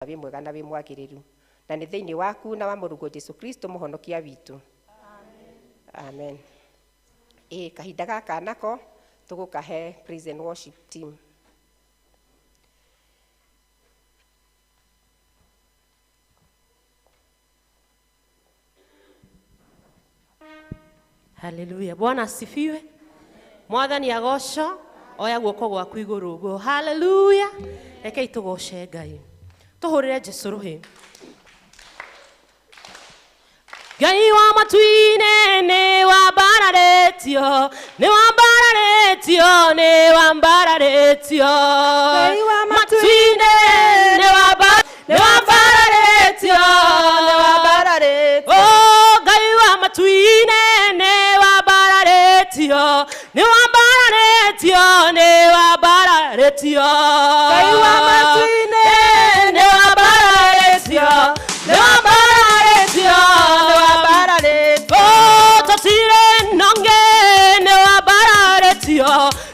Wĩ mwega na wĩ mwagĩrĩru, na nĩ thĩinĩ waku na wa mũrũguo Jesu Kristo mũhonokia witũ, amen. Ĩ kahinda gaka nako tũgũkahe praise and worship team. Haleluya. Bwana asifiwe. Mwathani agoco. Oya guoko gwaku igũrũ ũguo. Haleluya. Rekei tũgoce Ngai. Tũhũrĩre Jesu rũhĩ. Ngai wa matu-inĩ nĩ wambararĩtio, nĩ wambararĩtio, nĩ wambararĩtio. Ngai wa matu-inĩ nĩ wambararĩtio, nĩ wambararĩtio. Oh, Ngai wa matu-inĩ nĩ wambararĩtio, nĩ wambararĩtio, nĩ wambararĩtio. Ngai wa matu-inĩ nĩ wambararĩtio, nĩ wambararĩtio, nĩ wambararĩtio. Oh, tũtirĩ nonge nĩ wambararĩtio,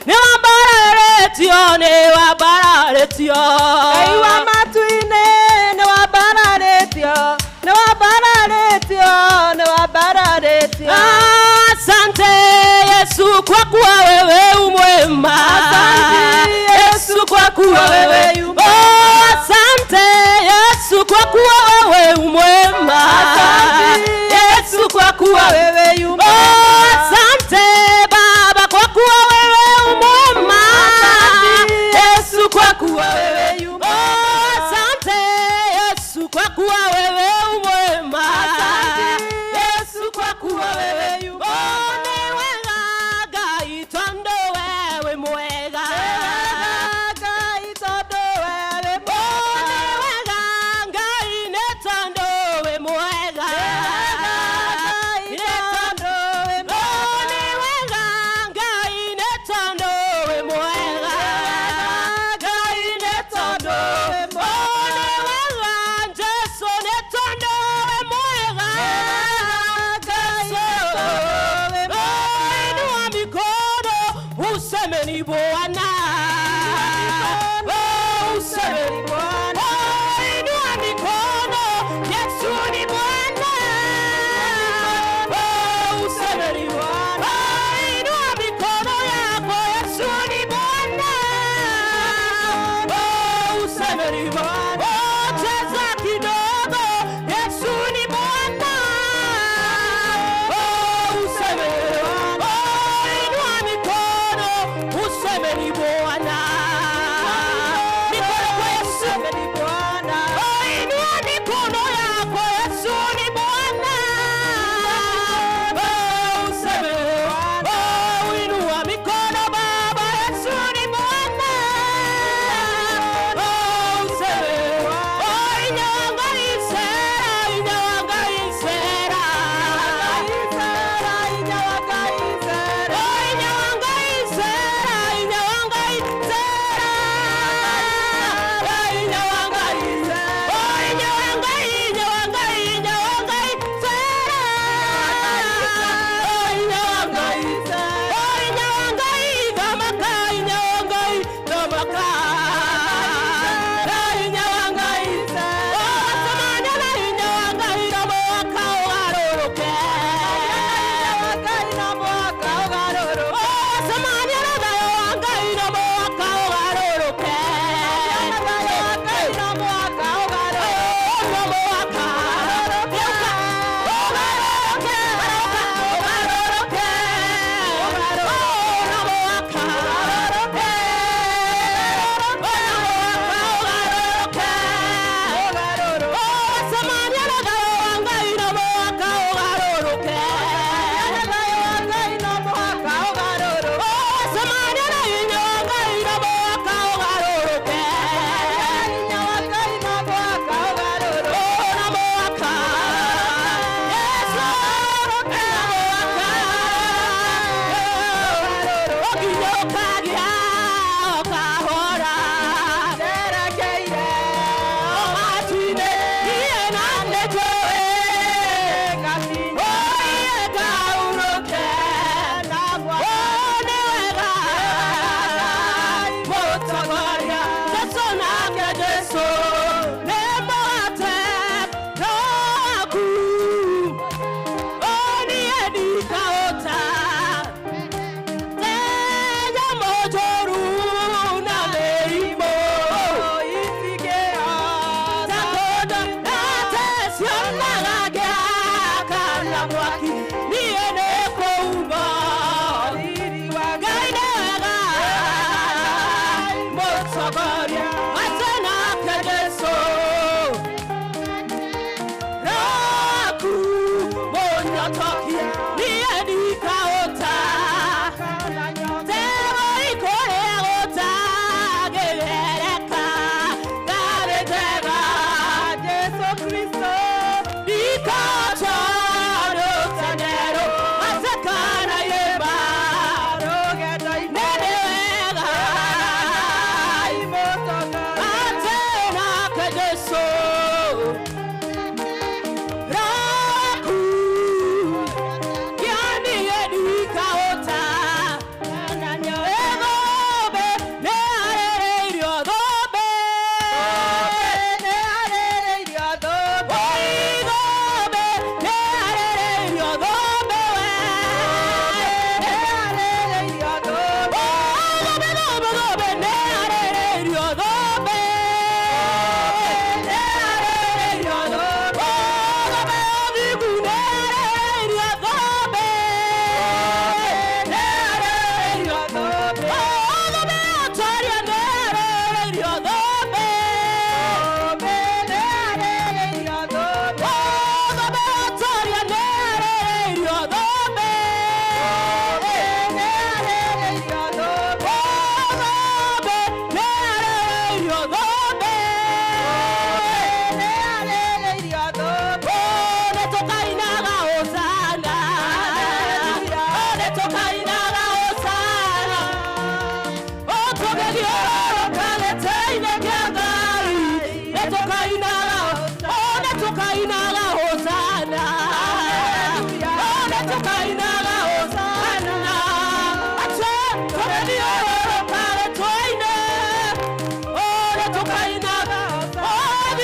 nĩ wambararĩtio, nĩ wambararĩtio. Ngai wa matu-inĩ nĩ wambararĩtio, nĩ wambararĩtio, nĩ wambararĩtio. Asante Yesu kwa kuwa wewe umwema. Asante Yesu kwa kuwa wewe umwema. Oh, asante Yesu kwa kuwa wewe umwema. Asante Yesu kwa kuwa wewe umwema. Oh, asante Baba kwa kuwa wewe umwema. Asante Yesu kwa kuwa wewe umwema. Oh, asante Yesu kwa kuwa wewe umwema. Asante Yesu kwa kuwa wewe umwema. Oh, nĩ wega Ngai tondũ wewe mwega. Ngai tondũ wewe Oh, nĩ wega Ngai nĩ tondũ wĩ mwega. Ngai tondũ wĩ Oh, nĩ wega Ngai nĩ tondũ wĩ mwega. Ngai nĩ tondũ wĩ Oh, nĩ wega Jesu nĩ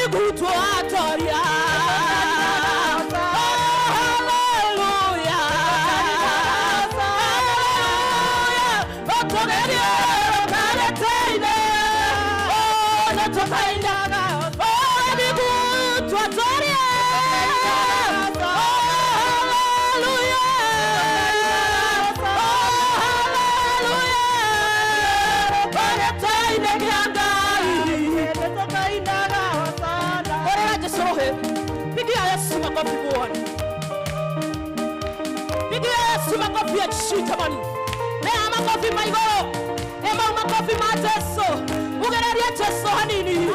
Nĩgũtwatoria. Oh, hallelujah. Hallelujah. Ũtũgerie ũkareteire. Oh, nĩtũkainaga. Oh, nĩgũtwatoria. Oh, hallelujah. Oh, hallelujah. Ũreteire kĩa Ngai. Orera Jesu rohe. Pigia Yesu makofi muone. Pigia Yesu makofi ya chishitamani. Nea makofi maigoro. Ema makofi ma Jesu. Ugererie Jesu hanini. Yesu.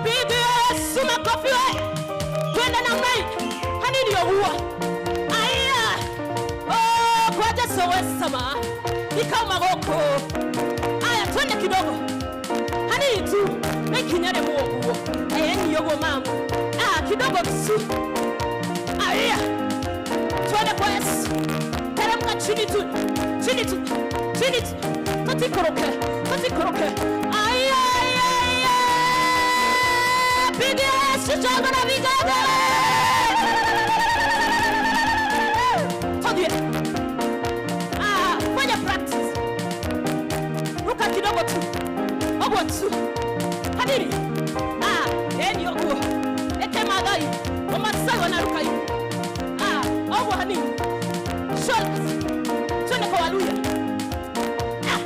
Pigia Yesu makofi we. Twende namna hii. Hanini yoguo. Aya. Oh, kwa Jesu wesama. Ikauma gũkũ. Aya, twende kidogo. Hanini tu. Nĩikinya rĩmwe ũguo. Ĩni ũguo mamu. Ah, kidogo tu. Aya. Twende kwa Yesu. Teremka chini tu. Chini tu. Chini tu. Tũtikũrũke. Tũtikũrũke. Aya, aya, aya. Pigia Yesu shangwe na vigelegele. Tũthiĩ. Ah, fanya practice. Ruka kidogo tu. Ũguo tu. Hanini. Ah, eni ũguo. Eke Maathai. Wamasai wanaruka hivi. Ah, ũguo hanini. Shoulders. Twende kwa Waluya. Ah,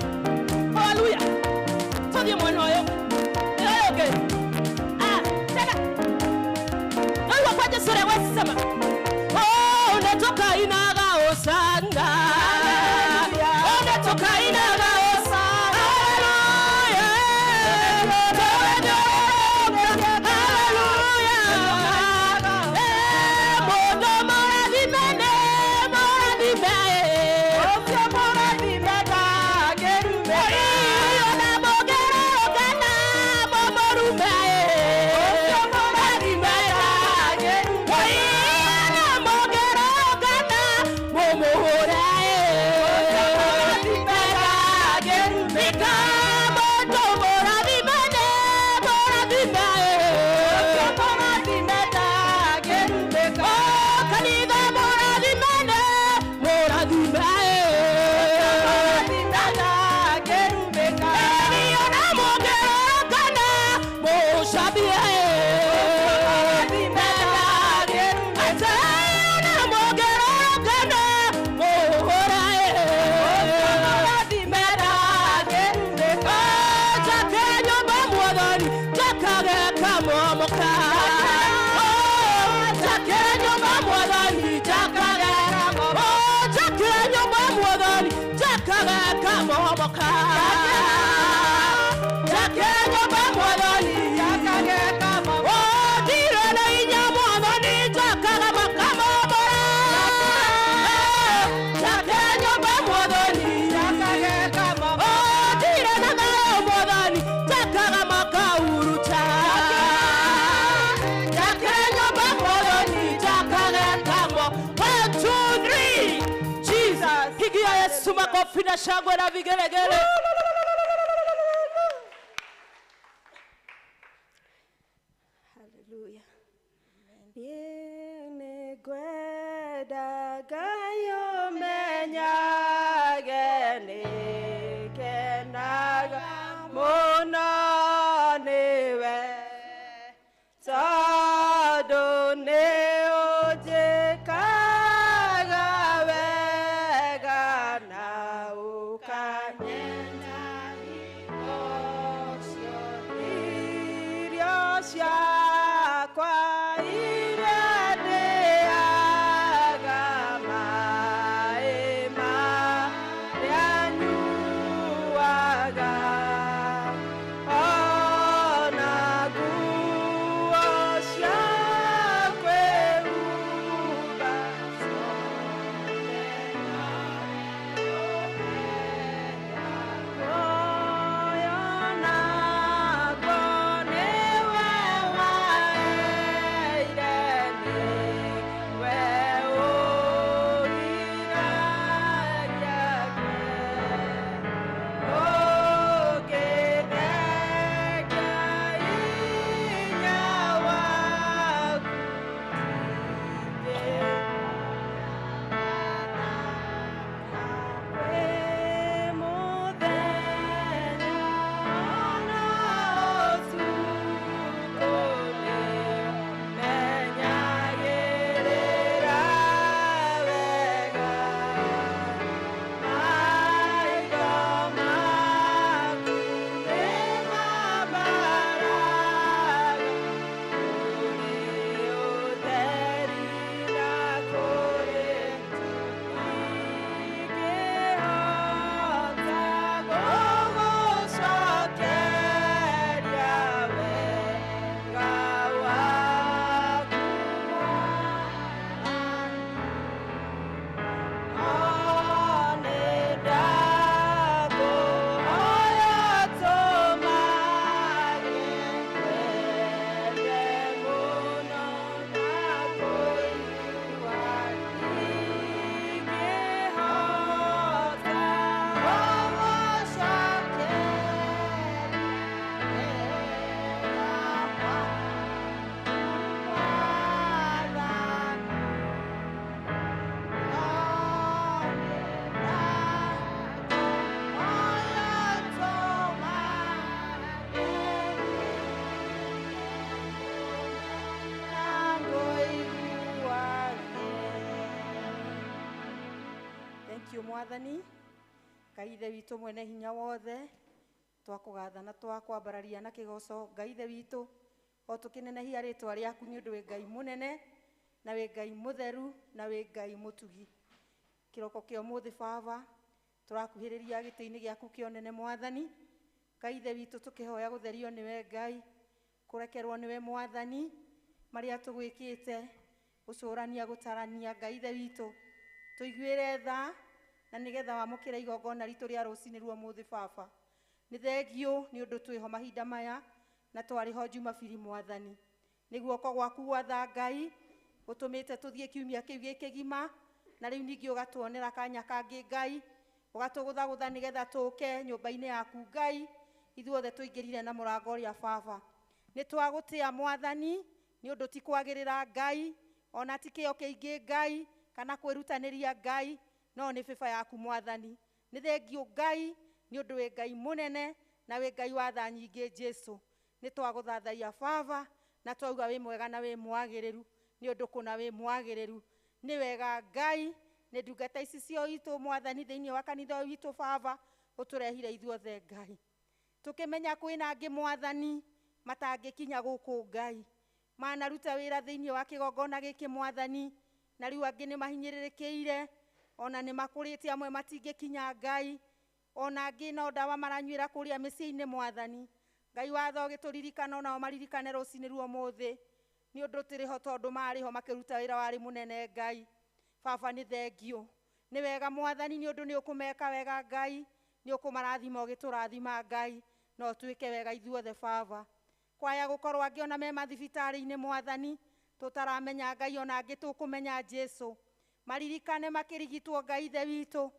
kwa Waluya. Tũthiĩ mwena ũyũ. Ĩyo ũngĩ. Ah, tena. Naigua kwa Jesu ũrĩa gwecema. Oh, nĩtũkainaga hosana. Oh, nĩtũkainaga hosana. Hallelujah. Hallelujah. Eh, mũndũ mũrathime nĩ mũrathime. Ona mũngĩrũgana mũmũrume. Ona mũngĩrũgana mũmũhũre. Ika mũndũ mũrathime nĩ mũrathime. Oh, kanitha mũrathime nĩ mũrathime. Ona mũngĩrũgana mũcambie. Ona mũngĩrũgana mũhũre. Njake nyũmba mwathani njakage kamomoka. Njake nyũmba mwathani njakage. Njake nyũmba mwathani njakage kamomoka. Njake nyũmba mwathani ndirĩ na inya mwathani njakaga makamomora. Njake nyũmba mwathani ndirĩ na thayũ mwathani njakaga makauruta. Njake nyũmba mwathani njakaga kamo. 1, 2, 3. Jesus. Pigia Yesu makofi na shangwe na vigelegele. Hallelujah. Niĩ nĩngwenda Ngai ũmenyage nĩngenaga mũno nĩwe tondũ nĩũnjĩkaga wega na ũkanyenda hingo ciothe. Irio ciakwa iria ndĩaga Thank you mwathani Ngai ithe witũ mwene hinya wothe twakũgatha na twakwambararia na kĩgoco Ngai ithe witũ o tũkĩnenehia rĩtwa rĩaku nĩ ũndũ wĩ Ngai mũnene na wĩ Ngai mũtheru na wĩ Ngai mũtugi. Kĩroko kĩa ũmũthĩ baba tũrakuhĩrĩria gĩtĩ-inĩ gĩaku kĩa ũnene mwathani Ngai ithe witũ tũkĩhoya gũtherio nĩwe Ngai kũrekerwo nĩwe mwathani marĩa tũgwĩkĩte gũcũrania gũtarania Ngai ithe witũ tũiguĩre tha na nĩgetha wamũkĩre igongona ritũ rĩa rũcinĩ rwa ũmũthĩ baba. Nĩ thengiũ nĩ ũndũ twĩho mahinda maya na twarĩ ho Jumabiri mwathani. Nĩ guoko gwaku gwatha Ngai gũtũmĩte tũthiĩ kiumia kĩu gĩ kĩgima na rĩu ningĩ ũgatuonera kanya kangĩ Ngai ũgatũgũthagũtha nĩgetha tũke nyũmba-inĩ yaku Ngai ithuothe tũingĩrire na mũrango ũrĩa baba. Nĩ twagũtĩa mwathani nĩ ũndũ ti kwagĩrĩra Ngai ona ti kĩo kĩingĩ Ngai kana kwĩrutanĩria Ngai no nĩ bĩba yaku mwathani. Nĩ thengiũ Ngai nĩ ũndũ wĩ Ngai mũnene na wĩ Ngai wa tha nyingĩ Jesu. Nĩ twagũthathaiya baba na twauga wĩ mwega na wĩ mwagĩrĩru nĩ ũndũ kũna wĩ mwagĩrĩru. Nĩ wega Ngai nĩ ndungata ici cio itũ mwathani thĩinĩ wa kanitha ũyũ witũ baba ũtũrehire ithuothe Ngai. Tũkĩmenya kwĩna angĩ mwathani matangĩkinya gũkũ Ngai manaruta wĩra thĩinĩ wa kĩgongona gĩkĩ mwathani na rĩu angĩ nĩ mahinyĩrĩrĩkĩire ona nĩ makũrĩte amwe matingĩkinya Ngai ona angĩ no ndawa maranyuĩra kũrĩa mĩciĩ-inĩ mwathani. Ngai watho ũgĩtũririkana onao maririkane rũcinĩ rwa ũmũthĩ nĩ ũndũ tũrĩ ho tondũ marĩ ho makĩruta wĩra warĩ mũnene Ngai. Baba nĩ thengiũ nĩ wega mwathani nĩ ũndũ nĩ ũkũmeka wega Ngai nĩ ũkũmarathima ũgĩtũrathima Ngai no twĩke wega ithuothe baba. Kwaya gũkorwo angĩ ona me mathibitarĩ-inĩ mwathani tũtaramenya Ngai ona angĩ tũkũmenya Jesu maririkane makĩrigitwo Ngai ithe witũ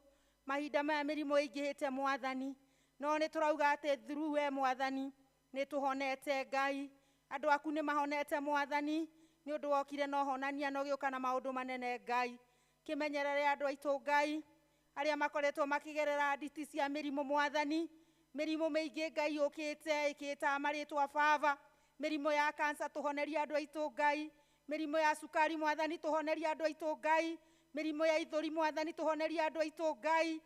mahinda maya mĩrimũ ĩingĩhĩte mwathani no nĩ tũrauga atĩ through we mwathani nĩ tũhonete Ngai andũ aku nĩ mahonete mwathani nĩ ũndũ wokire na ũhonania na ũgĩũka na maũndũ manene Ngai. Kĩmenyerere andũ aitũ Ngai arĩa makoretwo makĩgerera nditi cia mĩrimũ mwathani mĩrimũ mĩingĩ Ngai yũkĩte ĩkĩtaga marĩtwa baba mĩrimũ ya kansa tũhonerie andũ aitũ Ngai mĩrimũ ya cukari mwathani tũhonerie andũ aitũ Ngai mĩrimũ ya ithũri mwathani tũhonerie andũ aitũ Ngai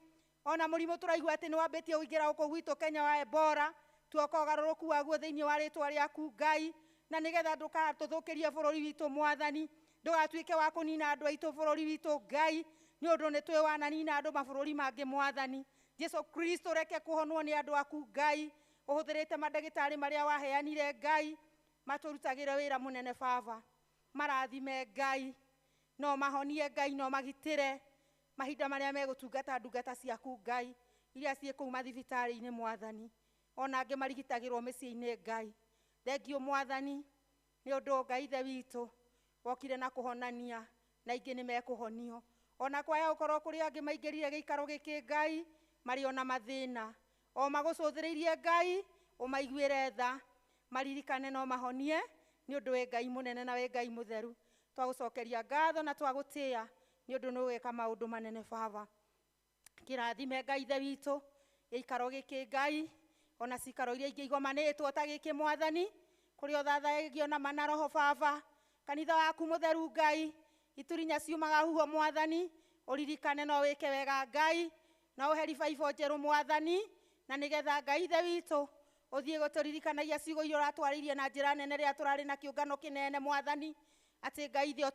ona mũrimũ tũraigua atĩ nĩ wambĩtie kũingĩra gũkũ gwitũ Kenya wa Ebola tuoka ũgarũrũku waguo thĩinĩ wa rĩtwa rĩaku Ngai na nĩgetha ndũgatũthũkĩrie bũrũri witũ mwathani ndũgatuĩke wa kũnina andũ aitũ bũrũri witũ Ngai nĩ ũndũ nĩ twĩ wananina andũ mabũrũri mangĩ mwathani. Jesu Kristo reke kũhonwo nĩ andũ aku Ngai ũhũthĩrĩte mandagĩtarĩ marĩa waheanire Ngai matũrutagĩre wĩra mũnene baba marathime Ngai no mahonie Ngai no magitĩre mahinda marĩa megũtungata ndungata ciaku Ngai iria ciĩ kũu mathibitarĩ-inĩ mwathani ona angĩ marigitagĩrwo mĩciĩ-inĩ Ngai. Thengiũ mwathani nĩ ũndũ Ngai ithe witũ wokire na kũhonania na ingĩ nĩ mekũhonio ona kwaya gũkorwo kũrĩ angĩ maingĩrire gĩikaro gĩkĩ Ngai marĩ ona mathĩna o magũcũthĩrĩirie Ngai ũmaiguĩre tha maririkane no mahonie nĩ ũndũ wĩ Ngai mũnene na wĩ Ngai mũtheru. Twagũcokeria ngatho na twagũtĩa nĩ ũndũ nĩ ũgwĩka maũndũ manene baba. Kĩrathime Ngai ithe witũ gĩikaro gĩkĩ Ngai ona cikaro iria ingĩ igomanĩtwo ta gĩkĩ mwathani kũrĩa ũthathayagia na mana roho baba kanitha waku mũtheru Ngai iturinya ciumaga huho mwathani ũririkane no wĩke wega Ngai na ũhe revival njerũ mwathani na nĩgetha Ngai ithe witũ ũthiĩ gũtũririkanagia ciugo iria ũratwarĩirie na njĩra nene rĩrĩa tũrarĩ na kĩũngano kĩnene mwathani atĩ Ngai ithe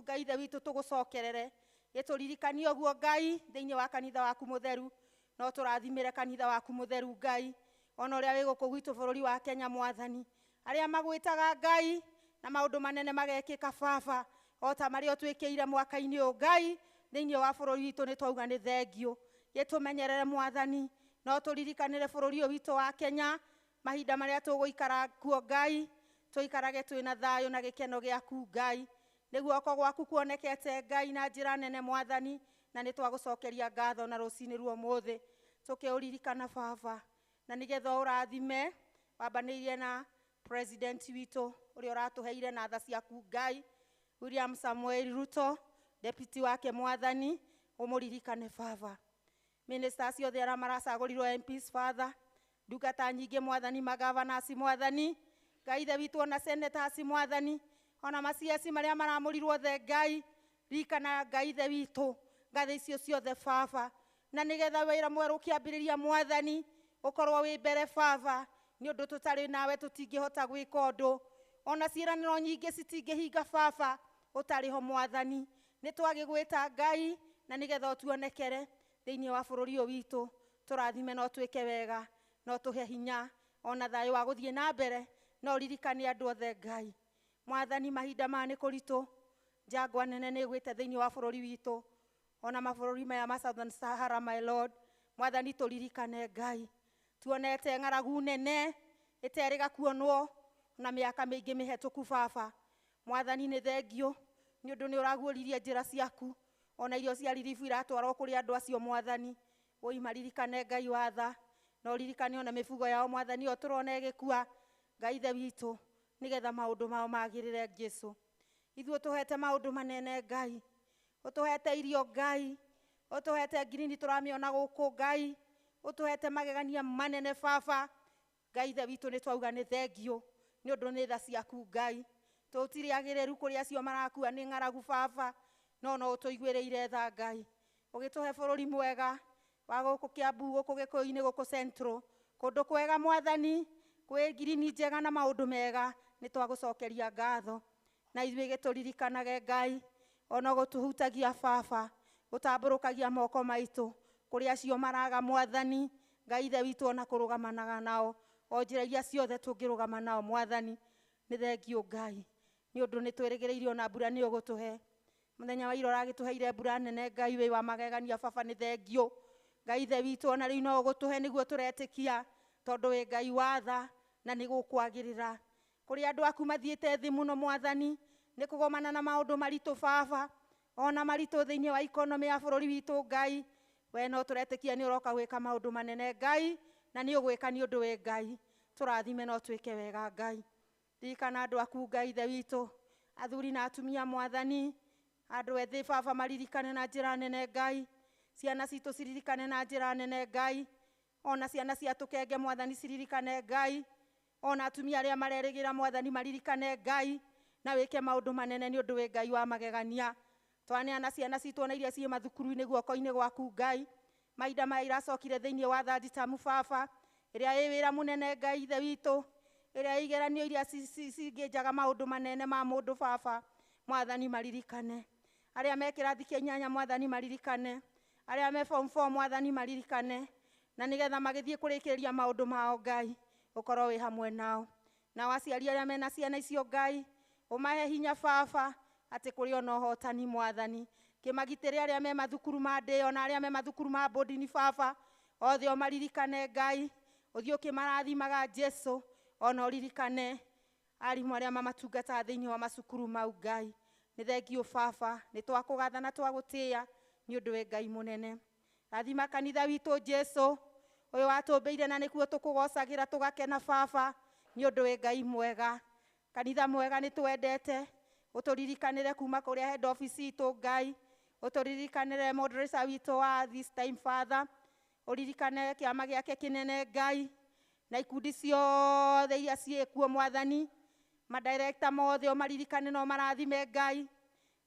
Ngai ithe witũ tũgũcokerere gĩtũririkanie ũguo Ngai thĩinĩ wa kanitha waku mũtheru no tũrathimĩre kanitha waku mũtheru Ngai ona ũrĩa wĩ gũkũ gwitũ bũrũri wa Kenya mwathani arĩa magwĩtaga Ngai na maũndũ manene magekĩka baba o ta marĩa ũtwĩkĩire mwaka-inĩ ũyũ Ngai thĩinĩ wa bũrũri witũ nĩ twauga nĩ thengiũ gĩtũmenyerere mwathani no tũririkanĩre bũrũri ũyũ witũ wa Kenya mahinda marĩa tũgũikara kuo Ngai tũikarage twĩna thayũ na gĩkeno gĩaku Ngai nĩ guoko gwaku kuonekete Ngai na njĩra nene mwathani na nĩ twagũcokeria ngatho na rũcinĩ rwa ũmũthĩ tũkĩũririkana baba na nĩgetha ũrathime wambanĩirie na president witũ ũrĩa ũratũheire na tha ciaku Ngai William Samuel Ruto deputy wake mwathani ũmũririkane baba ministers ciothe arĩa maracagũrirwo MPs father ndungata nyingĩ mwathani magavanasi mwathani Ngai ithe witũ ona senators mwathani ona ma CS marĩa maramũrirwo othe Ngai ririkana Ngai ithe witũ Ngathĩ icio ciothe baba na nĩgetha wĩra mwerũ ũkĩambĩrĩria mwathani ũkorwo wĩ mbere baba nĩ ũndũ tũtarĩ nawe tũtingĩhota gwĩka ũndũ ona ciĩranĩro nyingĩ citingĩhinga baba ũtarĩ ho mwathani nĩ twagĩgwĩta Ngai na nĩgetha ũtuonekere thĩinĩ wa bũrũri ũyũ witũ tũrathime no twĩke wega no tũhe hinya ona thayũ wa gũthiĩ na mbere no ũririkane andũ othe Ngai mwathani mahinda maya nĩ kũritũ njangwa nene nĩ ĩgwĩte thĩinĩ wa bũrũri witũ ona mabũrũri maya ma Southern Sahara my Lord mwathani tũririkane Ngai tuonete ng'aragu nene ĩterĩga kuonwo na mĩaka mĩingĩ mĩhetũku baba mwathani nĩ thengio nĩ ũndũ nĩ ũraguũririe njĩra ciaku ona irio cia riribu iratwarwo kũrĩ andũ acio mwathani woi maririkane Ngai wa tha na ũririkane ona mĩbugo yao mwathani o tũrona ĩgĩkua Ngai ithe witũ nĩgetha maũndũ mao magĩrĩre Jesũ ithuĩ ũtũhete maũndũ manene Ngai ũtũhete irio Ngai ũtũhete ngirini tũramĩona gũkũ Ngai ũtũhete magegania manene baba Ngai ithe witũ nĩ twauga nĩ thengio nĩ ũndũ nĩ tha ciaku Ngai tũtirĩ agĩrĩru kũrĩ acio marakua nĩ ng'aragu baba no no ũtũiguĩrĩire tha Ngai ũgĩtũhe bũrũri mwega wa gũkũ Kiambu gũkũ Gĩkũyũ-inĩ gũkũ Central kũndũ kwega mwathani kwĩ ngirini njega na maũndũ mega nĩ twagũcokeria ngatho na ithuĩ gĩtũririkanage Ngai ona gũtũhutagia baba gũtambũrũkagia moko maitũ kũrĩ acio maraga mwathani Ngai ithe witũ ona kũrũgamanaga nao o njĩra iria ciothe tũngĩrũgama nao mwathani nĩ thengio Ngai nĩ ũndũ nĩ twĩrĩgĩrĩire ona mbura nĩ ũgũtũhe mũthenya wa ira ũragĩtũheire mbura nene Ngai wĩ wa magegania baba nĩ thengio Ngai ithe witũ ona rĩu no ũgũtũhe nĩguo tũretĩkia tondũ wĩ Ngai wa tha na nĩ gũkwagĩrĩra kũrĩ andũ aku mathiĩte thĩ mũno mwathani nĩ kũgomana na maũndũ maritũ baba ona maritũ thĩinĩ wa ikonomĩ ya bũrũri witũ Ngai we no tũretĩkia nĩ ũroka gwĩka maũndũ manene Ngai na nĩ ũgwĩka nĩ ũndũ wĩ Ngai tũrathime no twĩke wega Ngai ririkana andũ aku Ngai ithe witũ athuri na atumia mwathani andũ ethĩ baba maririkane na njĩra nene Ngai ciana citũ ciririkane na njĩra nene Ngai ona ciana cia tũkenge mwathani ciririkane Ngai ona atumia arĩa marerĩgĩra mwathani maririkane Ngai na wĩke maũndũ manene nĩ ũndũ wĩ Ngai wa magegania twaneana ciana citũ ona iria ciĩ mathukuru-inĩ guoko-inĩ gwaku Ngai mahinda maya iracokire thĩinĩ wa third term baba ĩrĩa ĩ wĩra mũnene Ngai ithe witũ ĩrĩa igeranio iria cingĩnjaga maũndũ manene ma mũndũ baba mwathani maririkane arĩa me kĩrathi kĩa inyanya mwathani maririkane arĩa me form 4 mwathani maririkane na nĩgetha magĩthiĩ kũrĩkĩrĩria maũndũ mao Ngai ũkorwo wĩ hamwe nao nao aciari arĩa mena ciana icio Ngai ũmahe hinya baba atĩ kũrĩ ona ũhotani mwathani kĩmagitĩre arĩa me mathukuru ma ndĩo na arĩa me mathukuru ma bondini baba othe ũmaririkane Ngai ũthiĩ ũkĩmarathimaga Jesũ ona ũririkane arimũ arĩa mamatungataga thĩinĩ wa macukuru mau Ngai nĩ thengio baba nĩ twakũgatha na twagũtĩĩa nĩ ũndũ wĩ Ngai mũnene rathima kanitha witũ Jesũ ũyũ watũmbĩire na nĩkuo tũkũgocagĩra tũgakena baba nĩ ũndũ wĩ Ngai mwega kanitha mwega nĩ twendete ũtũririkanĩre kuma kũrĩa head office itũ Ngai ũtũririkanĩre moderator witũ wa this time Father ũririkane kĩama gĩake kĩnene Ngai na ikundi ciothe iria ciĩkuo mwathani madirekta mothe ũmaririkane no marathime Ngai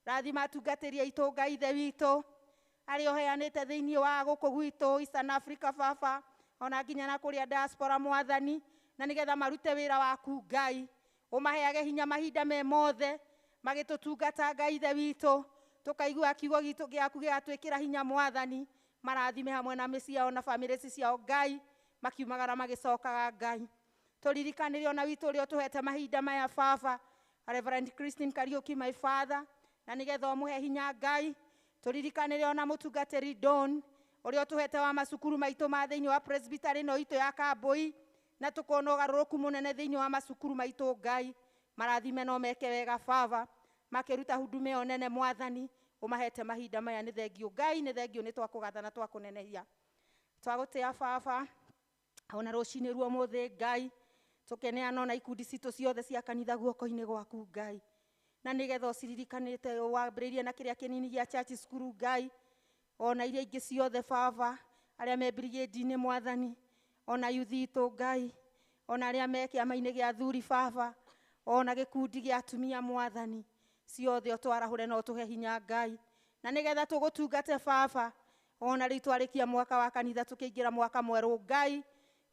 rathima atungatĩri aitũ Ngai ithe witũ arĩa ũheanĩte thĩinĩ wa gũkũ gwitũ Eastern Africa baba ona nginya na kũrĩa diaspora mwathani na nĩgetha marute wĩra waku Ngai ũmaheage hinya mahinda me mothe magĩtũtungata Ngai ithe witũ tũkaigua kiugo gitũ gĩaku gĩgatwĩkĩra hinya mwathani marathime hamwe na mĩciĩ yao na bamĩrĩ ciao Ngai makiumagara magĩcokaga Ngai tũririkanĩre ona witũ ũrĩa ũtũhete mahinda maya baba Reverend Christine Kariuki my father na nĩgetha ũmũhe hinya Ngai tũririkanĩre ona mũtungatĩri Don ũrĩa ũtũhete wa macukuru maitũ ma thĩinĩ wa presbytery ĩno itũ ya Kambui na tũkona ũgarũrũku mũnene thĩinĩ wa macukuru maitũ Ngai marathime no meke wega baba makĩruta huduma ĩyo nene mwathani ũmahete mahinda maya nĩ thengio Ngai nĩ thengio nĩ twakũgatha na twakũnenehia twagũtĩa baba ona rũcinĩ ruo mũthĩ Ngai tũkeneana ona ikundi citũ ciothe cia kanitha guoko-inĩ gwaku Ngai na nĩgetha ũciririkanĩte wambĩrĩirie na kĩrĩa kĩnini gĩa church school Ngai ona iria ingĩ ciothe baba arĩa me brigade-inĩ mwathani ona youth itũ Ngai ona arĩa me kĩama-inĩ gĩa athuri baba ona gĩkundi gĩa atumia mwathani ciothe ũtwarahũre na ũtũhe hinya Ngai Na nĩgetha tũgũtungate baba ona rĩu twarĩkia mwaka wa kanitha tũkĩingĩra mwaka mwerũ Ngai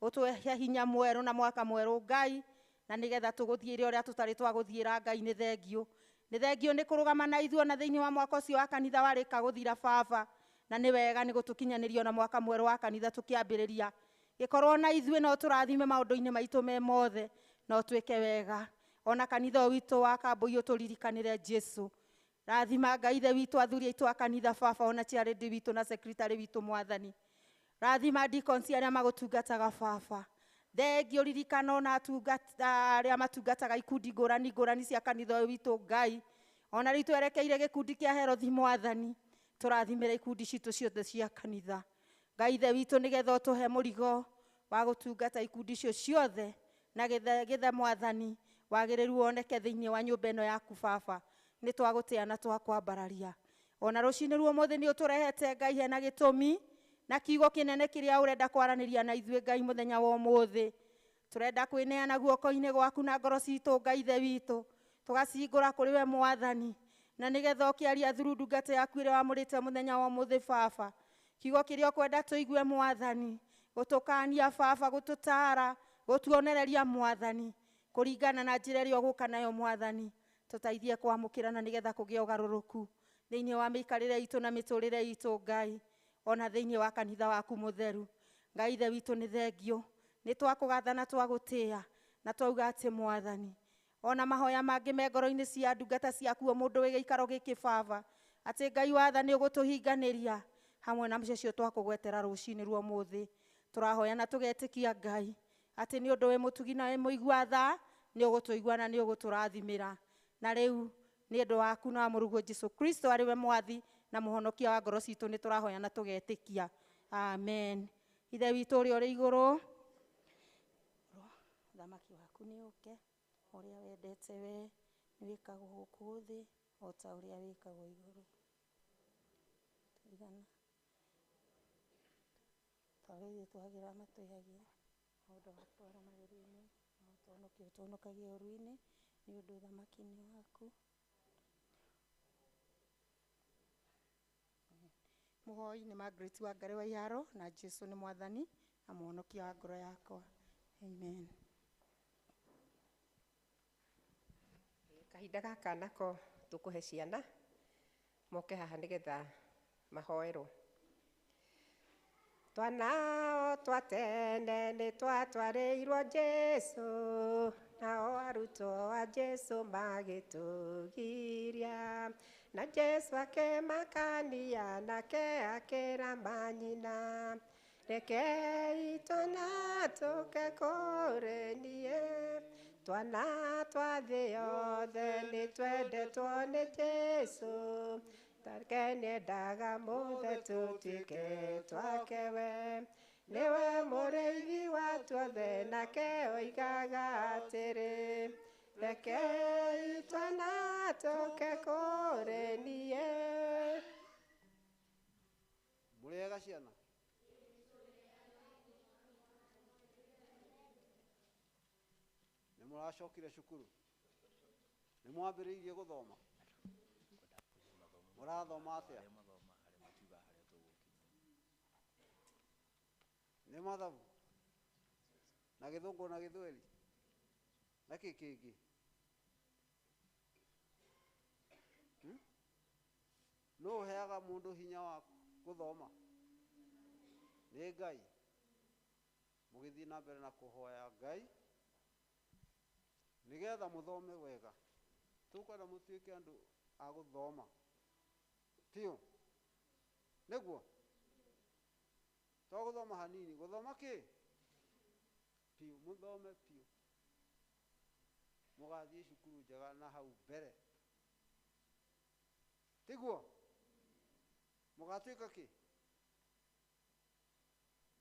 ũtũhe hinya mwerũ na mwaka mwerũ Ngai na nĩgetha tũgũthiĩre ũrĩa tũtarĩ twagũthiĩra Ngai nĩ thengio nĩ thengio nĩ kũrũgama na ithuĩ na thĩinĩ wa mwaka ũcio wa kanitha warĩka gũthira baba na nĩ wega nĩ gũtũkinyanĩria na mwaka mwerũ wa kanitha tũkĩambĩrĩria gĩkorwo na ithuĩ no tũrathime maũndũ-inĩ maitũ me mothe no twĩke wega ona kanitha witũ wa Kambũi ũtũririkanĩre Jesu rathima Ngai ithe witũ athuri aitũ a kanitha baba ona charity witũ na secretary witũ mwathani rathima deacons arĩa magũtungataga baba thengio ririkano na atungata arĩa matungataga ikundi ngũrani ngũrani cia kanitha ũyũ witũ Ngai ona rĩu twerekeire gĩkundi kĩa Herothi mwathani tũrathimĩra ikundi citũ ciothe cia kanitha Ngai ithe witũ nĩgetha ũtũhe mũrigo wa gũtungata ikundi icio ciothe na gĩthe mwathani wagĩrĩru woneke thĩinĩ wa nyũmba ĩno yaku baba nĩ twagũtĩa na twakwambararia ona rũcinĩ ruo ũmũthĩ nĩ ũtũrehete Ngai hena gĩtũmi na kiugo kĩnene kĩrĩa ũrenda kwaranĩria na ithuĩ Ngai mũthenya wa ũmũthĩ tũrenda kwĩneana guoko-inĩ gwaku na ngoro citũ Ngai ithe witũ tũgacihingũra kũrĩ we mwathani na nĩgetha ũkĩaria through ndungata yaku ĩrĩa wamũrĩte mũthenya wa ũmũthĩ baba kiugo kĩrĩa ũkwenda tũigue mwathani gũtũkania baba gũtũtara gũtuonereria mwathani kũringana na njĩra ĩrĩa ũgũka nayo mwathani tũteithie kwamũkĩra na nĩgetha kũgĩe ũgarũrũku thĩinĩ wa mĩikarĩre itũ na mĩtũrĩre itũ Ngai ona thĩinĩ wa kanitha waku mũtheru Ngai ithe witũ nĩ thengio nĩ twakũgatha na twagũtĩa na twauga atĩ mwathani ona mahoya mangĩ me ngoro-inĩ cia ndungata ciaku o mũndũ wĩ gĩikaro gĩkĩ baba atĩ Ngai watha nĩ ũgũtũhinganĩria hamwe na mũcecio twakũgwetera rũcinĩ rwa ũmũthĩ tũrahoya na tũgetĩkia Ngai atĩ nĩ ũndũ wĩ mũtugi na wĩ mũigua tha nĩ ũgũtũigua na nĩ ũgũtũrathimĩra na rĩu nĩ ũndũ waku na wa mũrũguo Jesu Kristo arĩ we mwathi na mũhonokia wa ngoro citũ nĩ tũrahoya na tũgetĩkia amen. Ithe witũ ũrĩa ũrĩ igũrũ ũthamaki waku nĩ ũke ũrĩa wendete we nĩ wĩkagwo gũkũ thĩ o ta ũrĩa wĩkagwo igũrũ tũigana ta ũrĩa ithuĩ twagĩra matwĩhagia maũndũ watwara magerio-inĩ no ũtũhonokie ũtũhonokagie ũũru-inĩ nĩ ũndũ ũthamaki nĩ waku. Mũhoi nĩ Margaret Wangari wa Iharo na Jesu nĩ mwathani na mũhonokia wa ngoro yakwa. Amen. Kahinda gaka nako tũkũhe ciana moke haha nĩgetha mahoerwo. Twana twa tene nĩ twatwarĩirwo Jesu nao arutwo a Jesu magĩtũgiria na Jesu akĩmakania nake akĩra manyina rekei twana tũke kũrĩ niĩ twana twa thĩ yothe nĩ twendetwo nĩ Jesu take nĩendaga mũthe tũtuĩke twake we nĩwe mũrĩithi wa tuothe nake oigaga atĩrĩ rekei twana tũke kũrĩ niĩ. Mũrĩega ciana? Nĩ mũracokire cukuru? Nĩ mwambĩrĩirie gũthoma? Mũrathoma atĩa? Nĩ mathabu na gĩthũngũ na gĩthweri na kĩ kĩngĩ? Nũ ũheaga mũndũ hinya wa gũthoma? Nĩ Ngai. Mũgĩthiĩ na mbere na kũhoya Ngai nĩgetha mũthome wega. Tũkwenda mũtuĩke andũ a gũthoma biũ, nĩguo to gũthoma hanini, gũthoma kĩ biũ, mũthome biũ mũgathiĩ cukuru njega na hau mbere, tiguo mũgatuĩka kĩ?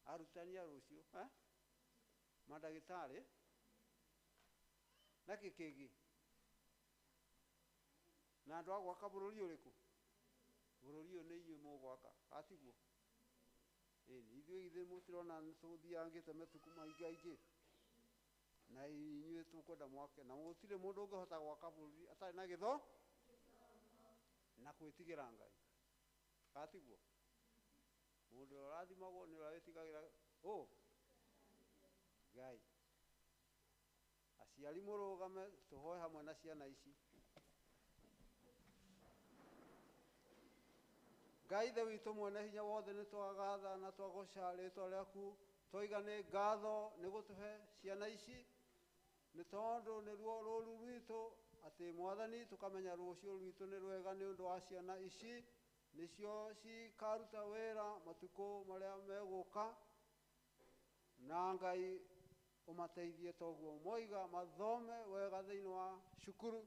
Arutani a rũciũ, mandagĩtarĩ na kĩ kĩngĩ, na andũ a gwaka bũrũri ũrĩkũ? Bũrũri ũyũ nĩ inyuĩ mũgwaka, atiguo? Ĩni, ithuĩ githĩ mũtirona nĩtũthiangĩte matukũ maingĩ aingĩ na inyuĩ tũkwenda mwake, na gũtirĩ mũndũ ũngĩhota gwaka bũrũri atarĩ na gĩtho na gwĩtigĩra Ngai. Katiguo mundu ũrĩa ũrathimagwo nĩ ũrĩa wĩtigagĩra ũ Ngai. Aciari mũrũgame tũhoe hamwe na ciana ici. Ngai Ithe witũ mwene hinya wothe, nĩ twagatha na twagoca rĩtwa rĩaku, twaiga nĩ ngatho nĩ gũtũhe ciana ici, nĩ tondũ nĩruo rũru rwitũ, atĩ Mwathani tũkamenya rũciũ rwitũ nĩ rwega nĩ ũndũ wa ciana ici, nĩcio cikaruta wĩra matukũ marĩa megũka, na Ngai ũmateithie toguo moiga mathome wega thĩinĩ wa cukuru,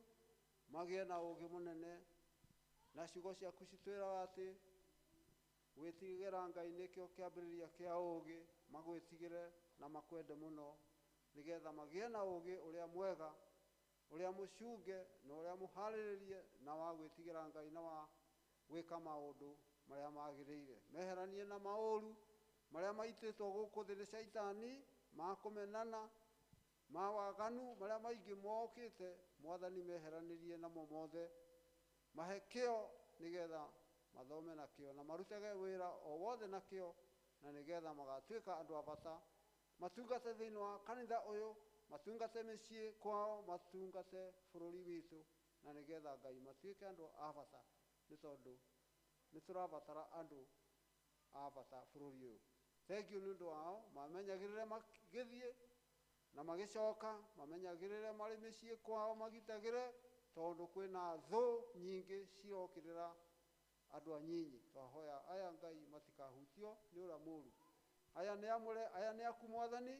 magĩe na ũũgĩ mũnene, na ciugo ciaku citwĩraga atĩ gwĩtigĩra Ngai nĩkĩo kĩambĩrĩria kĩa ũũgĩ, magwĩtigĩre na makwende mũno, nĩgetha magĩe na ũũgĩ ũrĩa mwega, ũrĩa mũcunge na ũrĩa mũharĩrĩrie, na wa gwĩtigĩra Ngai na wa gwĩka maũndũ marĩa magĩrĩire. Meheranie na maũru marĩa maitĩtwo gũkũ thĩ nĩ caitani, ma kũmenana, ma waganu marĩa maingĩ mokĩte, Mwathani meheranĩrie namo mothe, mahe kĩo nĩgetha mathome na kĩo na marutage wĩra o wothe na kĩo, na nĩgetha magatuĩka andũ a bata, matungate thĩinĩ wa kanitha ũyũ, matungate mĩciĩ kwao, matungate bũrũri witũ, na nĩgetha Ngai matuĩke andũ a bata, nĩ tondũ nĩ tũrabatara andũ a bata bũrũri ũyũ. Thengiũ nĩ ũndũ wao, mamenyagĩrĩre magĩthiĩ na magĩcoka, mamenyagĩrĩre marĩ mĩciĩ kwao, magitagĩre, tondũ kwĩna thũ nyingĩ cirokĩrĩra andũ anyinyi. Twahoya aya Ngai matikahutio nĩ ũrĩa mũũru. Aya nĩ amũre, aya nĩ aku Mwathani,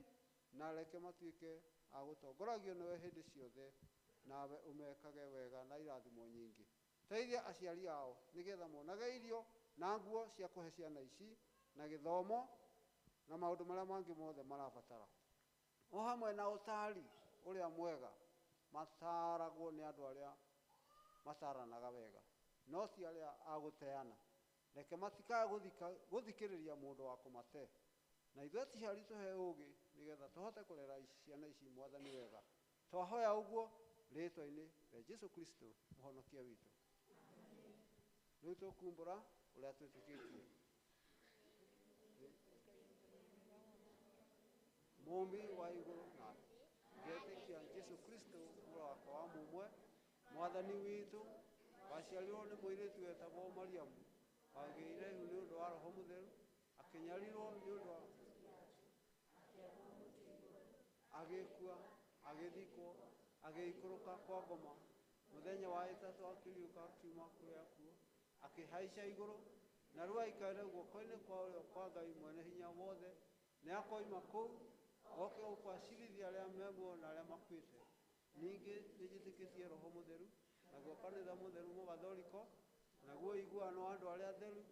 na reke matuĩke a gũtongoragio nĩwe hĩndĩ ciothe, nawe ũmekage wega na irathimo nyingĩ. Teithia aciari ao nĩgetha monage irio na nguo cia kũhe ciana ici, na gĩthomo na maũndũ marĩa mangĩ mothe marabatara, o hamwe na ũtaari ũrĩa mwega mataragwo nĩ andũ arĩa mataranaga wega, no ti arĩa a gũteana. Reke matikae gũthikĩrĩria mũndũ wa kũmate, na ithuĩ aciari tũhe ũũgĩ nĩgetha tũhote kũrera ciana ici Mwathani wega. Twahoya ũguo rĩtwa-inĩ rĩa Jesu Kristo mũhonokia witũ. Rĩu tũkumbũra ũrĩa twĩtĩkĩtie. Mũmbi wa igũrũ na thĩ, ngetĩkia Jesu Kristo mũrũ wakwa wa mũmwe, Mwathani witũ, waciarirwo nĩ mũirĩtu wetagwo Mariamu, wagĩire ihu nĩ ũndũ wa Roho Mũtheru, akĩnyarirwo nĩ ũndũ wa agĩkua, agĩthikwo, agĩikũrũka kwa ngoma, mũthenya wa ĩtatũ akĩriũka akiuma kũrĩ akuũ, akĩhaica igũrũ, na rĩu aikarĩte guoko-inĩ kwa ũrĩo kwa Ngai mwene hinya wothe, nĩ akoima kũu oke gũkũ acirithia arĩa me muoyo na arĩa makuĩte. Ningĩ nĩnjĩtĩkĩtie Roho Mũtheru, naguo kanitha mũtheru mũgathoriko, naguo ũiguano wa andũ arĩa atheru,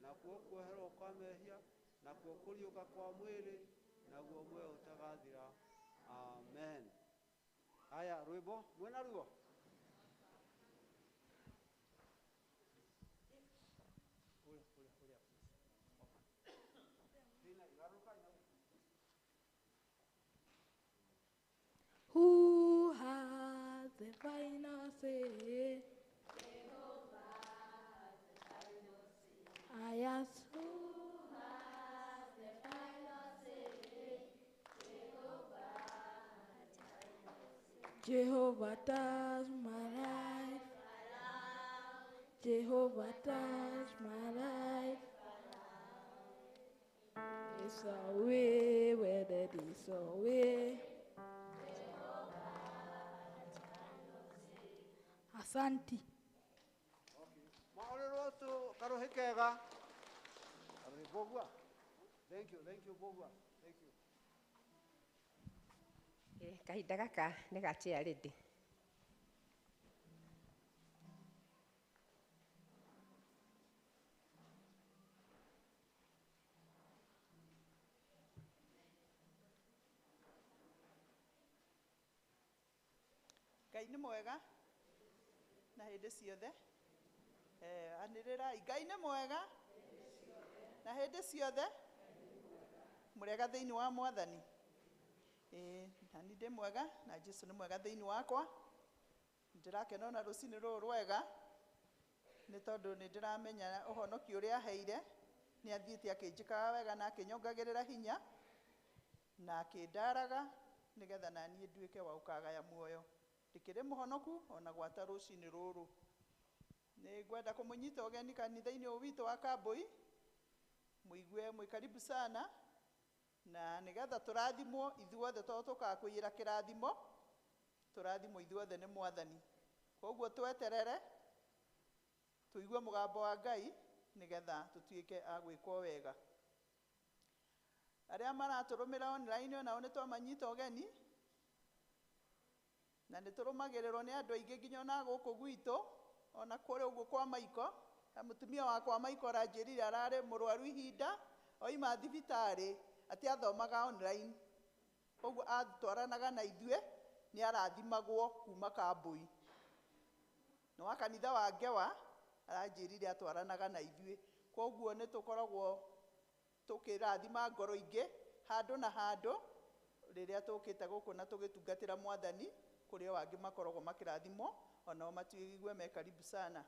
nakuo kuoherwo kwa mehia, nakuo kũriũka kwa mwĩrĩ, naguo muoyo ũtagathira. Amen. Haya, rwĩmbo mwĩna ruo? Who has the final say? Jehovah has the final say. I ask, who has the final say? Jehovah has the final say. Jehovah touch my life. Jehovah touch my life. It's a way where there is a way. Asante. Maũrĩrwo tu karuhi kega. Karuhi bogua. Thank you, bogua. Thank you. Kahinda gaka nĩ ga chair lady. Ngai nĩ mwega na hĩndĩ ciothe. Anĩrĩrai Ngai nĩ mwega na hĩndĩ ciothe, mũrega thĩinĩ wa Mwathani. Na niĩ ndĩ mwega na Jesu nĩ mwega thĩinĩ wakwa. Ndĩrakena ona rũcinĩ rũrũ rwega Nĩ tondũ nĩ ndĩramenya ũhonokio ũrĩa aheire, nĩ athiĩte akĩnjĩkaga wega na akĩnyongagĩrĩra hinya na akĩndaraga nĩgetha na niĩ nduĩke wa gũkagaya muoyo. Ndĩkĩrĩ mũhonoku ona gwata rũcinĩ rũrũ. Nĩ ngwenda kũmũnyita ũgeni kanitha-inĩ ũyũ witũ wa Kambui, mũigue mwĩ karibu sana, na nĩgetha tũrathimwo ithuothe tondũ tũkaga kũiyĩra kĩrathimo, tũrathimwo ithuothe nĩ Mwathani. Koguo tweterere tũigue mũgambo wa Ngai nĩgetha tũtuĩke a gwĩkwo wega. Arĩa maratũrũmĩra online onao nĩ twamanyita ũgeni, na nĩ tũrũmagĩrĩrwo nĩ andũ aingĩ nginya ona gũkũ gwitũ, ona kũrĩ ũguo kwa Maiko. Na mũtumia wakwa Maiko aranjĩrire ararĩ mũrwaru ihinda oima thibitarĩ atĩ athomaga online, koguo atwaranaga na ithuĩ nĩ arathimagwo kuma Kambui. Nĩ wa kanitha wa Ngewa aranjĩrire atwaranaga na ithuĩ, koguo nĩ tũkoragwo tũkĩrathima ngoro ingĩ handũ na handũ rĩrĩa tũkĩte gũkũ na tũgĩtungatĩra Mwathani, kũrĩ o angĩ makoragwo makĩrathimwo onao matuigue me karibu sana.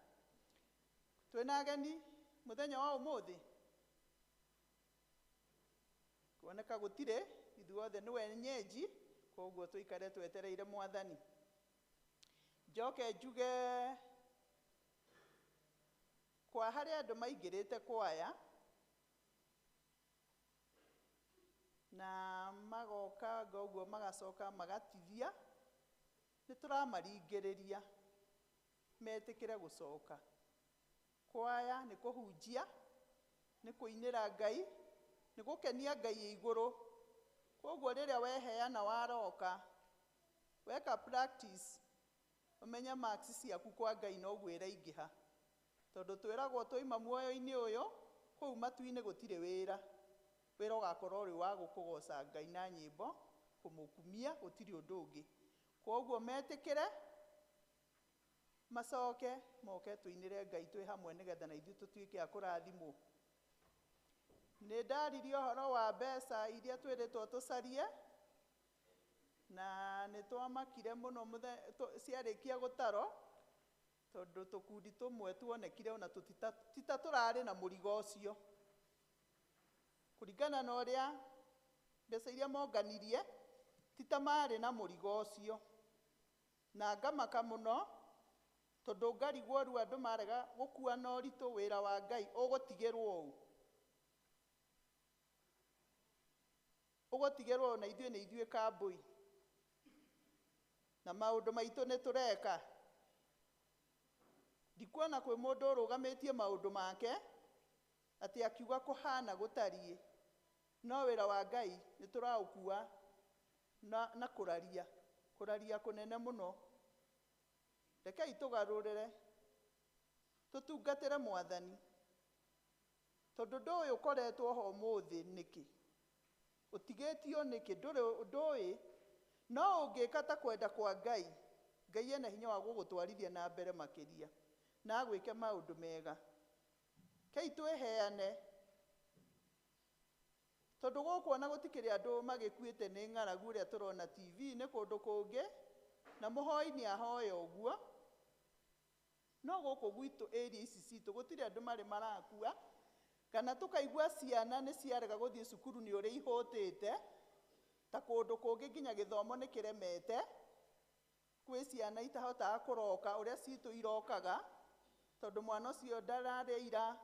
Twĩna ageni mũthenya wa ũmũthĩ, kuoneka gũtirĩ, ithuothe nĩ wenyeji, koguo tũikare twetereire Mwathani. Njoke njuge kwa harĩa andũ maingĩrĩte kwaya na magoka ũguo magacoka magatithia, nĩ tũramaringĩrĩria metĩkĩre gũcoka. Kwaya nĩ kũhunjia, nĩ kũinĩra Ngai, nĩ gũkenia Ngai igũrũ. Koguo rĩrĩa weheana waroka, weka practice, ũmenye marks ciaku kwa Ngai noguo ĩraingĩha. Tondũ twĩragwo twaima muoyo-inĩ ũyũ, kũu matu-inĩ gũtirĩ wĩra. Wĩra ũgakorwo ũrĩ wa gũkũgoca Ngai na nyĩmbo, kũmũkumia, gũtirĩ ũndũ ũngĩ. Koguo metĩkĩre macoke moke tũinĩre Ngai twĩ hamwe nĩgetha na ithuĩ tũtuĩke a kũrathimwo. Nĩ ndaririe ũhoro wa mbeca iria twĩrĩtwo tũcarie, na nĩ twamakire mũno ciarĩkia gũtarwo, tondũ tũkundi tũmwe tuonekire ona tita tũrarĩ na mũrigo ũcio. Kũringana na ũrĩa mbeca iria monganirie, tita marĩ na mũrigo ũcio. Na ngamaka mũno, tondũ ngarigwo rĩu andũ marega gũkua na ũritũ wĩra wa Ngai ũgũtigĩrwo ũũ. Ũgũtigĩrwo ũũ na ithuĩ nĩ ithuĩ Kambui. Na maũndũ maitũ nĩ tũreka. Ndikuona kwĩ mũndũ ũrũgamĩtie maũndũ make atĩ akiuga kũhana gũtariĩ, no wĩra wa Ngai nĩ tũraũkua na kũraria, kũraria kũnene mũno. Rekei tũgarũrĩre, tũtungatĩre Mwathani, tondũ ũndũ ũyũ ũkoretwo ho ũmũthĩ nĩkĩ? Ũtigĩtio nĩkĩ? Ndũĩ. No ũngĩka ta kwenda kwa Ngai, Ngai ena hinya wa gũgũtwarithia na mbere makĩria na agwĩke maũndũ mega. Kei twĩheane, tondũ gũkũ ona gũtikĩrĩ andũ magĩkuĩte nĩ ng'aragu ũrĩa tũrona TV-inĩ kũndũ kũngĩ, na mũhoi nĩ ahoya ũguo. No gũkũ gwitũ area ici citũ gũtirĩ andũ marĩ marakua, kana tũkaigua ciana nĩ ciarega gũthiĩ cukuru nĩ ũrĩa ihũtĩte, ta kũndũ kũngĩ nginya gĩthomo nĩ kĩremete. Kwĩ ciana itahotaga kũroka ũrĩa citũ irokaga, tondũ mwana ũcio ndararĩa ira,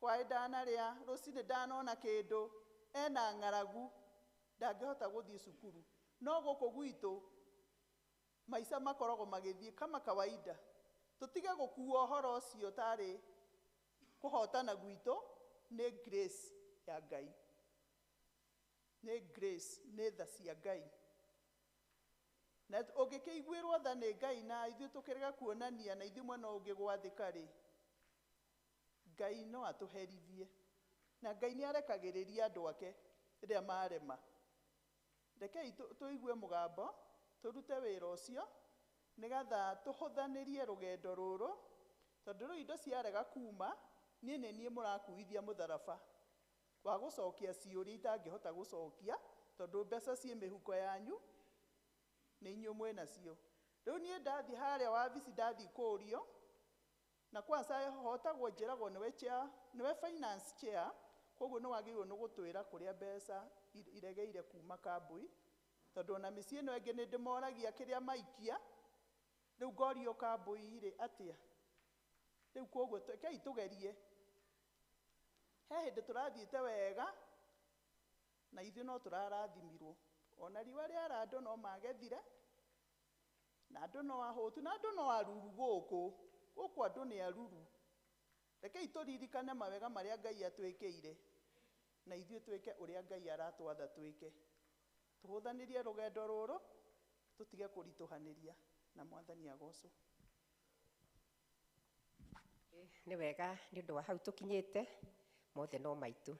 hwaĩ ndanarĩa, rũcinĩ ndanona kĩndũ, ena ng'aragu, ndangĩhota gũthiĩ cukuru. No gũkũ gwitũ maica makoragwo magĩthiĩ kama kawaida. Tũtige gũkua ũhoro ũcio tarĩ kũhotana gwitũ, nĩ grace ya Ngai. Nĩ grace, nĩ tha cia Ngai. Na ũngĩkĩiguĩrwo tha nĩ Ngai na ithuĩ tũkĩrega kuonania na ithuĩ mwena ũngĩ gwathĩka rĩ, Ngai no atũherithie. Na Ngai nĩ arekagĩrĩria andũ ake rĩrĩa marema. Rekei tũigue mũgambo, tũrute wĩra ũcio, nĩgetha tũhũthanĩrie rũgendo rũrũ, tondũ rĩu indo ciarega kuma, niĩ nĩ niĩ mũrakuithia mũtharaba wa gũcokia ciũria itangĩhota gũcokia, tondũ mbeca ciĩ mĩhuko yanyu, nĩ inyuĩ mwĩnacio. Rĩu niĩ ndathiĩ harĩa wabici ndathiĩ kũũrio, Na kwanza hotagwo njĩragwo nĩwe chair, nĩwe finance chair, koguo nĩ wagĩrĩirwo nĩ gũtwĩra kũrĩa mbeca iregeire kuma kambui, tondũ ona mĩciĩ ĩno ĩngĩ nĩ ndĩmoragia kĩrĩa maikia, rĩu ngorio kambui rĩ atĩa. Rĩu koguo rekei tũgerie. He hĩndĩ tũrathiĩte wega na ithuĩ no tũrarathimirwo. Ona riũa rĩara andũ no magethire, na andũ no ahũtu, na andũ no aruru gũkũ. Gũkũ andũ nĩ aruru. Rekei tũririkane mawega marĩa Ngai atwĩkĩire, na ithuĩ twĩke ũrĩa Ngai aratwatha twĩke. Tũhũthanĩrie rũgendo rũrũ, tũtige kũritũhanĩria, na Mwathani agocwo. Nĩ wega nĩ ũndũ wa hau tũkinyĩte, mothe no maitũ.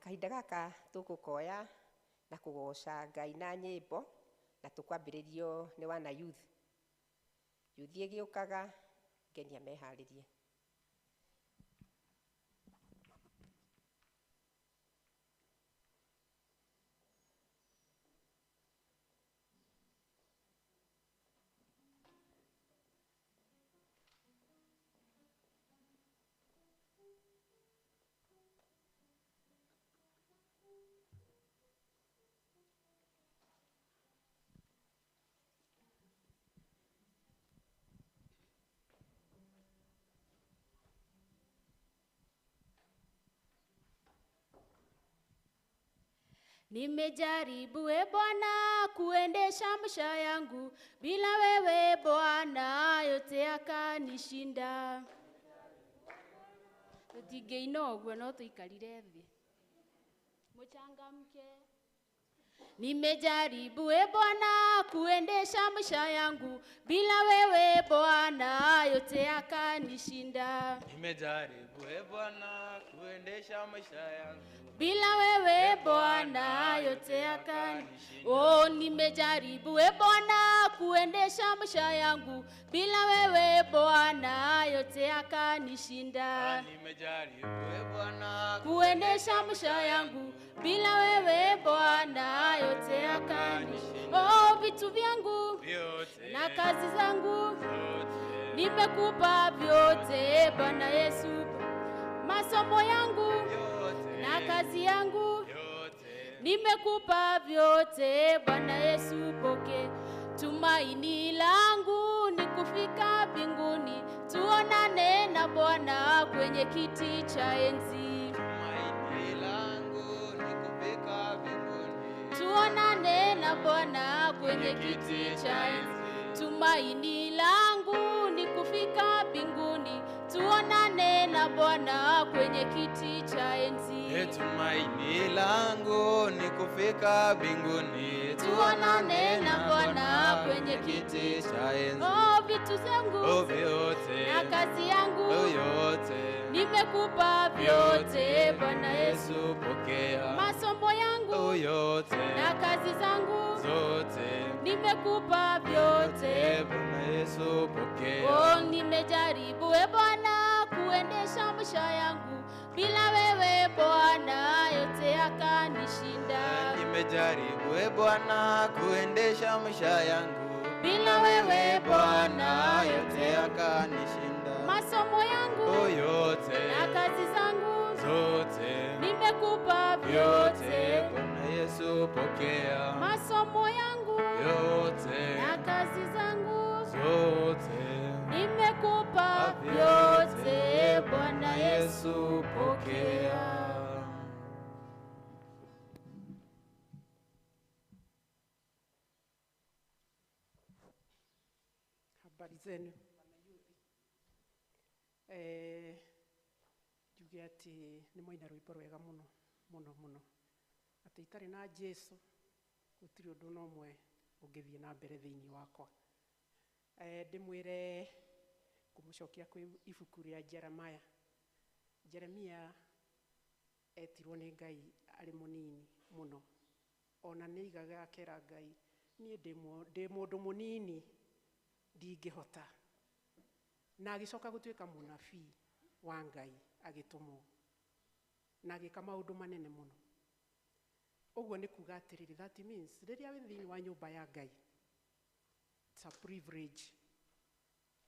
Kahinda gaka tũgũkoya na kũgoca Ngai na nyĩmbo, na tũkwambĩrĩrio nĩ wana youth. Youth ĩgĩũkaga, ngenia meharĩrie. Nimejaribu e Bwana kuendesha maisha yangu, bila wewe Bwana yote yakanishinda. Tutingĩina ũguo no tũikarire thĩ. Mũchangamke. Nimejaribu e Bwana kuendesha maisha yangu, bila wewe Bwana yote yakanishinda. Nimejaribu e Bwana kuendesha maisha yangu, bila wewe Bwana yote yakanishinda. Oh, nimejaribu e Bwana kuendesha maisha yangu, bila wewe Bwana yote yakanishinda. Nimejaribu e Bwana kuendesha maisha yangu, bila wewe Bwana yote yakanishinda. Oh, vitu vyangu vyote na kazi zangu vyote nimekupa vyote Bwana Yesu. Masomo yangu yote na kazi yangu yote nimekupa vyote Bwana Yesu, poke. Tumaini langu ni kufika mbinguni, tuonane na Bwana kwenye kiti cha enzi. Tumaini langu ni kufika mbinguni, tuonane na Bwana kwenye kiti cha enzi. Tumaini langu ni kufika mbinguni, tuonane na Bwana kwenye kiti cha enzi. Tumaini langu ni kufika mbinguni, tuonane na Bwana kwenye kiti cha enzi. Oh, vitu zangu vyote na kazi yangu yote nimekupa vyote Bwana Yesu, pokea. Masomo yangu yote na kazi zangu zote nimekupa vyote Bwana Yesu, pokea. Oh, nimejaribu e Bwana kuendesha maisha yangu, bila wewe Bwana yote yakanishinda. Nimejaribu e Bwana kuendesha maisha yangu, bila wewe Bwana yote yakanishinda. Masomo yangu yote na kazi zangu zote nimekupa vyote Bwana Yesu, pokea. Masomo yangu yote na kazi zangu zote nimekupa vyote Bwana Yesu, pokea. Habari zenu njuge ati nĩ mwaina rwĩmbo rwega mũno mũno mũno, atĩ itarĩ na Jesu gũtirĩ ũndũ na ũmwe ũngĩthiĩ na mbere thĩinĩ wakwa. Ndĩmwĩre ngũmũcokia kwĩ ibuku rĩa Jeremiah. Jeremia etirwo nĩ Ngai arĩ mũnini mũno, ona nĩ aigaga akera Ngai, niĩ ndĩ mũndũ mũnini ndingĩhota. Na agĩcoka gũtuĩka mũnabii wa Ngai agĩtũmwo, na agĩka maũndũ manene mũno. Ũguo nĩ kuga atĩrĩrĩ, that means rĩrĩa wĩ thĩinĩ wa nyũmba ya Ngai, it's a privilege.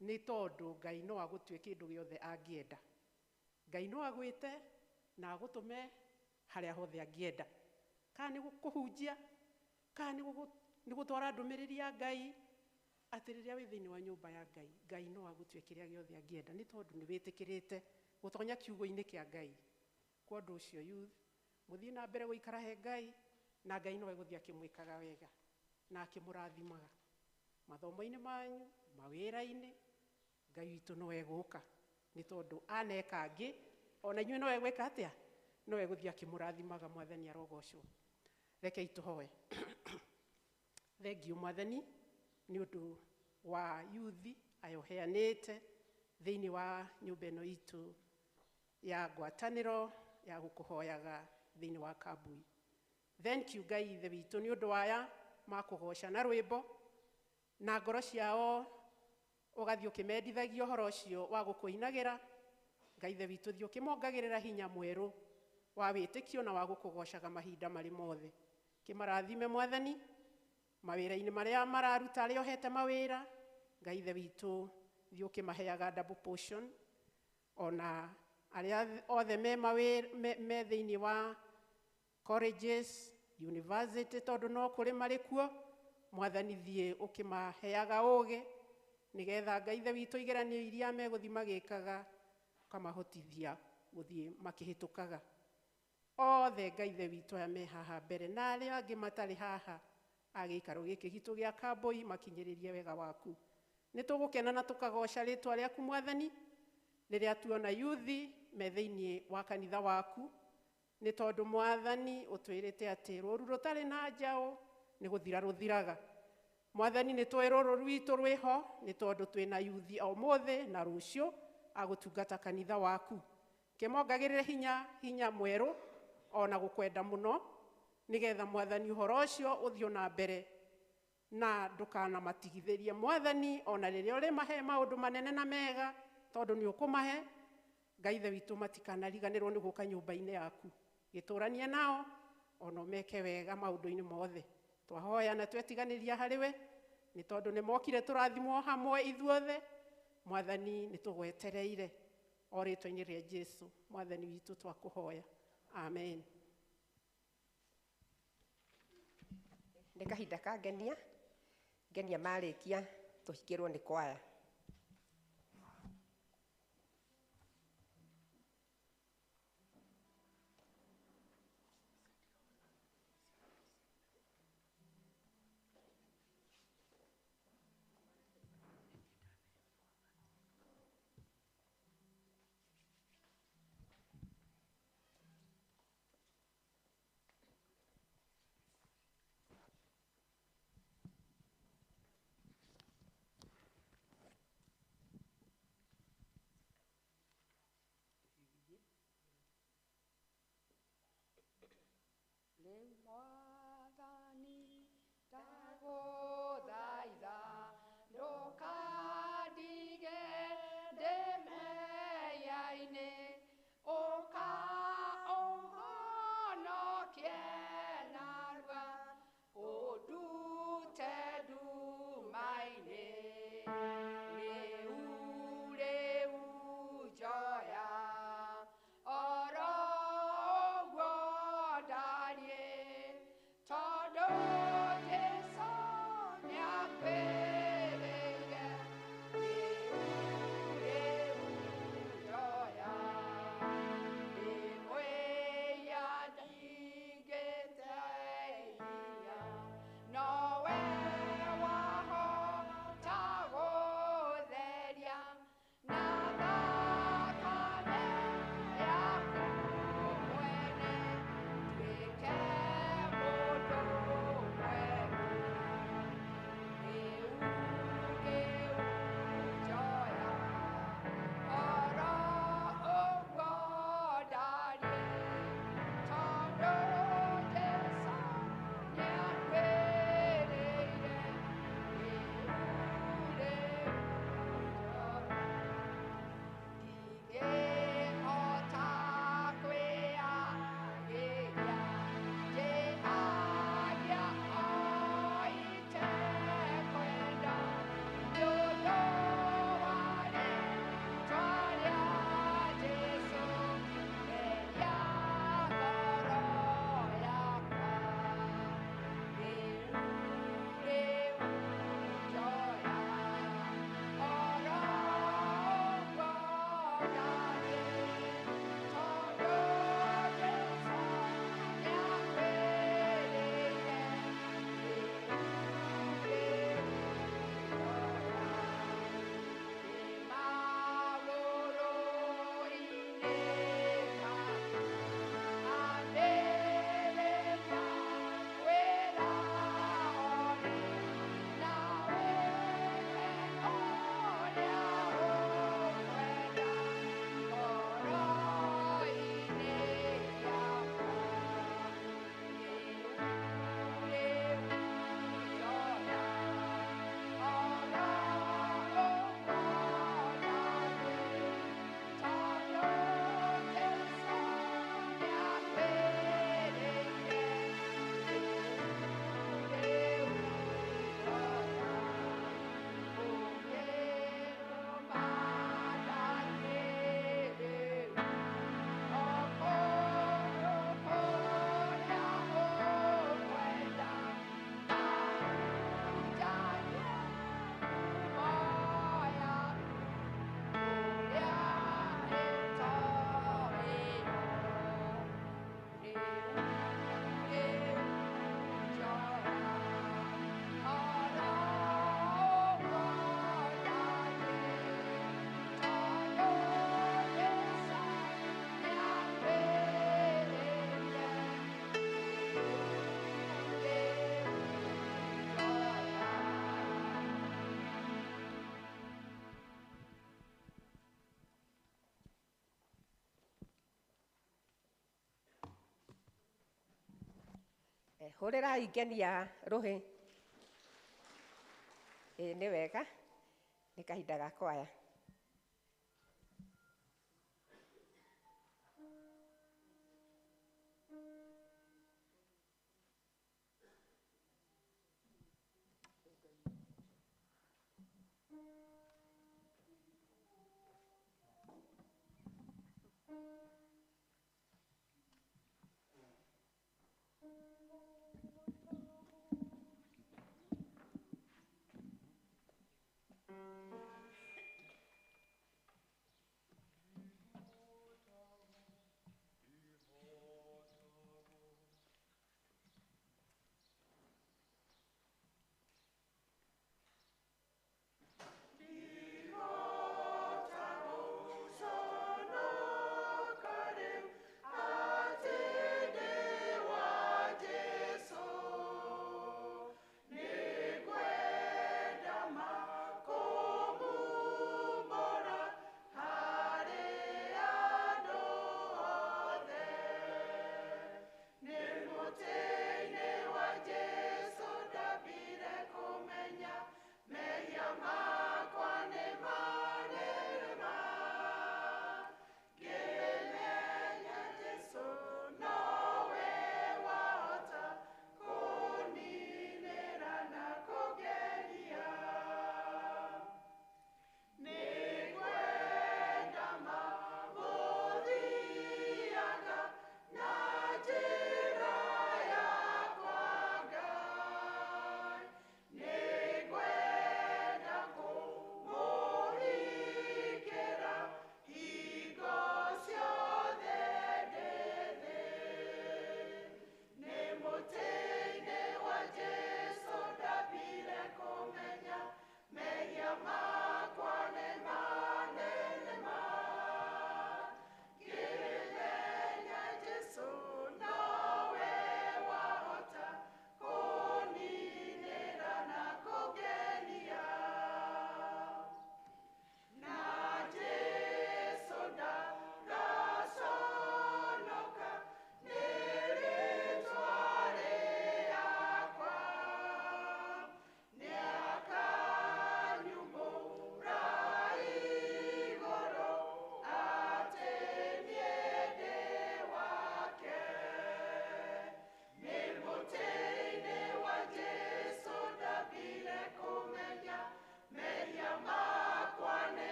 Nĩ tondũ Ngai no agũtue kĩndũ gĩothe angĩenda. Ngai no agwĩte na agũtũme harĩa hothe angĩenda. Kana nĩ kũhunjia, kana nĩ gũtwara ndũmĩrĩri ya Ngai, atĩ rĩrĩa wĩ thĩinĩ wa nyũmba ya Ngai, Ngai no agũtue kĩrĩa gĩothe angĩenda nĩ tondũ nĩ wĩtĩkĩrĩte gũtonya kiugo-inĩ kĩa Ngai. Kwa ũndũ ũcio youth, mũthiĩ na mbere gũikara he Ngai, na Ngai no egũthiĩ akĩmwĩkaga wega na akĩmũrathimaga mathomo-inĩ manyu, mawĩra-inĩ, Ngai witũ no egũka nĩ tondũ aneka angĩ ona inyuĩ no egwĩka atĩa, no egũthiĩ akĩmũrathimaga. Mwathani arogocwo. Rekei tũhoe. Thengiũ Mwathani nĩ ũndũ wa yuthi aya ũheanĩte thĩinĩ wa nyũmba ĩno itũ ya ngwatanĩro ya gũkũhoyaga thĩinĩ wa Kambui. Thank you Ngai ithe witũ nĩ ũndũ waya makũgoca na rwĩmbo na ngoro ciao ũgathiĩ ũkĩmendithagia ũhoro ũcio wa gũkũinagĩra. Ngai ithe witũ thiĩ ũkĩmongagĩrĩra hinya mwerũ wa wĩtĩkio na wa gũkũgocaga mahinda marĩ mothe. Kĩmarathime Mwathani mawĩra-inĩ marĩa mararuta arĩa ũhete mawĩra. Ngai ithe witũ thiĩ ũkĩmaheaga double portion, ona arĩa othe me mawĩra me thĩinĩ wa colleges, university, tondũ no kũrĩ marĩ kuo. Mwathani thiĩ ũkĩmaheaga ũgĩ nĩgetha Ngai ithe witũ igeranio iria megũthiĩ magĩkaga ũkamahotithia gũthiĩ makĩhĩtũkaga. Othe Ngai ithe witũ aya me haha mbere na arĩa angĩ matarĩ haha a gĩikaro gĩkĩ gitũ gĩa Kambui makinyĩrĩrie wega waku. Nĩ tũgũkena na tũkagoca rĩtwa rĩaku Mwathani rĩrĩa tuona yuthi me thĩinĩ wa kanitha waku, nĩ tondũ Mwathani ũtwĩrĩte atĩ rũũru rũtarĩ na njaũ nĩ gũthira rũthiraga. Mwathani nĩ tũĩ rũrũ rwitũ rwĩho nĩ tondũ twĩna yuthi o ũmũthĩ na rũciũ agũtungata kanitha waku. Kĩmongagĩrĩre hinya, hinya mwerũ ona gũkwenda mũno nĩgetha Mwathani ũhoro ũcio ũthiĩ na mbere na ndũkanamatigithĩrie Mwathani ona rĩrĩa ũrĩmahe maũndũ manene na mega tondũ nĩ ũkũmahe. Ngai ithe witũ matikanariganĩrwo nĩ gũka nyũmba-inĩ yaku, gĩtũranie nao ona ũmeke wega maũndũ-inĩ mothe. Twahoya na twetiganĩria harĩ we nĩ tondũ nĩ mokire tũrathimwo hamwe ithuothe. Mwathani nĩ tũgwetereire o rĩtwa-inĩ rĩa Jesu Mwathani witũ twakũhoya, amen. Nĩ kahinda ka ngenia, ngenia marĩkia tũhingĩrwo nĩ kwaya. Hũrĩrai ngenia rũhĩ. Ĩĩ nĩ wega, nĩ kahinda ga kwaya.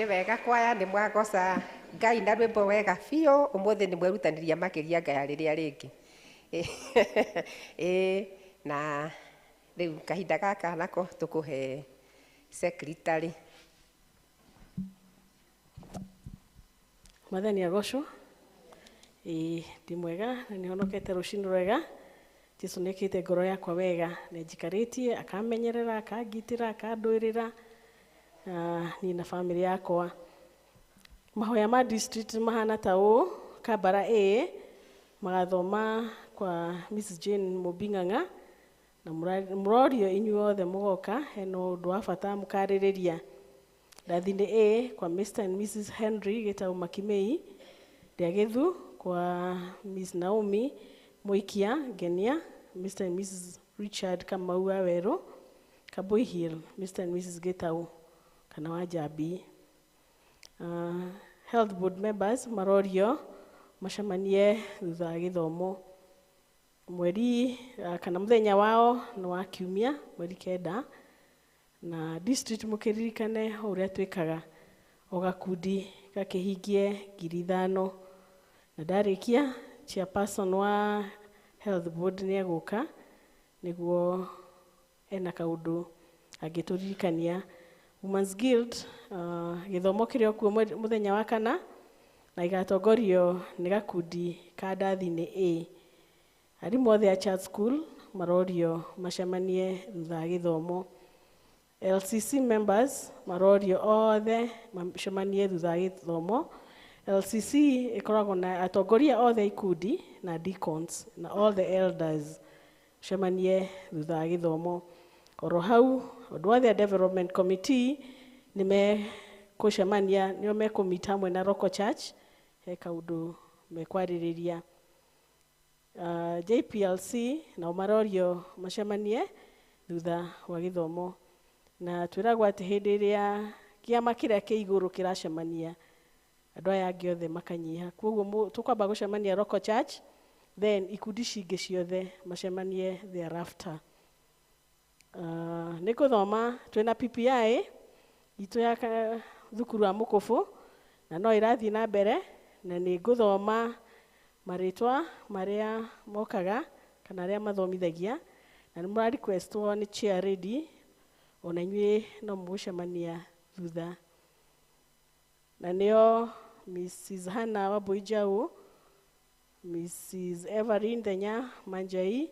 Nĩ wega kwaya nĩ mwagoca Ngai na rwĩmbo wega biũ. Ũmũthĩ nĩ mwerutanĩria makĩria ngaya rĩrĩa rĩngĩ. Ĩĩ, na rĩu kahinda gaka nako tũkũhe secretary. Mwathani agocwo. Ĩĩ, ndĩ mwega na nĩhonokete rũcinĩ rwega. Jesu nĩekĩte ngoro yakwa wega, nĩanjikarĩtie, akamenyerera, akangitĩra, akandũĩrĩra niĩ na bamĩrĩ yakwa. Mahoya ma district mahana ta ũũ: Kambara A magathoma kwa Mrs Jane Mũmbing'ang'a, na mũrorio inyuothe mũgoka, hena ũndũ wa bata mũkarĩrĩria. Ndathini A kwa Mr and Mrs Henry Gĩtau Makimei, Rĩagĩthu kwa Miss Naomi Muikia Ngenia, Mr and Mrs Richard Kamau wa Werũ, Kabui Hill, Mr and Mrs Gĩtau kana wa Njambi. Health board members marorio macemanie thutha wa gĩthomo mweri kana mũthenya wao nĩ wa kiumia mweri 9. Na district mũkĩririkane o ũrĩa twĩkaga, o gakundi gakĩhingie 5,000. Na ndarĩkia, chairperson wa health board nĩ egũka nĩguo ena kaũndũ angĩtũririkania. Women's Guild gĩthomo kĩrĩ o kuo mũthenya wa kana, na igatongorio nĩ gakundi ka ndathi-inĩ A. Arimũ othe a Church School marorio macemanie thutha wa gĩthomo. LCC members marorio othe macemanie thutha wa gĩthomo. LCC ĩkoragwo na atongoria othe a ikundi na deacons na all the elders cemanie thutha wa gĩthomo. Oro hau andũ othe a development committee nĩ mekũcemania, nĩo mekũmeet hamwe na local church, he kaũndũ mekwarĩrĩria. JPLC nao marorio macemanie thutha wa gĩthomo. Na twĩragwo atĩ hĩndĩ ĩrĩa kĩama kĩrĩa kĩ igũrũ kĩracemania, andũ aya angĩ othe makanyiha. Koguo tũkwamba gũcemania local church, then ikundi cingĩ ciothe macemanie thereafter. Nĩ ngũthoma twĩna PPI itũ ya thukuru wa Mũkũbũ, na no ĩrathiĩ na mbere, na nĩ ngũthoma marĩtwa marĩa mokaga kana arĩa mathomithagia, na nĩ mũra requestwo nĩ chair lady, ona inyuĩ no mũgũcemania thutha. Na nĩo Mrs Hannah Wambui Njaũ, Mrs Everine Thenya Manjai,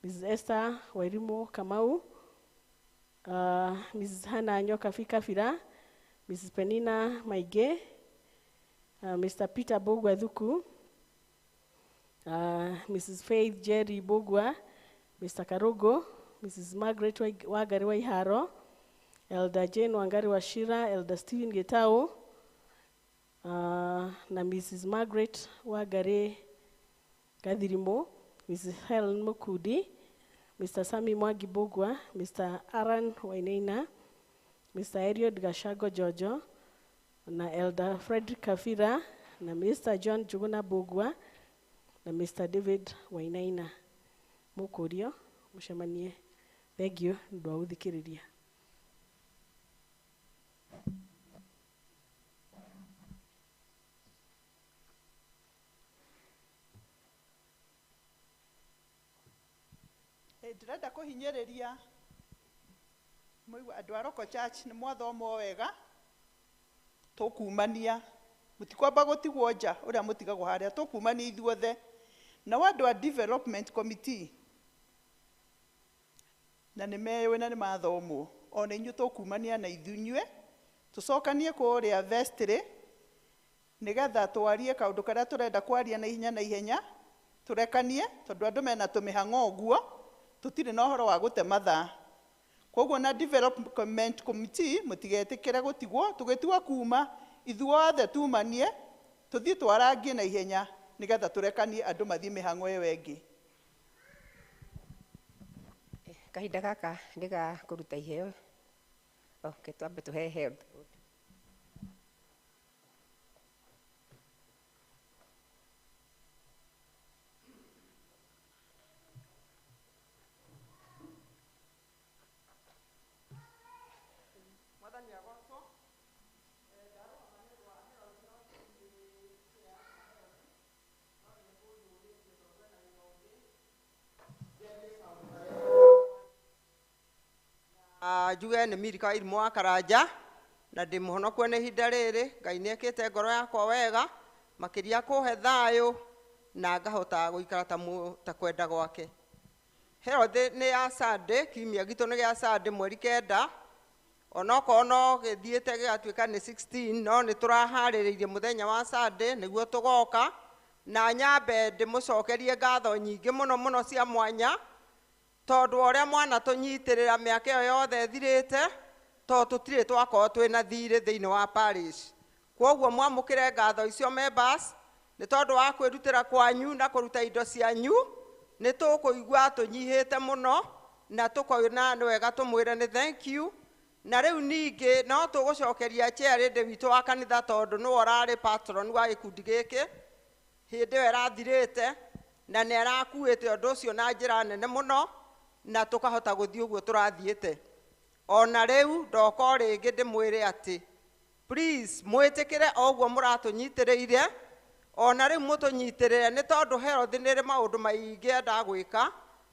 Mrs Esther Wairimu Kamau, Mrs Hannah Nyokabi Kabira, Mrs Penina Maingĩ, Mr Peter Mbũgua Thuku, Mrs Faith Jerry Mbũgua, Mr Karugo, Mrs Margaret Wangari wa Iharo, Elder Jane Wangari wa Shira, Elder Stephen Gitau, na Mrs Margaret Wangari Gathirimu, Mrs Helen Mukudi, Mr Sami Mwangi Mbũgua, Mr Aaron Wainaina, Mr Eliud Gashago Jojo, na Elder Frederick Kafira, na Mr John Njuguna Mbũgua, na Mr David Wainaina. Mũkũrio mũcemanie. Thank you nĩ ũndũ wa gũthikĩrĩria. Ndĩrenda kũhinyĩrĩria mũigua andũ a Local Church nĩ mwathoma wega, tũkumania mũtikwamba gũtigwo nja ũrĩa mũtigagwo harĩa, tũkumania ithuothe. Nao andũ a development committee na nĩ meyũĩ na nĩ mathomwo, ona inyuĩ tũkumania na ithunyuĩ tũcokanie kũrĩa vestry nĩgetha twarie kaũndũ karĩa tũrenda kwaria na ihenya na ihenya, tũrekanie tondũ andũ mena tũmĩhang'o ũguo, tũtirĩ na ũhoro wa gũte mathaa. Koguo na development committee mũtigetĩkĩre gũtigwo, tũgĩtua kuma ithuothe tumanie tũthiĩ twarangie na ihenya nĩgetha tũrekanie andũ mathiĩ mĩhang'o ĩyo ĩngĩ. Kahinda gaka nĩ ga kũruta iheo. Okay, twambe tũhe health. Mwathani agocwo. Njuge nĩ Milika wa Irimũ wa Karanja na ndĩ mũhonoku nĩ ihinda rĩrĩ. Ngai nĩ ekĩte ngoro yakwa wega makĩria kũhe thayũ na ngahota gũikara ta kwenda gwake. Herod nĩ ya Sunday, kiumia gitũ nĩ gĩa Sunday mweri 9, onokorwo no gĩthiĩte gĩgatuĩka nĩ 16, no nĩ tũraharĩrĩirie mũthenya wa Sunday nĩguo tũgoka. Na nyambe ndĩmũcokerie ngatho nyingĩ mũno mũno cia mwanya tondũ ũrĩa mwana tũnyitĩrĩra mĩaka ĩyo yothe ĩthirĩte, tondũ tũtirĩ twakorwo twĩna thirĩ thĩinĩ wa parish. Kwoguo mwamũkĩre ngatho icio members nĩ tondũ wa kwĩrutĩra kwanyu na kũruta indo cianyu, nĩ tũkũigua tũnyihĩte mũno na tũkona nĩ wega tũmwĩre nĩ thank you. Na rĩu ningĩ no tũgũcokeria chairlady witũ wa kanitha tondũ nĩwe ũrarĩ patron wa gĩkundi gĩkĩ hĩndĩ ĩyo ĩrathirĩte, na nĩ arakuĩte ũndũ ũcio na njĩra nene mũno na tũkahota gũthiĩ ũguo tũrathiĩte. Ona rĩu ndoka o rĩngĩ ndĩmwĩre atĩ please mwĩtĩkĩre o ũguo mũratũnyitĩrĩire, ona rĩu mũtũnyitĩrĩre nĩ tondũ Herod nĩ ĩrĩ maũndũ maingĩ endaga gwĩka,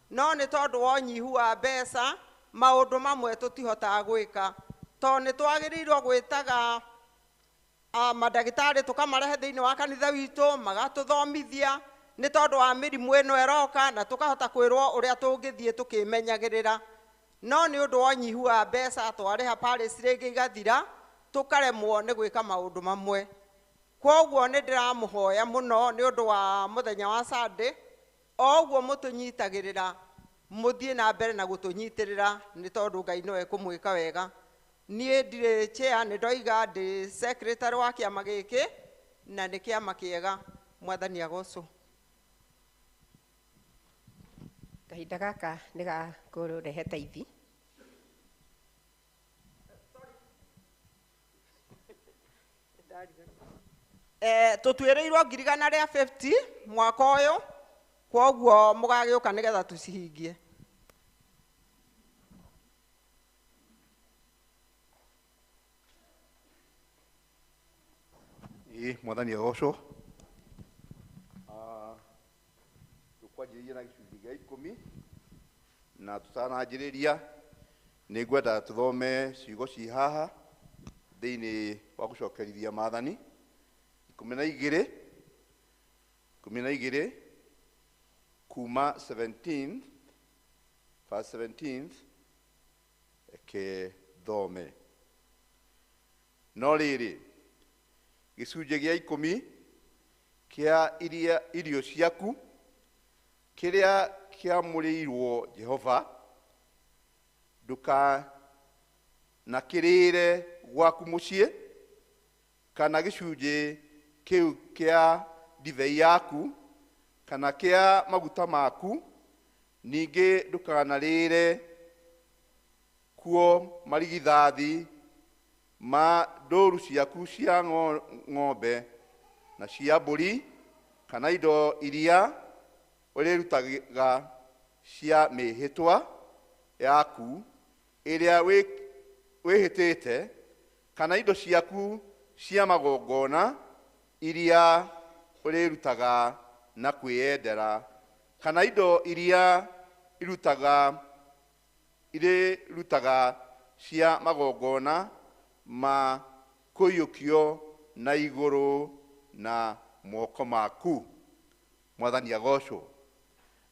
no nĩ tondũ wa ũnyihu wa mbeca maũndũ mamwe tũtihotaga gwĩka, tondũ nĩ twagĩrĩirwo gwĩtaga mandagĩtarĩ tũkamarehe thĩinĩ wa kanitha witũ magatũthomithia nĩ tondũ wa mĩrimũ ĩno ĩroka, na tũkahota kwĩrwo ũrĩa tũngĩthiĩ tũkĩmenyagĩrĩra. No nĩ ũndũ wa ũnyihu wa mbeca twarĩha parish rĩngĩ igathira, tũkaremwo nĩ gwĩka maũndũ mamwe. Kwoguo nĩ ndĩramũhoya mũno nĩ ũndũ wa mũthenya wa Sunday, o ũguo mũtũnyitagĩrĩra mũthiĩ na mbere na gũtũnyitĩrĩra nĩ tondũ Ngai no ekũmwĩka wega. Niĩ ndirĩ chair, nĩ ndoiga ndĩ secretary wa kĩama gĩkĩ na nĩ kĩama kĩega. Mwathani agocwo. Kahinda gaka nĩ ga kũrehe taithi. Tũtuĩrĩirwo 150,000 mwaka ũyũ, kwoguo mũgagĩũka nĩgetha tũcihingie. Ĩĩ, Mwathani agocwo. Tũkwanjĩrĩria na gĩcunjĩ gĩa 10, na tũtananjĩrĩria nĩ ngwenda tũthome ciugo ci haha thĩinĩ wa gũcokerithia maathani 12, 12 kuma 17 verse 17, reke thome. No rĩrĩ, gĩcunjĩ gĩa 10 kĩa irio ciaku kĩrĩa kĩamũrĩirwo Jehova, ndũkanakĩrĩre gwaku mũciĩ, kana gĩcunjĩ kĩu kĩa ndibei yaku kana kĩa maguta maku, ningĩ ndũkanarĩre kuo marigithathi ma ndũru ciaku cia ng'ombe na cia mbũri, kana indo iria ũrĩrutaga cia mĩhĩtwa yaku ĩrĩa wĩhĩtĩte, kana indo ciaku cia magongona iria ũrĩrutaga na kwĩyendera, kana indo iria irĩrutaga cia magongona ma kũiyũkio na igũrũ na moko maku. Mwathani agocwo.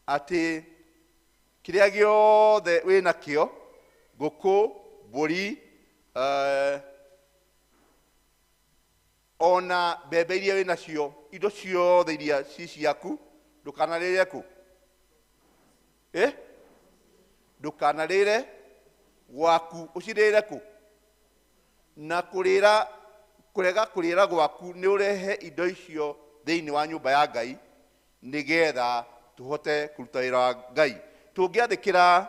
Atĩ kĩrĩa gĩothe wĩnakĩo, ngũkũ, mbũri, ona mbembe iria wĩnacio, indo ciothe iria ci ciaku, ndũkanarĩre kũ? Ndũkanarĩre gwaku, ũcirĩre kũ? Na kũrĩra, kũrega kũrĩra gwaku nĩ ũrehe indo icio thĩinĩ wa nyũmba ya Ngai nĩgetha tũhote kũruta wĩra wa Ngai. Tũngĩathĩkĩra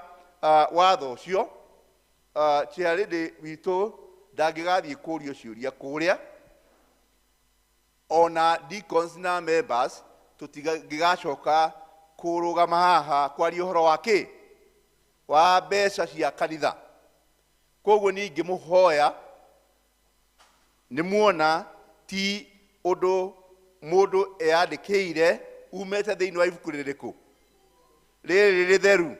watho ũcio, chairlady witũ ndangĩgathiĩ kũrio ciũria kũrĩa, ona deacons na members tũtingĩgacoka kũrũgama haha kwaria ũhoro wa kĩ? Wa mbeca cia kanitha. Koguo niĩ ingĩmũhoya, nĩ muona ti ũndũ mũndũ eyandĩkĩire umĩte thĩinĩ wa ibuku rĩrĩkũ? Rĩrĩ rĩtheru.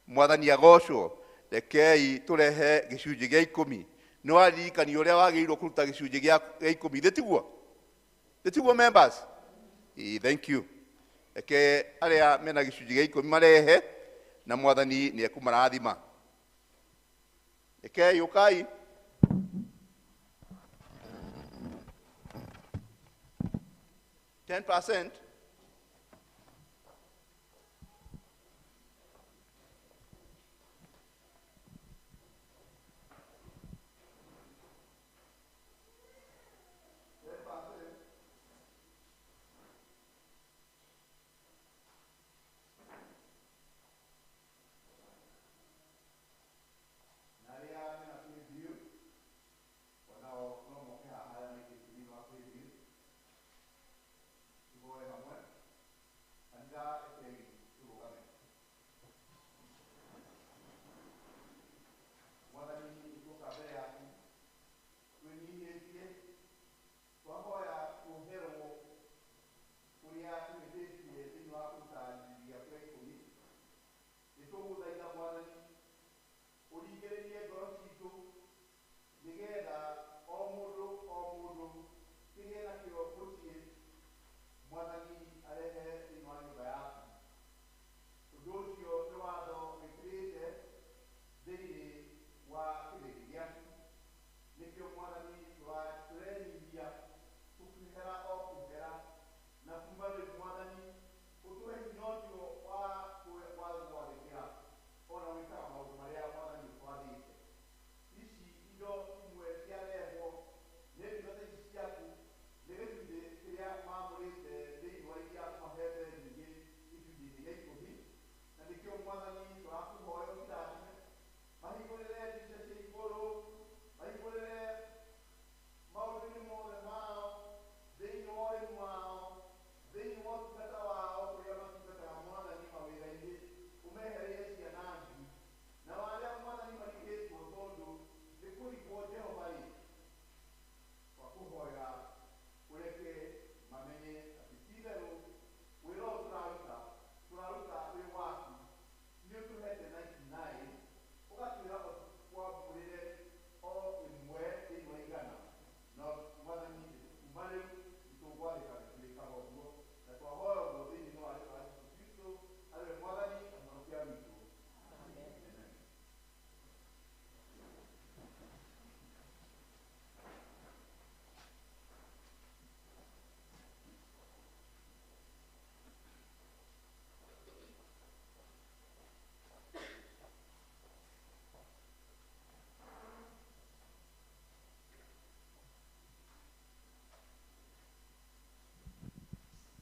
Mwathani agocwo. Rekei tũrehe gĩcunjĩ gĩa 10. Nĩ waririkanio ũrĩa wagĩrĩirwo kũruta gĩcunjĩ gĩa 10. Thĩ tiguo members? Thank you. Reke arĩa mena gĩcunjĩ gĩa 10 marehe na mwathani nĩ ekũmarathima. Rekei ũkai. 10%.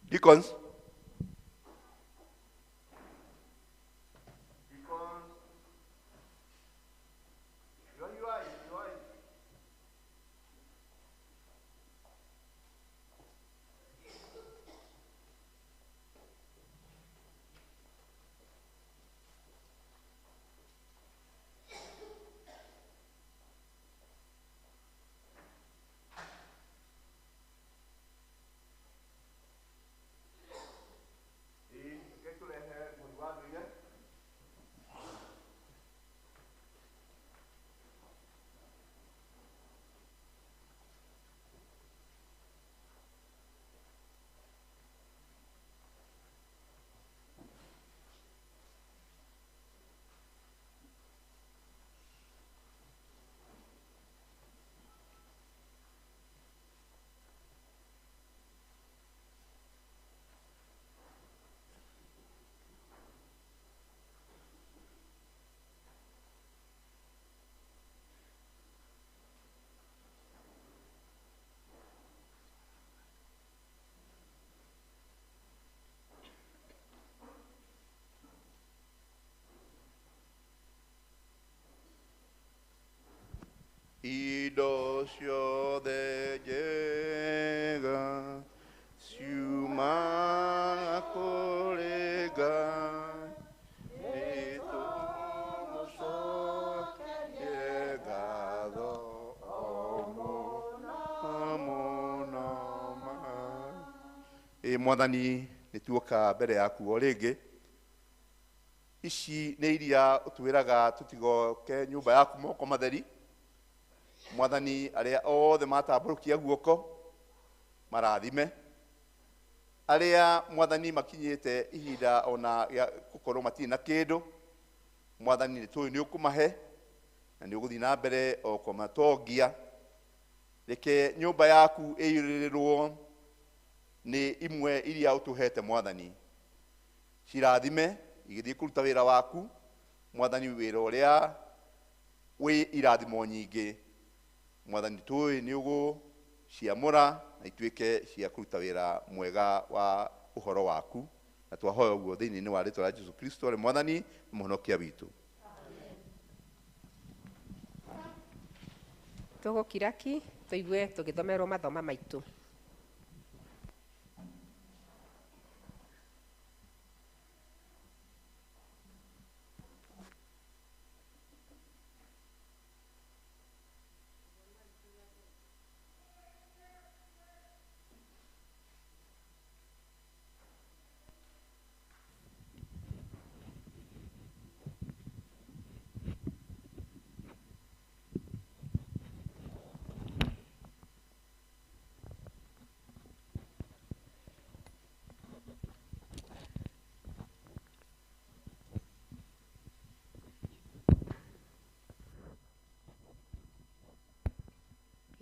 Deacons. Deacons. You are. Indo ciothe njega ciumaga kũrĩ Ngai, nĩtũmũcokerie ngatho o mũno mũno ma. Ĩ Mwathani, nĩtuoka mbere yaku o rĩngĩ. Ici nĩ iria ũtwĩraga tũtigoke nyũmba yaku moko matheri. Mwathani arĩa othe matambũrũkia guoko marathime. Arĩa Mwathani makinyĩte ihinda ona rĩa gũkorwo matirĩ na kĩndũ, Mwathani nĩ tũĩ nĩ ũkũmahe na nĩ ũgũthiĩ na mbere o kũmatongia. Reke nyũmba yaku ĩiyũrĩrĩrwo nĩ imwe iria ũtũhete Mwathani. Cirathime igĩthiĩ kũruta wĩra waku Mwathani, wĩra ũrĩa wĩ irathimo nyingĩ. Mwathani tũĩ nĩ ũgũciamũra na ituĩke cia kũruta wĩra mwega wa ũhoro waku, na twahoya ũguo thĩinĩ wa rĩtwa rĩa Jesũ Kristo arĩ Mwathani na Mũhonokia witũ. Tũgũkira ki tũigue tũgĩthomerwo mathoma maitũ.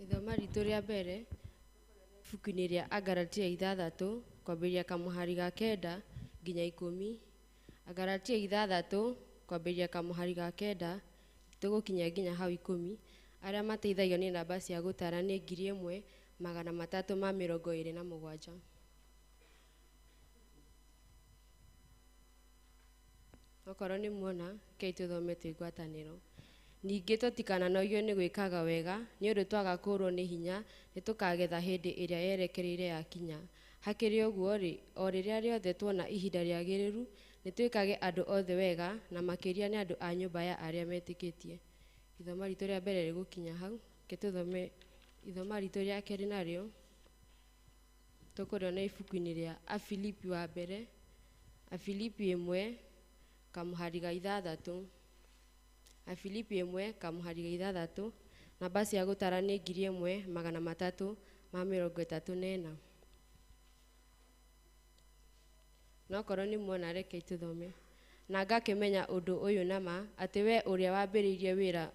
Ithoma ritũ rĩa mbere ibuku-inĩ rĩa Agalatia 6 kwambĩrĩria kamũhari ga 9 nginya 10. Agalatia 6 kwambĩrĩria kamũhari ga 9 tũgũkinya nginya hau 10. Arĩa mateithagio nĩ namba cia gũtara nĩ 1327. Okorwo nĩ muona, rekei tũthome twĩ ngwatanĩro. Ningĩ tũtikananogio nĩ gwĩkaga wega, nĩ ũndũ twaga kũũrwo nĩ hinya, nĩ tũkagetha hĩndĩ ĩrĩa yerekereire yakinya. Hakĩrĩ ũguo-rĩ, o rĩrĩa rĩothe tuona ihinda rĩagĩrĩru, nĩ twĩkage andũ othe wega, na makĩria nĩ andũ a nyũmba ya arĩa metĩkĩtie. Ithoma ritũ rĩa mbere rĩgũkinya hau, reke tũthome ithoma ritũ rĩa kerĩ narĩo. Tũkũrĩona ibuku-inĩ rĩa Afilipi wa mbere, Afilipi 1 kamũhari ga 6. Afilipi 1 kamũhari ga 6, namba cia gũtara nĩ 1334. No korwo nĩ muona, rekei tũthome. Na ngakĩmenya ũndũ ũyũ nama, atĩ we ũrĩa wambĩrĩirie wĩra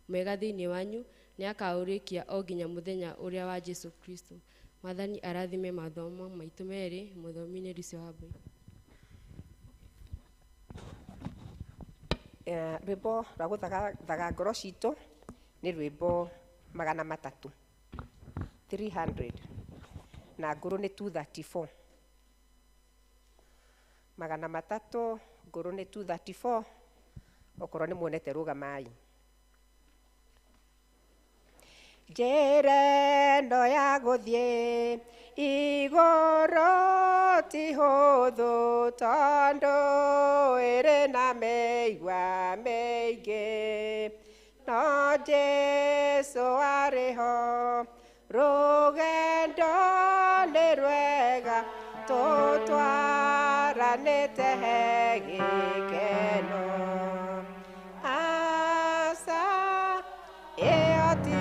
mwega thĩinĩ wanyu nĩakaũrĩkia o nginya mũthenya ũrĩa wa Jesũ Kristo. Mwathani arathime mathomo maitũ merĩ. Mũthomi nĩ Lucy Wambui. Rwĩmbo rwa gũthagathaga ngoro citũ nĩ rwĩmbo 300, 300, na ngũrũ nĩ 234. 300 ngũrũ nĩ 234. Okorwo nĩ muonete rũgamai. Njĩra ĩno ya gũthiĩ igũrũ ti hũthũ, tondũ ĩrĩ na mĩigua mĩingĩ, no Jesũ arĩ ho, rũgendo nĩ rwega, tũtwaranĩte he gĩkeno. Aca, ĩyo ti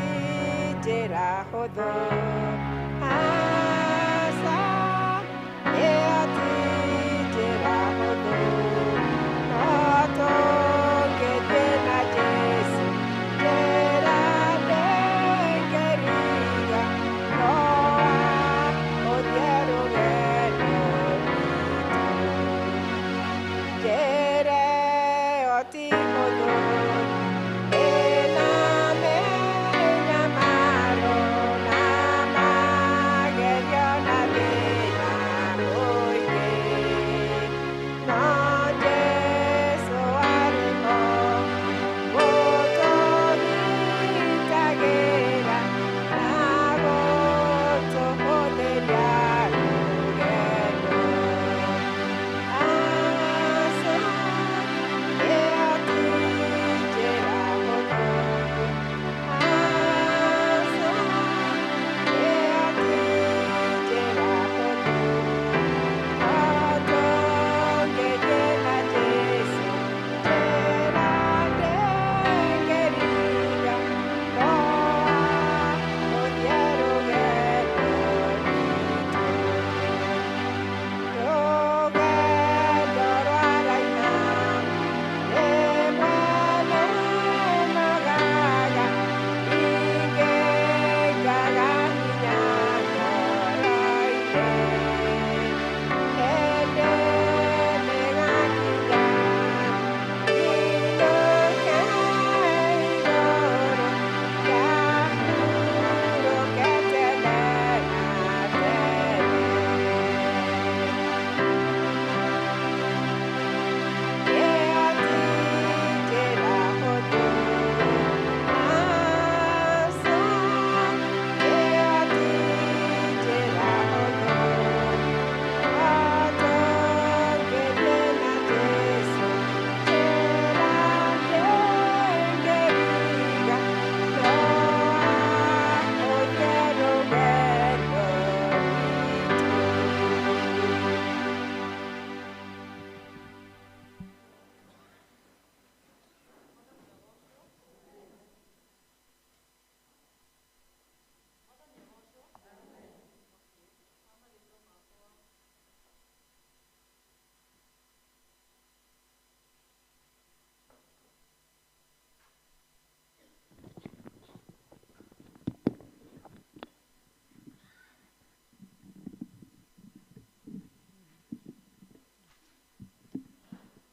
njĩra hũthũ, aca, ĩyo ti njĩra hũthũ, no tũngĩthiĩ na Jesũ njĩra ndĩngĩriga, no ahũthie rũgendo rwitũ. Njĩra ĩyo ti hũthũ, ĩna mĩnyamaro na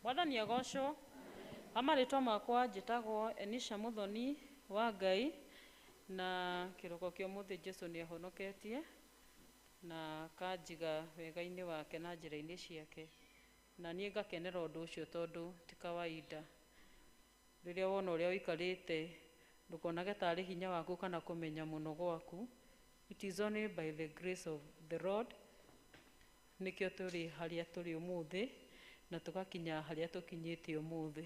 Mwathani agocwo. Amarĩtwa makwa njĩtagwo Enisha Muthoni wa Ngai, na kĩroko kĩa ũmũthĩ Jesũ nĩ ahonoketie na akanjiga wega-inĩ wake na njĩra-inĩ ciake, na niĩ ngakenera ũndũ ũcio tondũ ti kawaida. Rĩrĩa wona ũrĩa ũikarĩte ndũkonage tarĩ hinya waku kana kũmenya mũno gwaku. It is only by the grace of the Lord nĩkĩo tũrĩ harĩa tũrĩ ũmũthĩ na tũgakinya harĩa tũkinyĩte ũmũthĩ.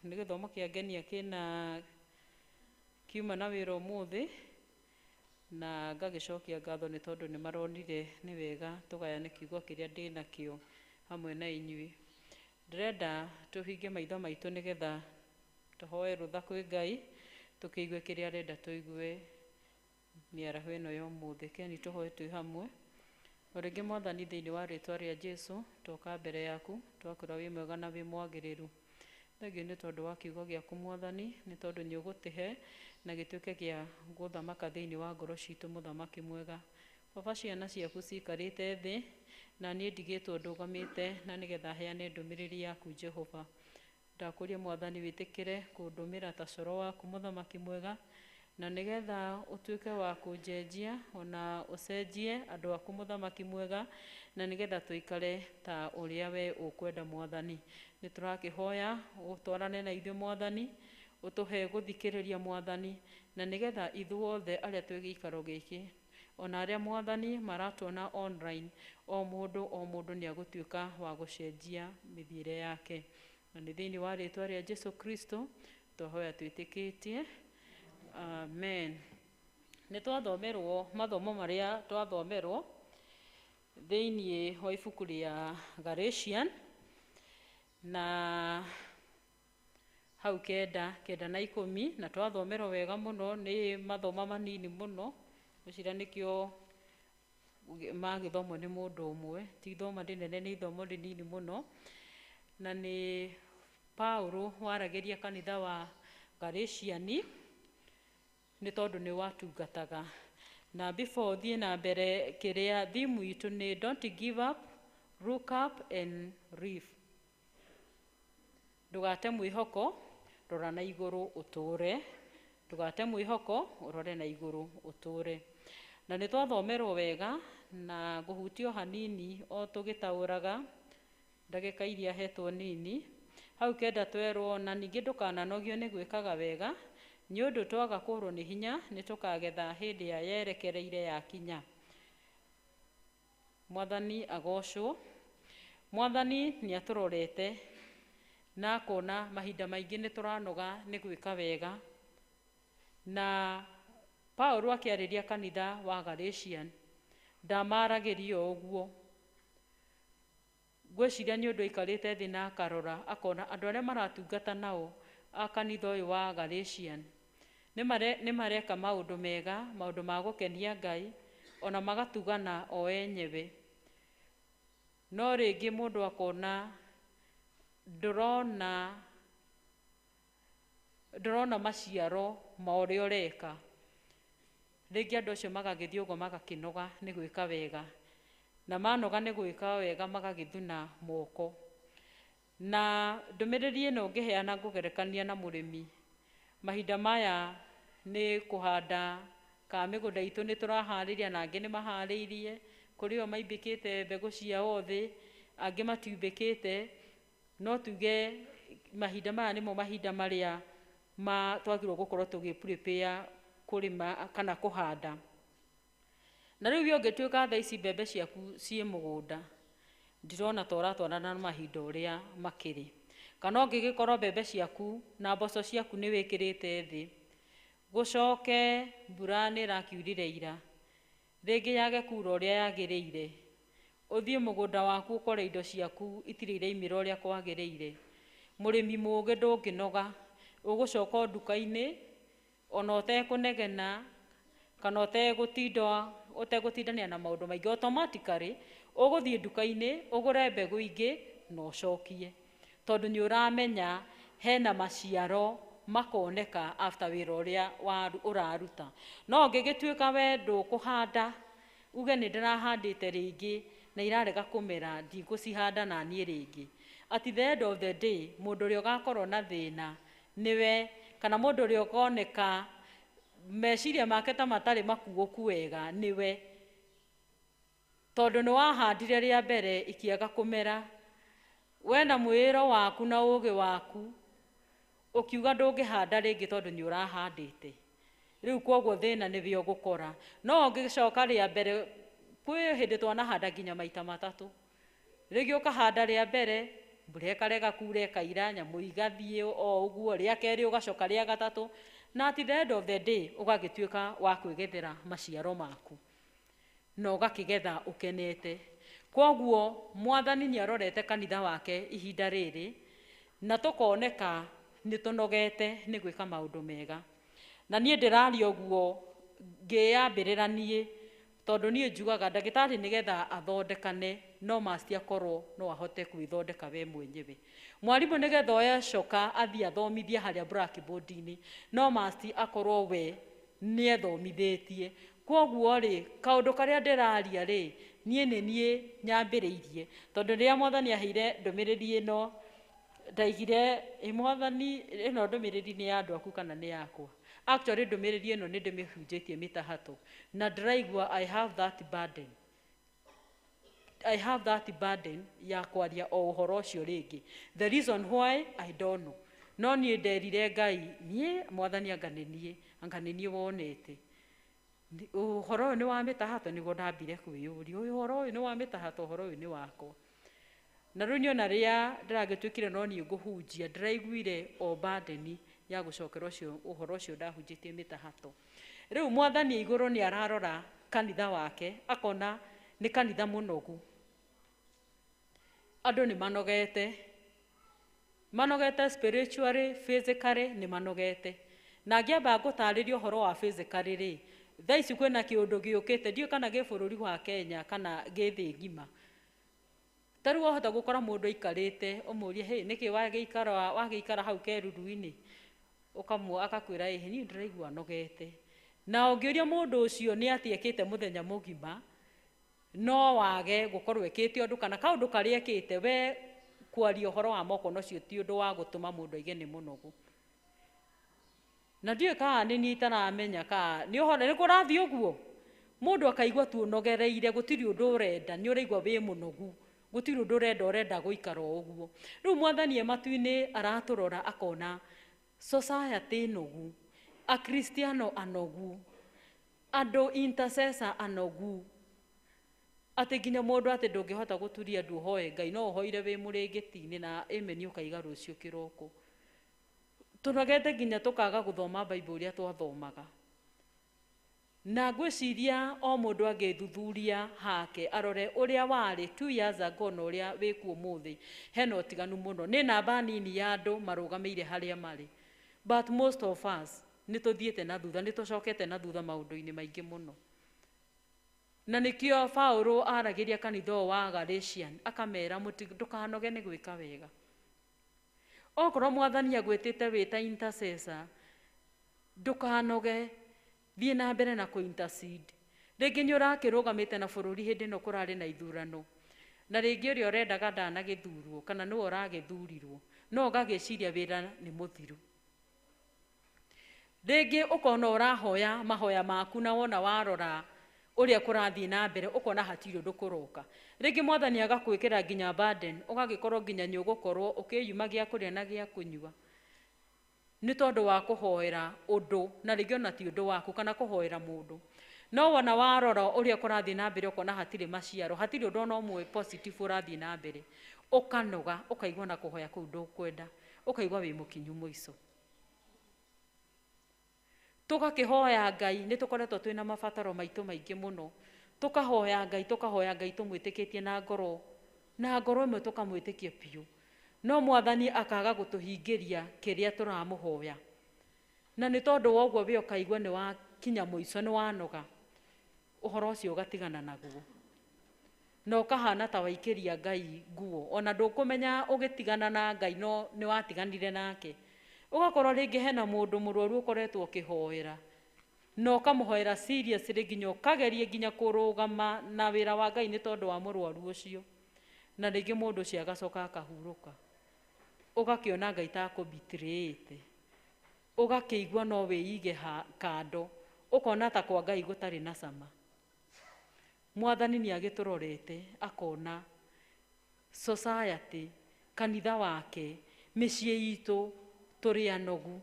Nĩ gĩthomo kĩa ngenia kĩna kiuma na wĩra ũmũthĩ, na ngagĩcokia ngatho nĩ tondũ nĩ maronire nĩ wega tũgayane kiugo kĩrĩa ndĩnakĩo hamwe na inyuĩ. Ndĩrenda tũhinge maitho maitũ nĩgetha tũhoe rũtha kwĩ Ngai tũkĩigue kĩrĩa arenda tũigue mĩaraho ĩno ya ũmũthĩ. Keni tũhoe twĩ hamwe. O rĩngĩ Mwathani, thĩinĩ wa rĩtwa rĩa Jesũ, twoka mbere yaku twakwĩra wĩ mwega na wĩ mwagĩrĩru. Thengiũ nĩ tondũ wa kiugo gĩaku Mwathani, nĩ tondũ nĩ ũgũtũhe na gĩtuĩke gĩa gũthamaka thĩinĩ wa ngoro citũ, mũthamaki mwega. Baba, ciana ciaku ciikarĩte thĩ na niĩ ndigĩtwo ndũgamĩte na nĩgetha heane ndũmĩrĩri yaku Jehova. Ndakũria Mwathani wĩtĩkĩre kũndũmĩra ta coro waku mũthamaki mwega, na nĩgetha ũtuĩke wa kũnjenjia ona ũcenjie andũ aku mũthamaki mwega, na nĩgetha tũikare ta ũrĩa we ũkwenda Mwathani. Nĩ tũrakĩhoya ũtwarane na ithuĩ Mwathani, ũtũhe gũthikĩrĩria Mwathani, na nĩgetha ithuothe arĩa twĩ gĩikaro gĩkĩ ona arĩa Mwathani maratuona online, o mũndũ nĩ agũtuĩka wa gũcenjia mĩthiĩre yake. Na nĩ thĩinĩ wa rĩtwa rĩa Jesũ Kristo twahoya twĩtĩkĩtie, amen. Nĩ twathomerwo mathomo marĩa twathomerwo thĩinĩ wa ibuku rĩa Galatian, na hau kenda na 10, na twathomerwo wega mũno, nĩ mathomo manini mũno, ngwĩciria nĩkĩo magĩthomwo nĩ mũndũ ũmwe, ti ithoma rĩnene, nĩ ithomo rĩnini mũno. Na nĩ Paulo waragĩria kanitha wa Galatiani nĩ tondũ nĩ watungataga. Na before thiĩ na mbere, kĩrĩa thimu itũ nĩ don't give up, look up and live. Ndũgate mwĩhoko, rora na igũrũ ũtũre. Ndũgate mwĩhoko, ũrore na igũrũ ũtũre. Na nĩ twathomerwo wega na ngũhutio hanini o tũgĩtaũraga ndagĩka iria hetwo nini. Hau kenda twerwo, na ningĩ ndũkananogio nĩ gwĩkaga wega, nĩ ũndũ twaga kũrwo nĩ hinya nĩ tũkagetha hĩndĩ ya yerekereire yakinya. Mwathani agocwo. Mwathani nĩ atũrorete na akona mahinda maingĩ nĩ tũranoga nĩ gwĩka wega. Na Paulo akĩarĩria kanitha wa Galatian ndamaragĩria o ũguo. Ngwĩciria nĩ ũndũ aikarĩte thĩ na akarora akona andũ arĩa maratungata nao a kanitha ũyũ wa Galatian nĩ mareka maũndũ mega, maũndũ ma gũkenia Ngai, ona magatugana o enyewe. No rĩngĩ mũndũ akona ndũrona maciaro ma ũrĩa ũreka. Rĩngĩ andũ acio magagĩthiĩ ũguo magakĩnoga nĩ gwĩka wega, na manoga nĩ gwĩka wega magagĩthuna moko. Na ndũmĩrĩri ĩno ngĩheana ngũgerekania na mũrĩmi. Mahinda maya nĩ kũhanda ka mĩgũnda itũ nĩ tũraharĩria, na angĩ nĩ maharĩirie, kũrĩ o maimbĩkĩte mbegũ ciao thĩ, angĩ matiumbĩkĩte. No tuge mahinda maya nĩmo mahinda marĩa twagĩrĩirwo gũkorwo tũgĩ prepare kũrĩma kana kũhanda. Na rĩu ũngĩtuĩka thaa ici mbembe ciaku ciĩ mũgũnda, ndirona ta ũratwarana na mahinda ũrĩa makĩrĩ. Kana ũngĩgĩkorwo mbembe ciaku na mboco ciaku nĩ wĩkĩrĩte thĩ, gũcoke mbura nĩ ĩrakiurire ira, rĩngĩ yage kura ũrĩa yagĩrĩire, ũthiĩ mũgũnda waku ũkore indo ciaku itirĩ iraimĩra ũrĩa kwagĩrĩire. Mũrĩmi mũũgĩ ndũngĩnoga, ũgũcoka o nduka-inĩ ona ũtekũnegena kana ũtegũtindania na maũndũ maingĩ, automatically ũgũthiĩ nduka-inĩ ũgũre mbegũ ingĩ na ũcokie, tondũ nĩ ũramenya hena maciaro makoneka after wĩra ũrĩa ũraruta. No ũngĩgĩtuĩka we ndũkũhanda, uge nĩ ndĩrahandĩte rĩngĩ Na irarega kũmera, ndikũcihanda na niĩ rĩngĩ. At the end of the day, mũndũ ũrĩa ũgakorwo na thĩna nĩwe, kana mũndũ ũrĩa ũkoneka meciria make ta matarĩ makuũku wega nĩwe, tondũ nĩ wahandire rĩa mbere ikĩaga kũmera. We na mwĩĩro waku na ũũgĩ waku ũkiuga ndũngĩhanda rĩngĩ tondũ nĩ ũrahandĩte. Rĩu kwoguo thĩna nĩwe ũgũkora. No ũngĩcoka rĩa mbere, kwĩ hĩndĩ twanahanda nginya maita matatũ. Rĩngĩ ũkahanda rĩa mbere, mbura ĩkarega kura ĩkaira, nyamũ igathiĩ o ũguo, rĩa kerĩ ũgacoka rĩa gatatũ, na at the end of the day ũgagĩtuĩka wa kwĩgethera maciaro maku na ũgakĩgetha ũkenete. Kwoguo Mwathani nĩ arorete kanitha wake ihinda rĩrĩ, na tũkoneka nĩ tũnogete nĩ gwĩka maũndũ mega. Na niĩ ndĩraria ũguo ngĩyambĩrĩra niĩ, tondũ niĩ njugaga ndagĩtarĩ nĩgetha athondekane no must akorwo no ahote kwĩthondeka we mwenyewe. Mwarimũ nĩgetha oe coka athiĩ athomithie harĩa blackboard-inĩ no must akorwo we nĩethomithĩtie. Kwoguo rĩ, kaũndũ karĩa ndĩraria rĩ, niĩ nĩ niĩ nyambĩrĩirie, tondũ rĩrĩa Mwathani aheire ndũmĩrĩri ĩno ndaigire, ĩ Mwathani, ĩno ndũmĩrĩri nĩ ya andũ aku kana nĩ yakwa? Actually ndũmĩrĩri ĩno nĩ ndĩmĩhunjĩtie mĩtahato, na ndĩraigua I have that burden. I have that burden ya kwaria o ũhoro ũcio rĩngĩ. The reason why I don't know. No niĩ nderire Ngai, niĩ Mwathani anga nĩ niĩ, anga nĩ niĩ wonete. Ũhoro ũyũ nĩ wa mĩtahato, nĩguo ndambire kwĩyũria, ũhoro ũyũ nĩ wa mĩtahato, ũhoro ũyũ nĩ wakwa. Na rĩu niĩ ona rĩrĩa ndĩragĩtuĩkire no niĩ ngũhunjia, ndĩraiguire o burden ya gũcokera ũcio ũhoro ũcio ndahunjĩtie mĩtahato. Rĩu Mwathani igũrũ nĩ ararora kanitha wake, akona nĩ kanitha mũnogu. Andũ nĩ manogete, manogete spiritually, physically nĩ manogete. Na ngĩamba ngũtarĩria ũhoro wa physically rĩ, thaa ici kwĩna kĩũndũ gĩũkĩte, ndiũĩ kana gĩ bũrũri wa Kenya kana gĩ thĩ ng'ima. Ta rĩu wahota gũkora mũndũ aikarĩte ũmũrie, hey, nĩkĩ wagĩikara hau keruru-inĩ? Akakwĩra, ĩhĩ, niĩ ndĩraigua nogete. Na ũngĩũria mũndũ ũcio nĩ atĩa ekĩte mũthenya mũgima, no wage gũkorwo ekĩte ũndũ kana kaũndũ karĩa ekĩte, we kwaria ũhoro wa moko ũcio ti ũndũ wa gũtũma mũndũ aige nĩ mũnogu. Na ndiũĩ kana nĩ niĩ itaramenya kana nĩ ũhoro nĩ kũrathiĩ ũguo. Mũndũ akaigua tu ũnogereire, gũtirĩ ũndũ ũrenda, nĩ ũraigua wĩ mũnogu, gũtirĩ ũndũ ũrenda, ũrenda gũikara o ũguo. Rĩu Mwathani e matu-inĩ aratũrora akona society nogu, akristiano anogu, andũ intercessor anogu, atĩ nginya mũndũ atĩ ndũngĩhota gũturia andũ ũhoe Ngai, no ũhoire wĩ mũrĩngĩti-inĩ na amen ũkaiga rũciũ kĩroko. Tũnogete nginya tũkaga gũthoma Bible ũrĩa twathomaga. Na ngwĩciria o mũndũ angĩthuthuria hake arore ũrĩa warĩ 2 years ago na ũrĩa wĩkuo ũmũthĩ, hena ũtiganu mũno. Nĩ namba nini ya andũ marũgamĩire harĩa marĩ, but most of us nĩ tũthiĩte na thutha, nĩ tũcokete na thutha maũndũ-inĩ maingĩ mũno. Na nĩkĩo Paũlũ aragĩria kanitha ũyũ wa Galatian akamera ndũkanoge nĩ gwĩka wega. Okorwo Mwathani agwĩtĩte wĩ ta intercessor, ndũkanoge, thiĩ na mbere na kũ intercede. Rĩngĩ nĩ ũrakĩrũgamĩte na bũrũri hĩndĩ ĩno kũrarĩ na ithurano, na rĩngĩ ũrĩa ũrendaga ndanagĩthurwo kana nĩwe ũragĩthurirwo, no ũgagĩciria wĩra nĩ mũthiru. Rĩngĩ ũkona ũrahoya mahoya maku na wona warora ũrĩa kũrathiĩ na mbere ũkona hatirĩ ũndũ kũroka. Rĩngĩ Mwathani agakwĩkĩra nginya burden, ũgagĩkorwo nginya nĩ ũgũkorwo ũkĩyuma gĩa kũrĩa na gĩa kũnyua nĩ tondũ wa kũhoera ũndũ, na rĩngĩ ona ti ũndũ waku kana kũhoera mũndũ. No wona warora ũrĩa kũrathiĩ na mbere ũkona hatirĩ maciaro, hatirĩ ũndũ ona ũmwe positive ũrathiĩ na mbere, ũkanoga, ũkaigua na kũhoya kũu ndũkwenda, ũkaigua wĩ mũkinyu mũico. Tũgakĩhoya Ngai, nĩ tũkoretwo twĩna mabataro maitũ maingĩ mũno, tũkahoya Ngai, tũkahoya Ngai tũmwĩtĩkĩtie na ngoro, na ngoro ĩmwe tũkamwĩtĩkia biũ, no Mwathani akaga gũtũhingĩria kĩrĩa tũramũhoya. Na nĩ tondũ wa ũguo we ũkaigua nĩ wakinya mũico, nĩ wanoga, ũhoro ũcio ũgatigana naguo, na ũkahana ta waikĩria Ngai nguo, ona ndũkũmenya ũgĩtigana na Ngai no nĩ watiganire nake. Ũgakorwo rĩngĩ hena mũndũ mũrwaru ũkoretwo ũkĩhoera, Na ũkamũhoera seriously nginya ũkagerie nginya kũrũgama na wĩra wa Ngai nĩ tondũ wa mũrwaru ũcio. Na rĩngĩ mũndũ ũcio agacoka akahurũka. Ũgakĩona Ngai ta akũbitirĩte. Ũgakĩigua no wĩige kando. Ũkona ta kwa Ngai gũtarĩ na cama. Mwathani nĩ agĩtũrorete akona society, kanitha wake, mĩciĩ itũ tũrĩ anogu.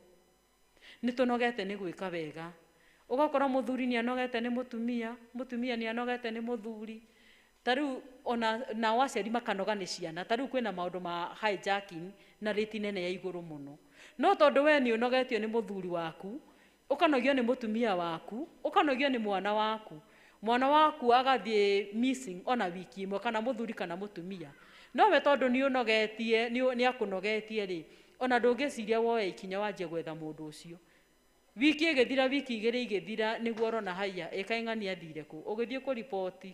Nĩ tũnogete nĩ gwĩka wega. Ũgakora mũthuri nĩ anogete nĩ mũtumia, mũtumia nĩ anogete nĩ mũthuri. Ta rĩu ona nao aciari makanoga nĩ ciana. Ta rĩu kwĩna maũndũ ma hijacking na rĩti nene ya igũrũ mũno. No tondũ we nĩ ũnogetio nĩ mũthuri waku, ũkanogio nĩ mũtumia waku, ũkanogio nĩ mwana waku. Mwana waku agathiĩ missing ona wiki ĩmwe kana mũthuri kana mũtumia. No we tondũ nĩ ũnogetie, nĩ akũnogetie rĩ, ona ndũngĩciria woe ikinya wanjie gwetha mũndũ ũcio. Wiki ĩgĩthira, wiki igĩrĩ igĩthira, nĩguo ũrona haiya, ĩkaing'ania athire kũ. Ũgĩthiĩ kũriboti,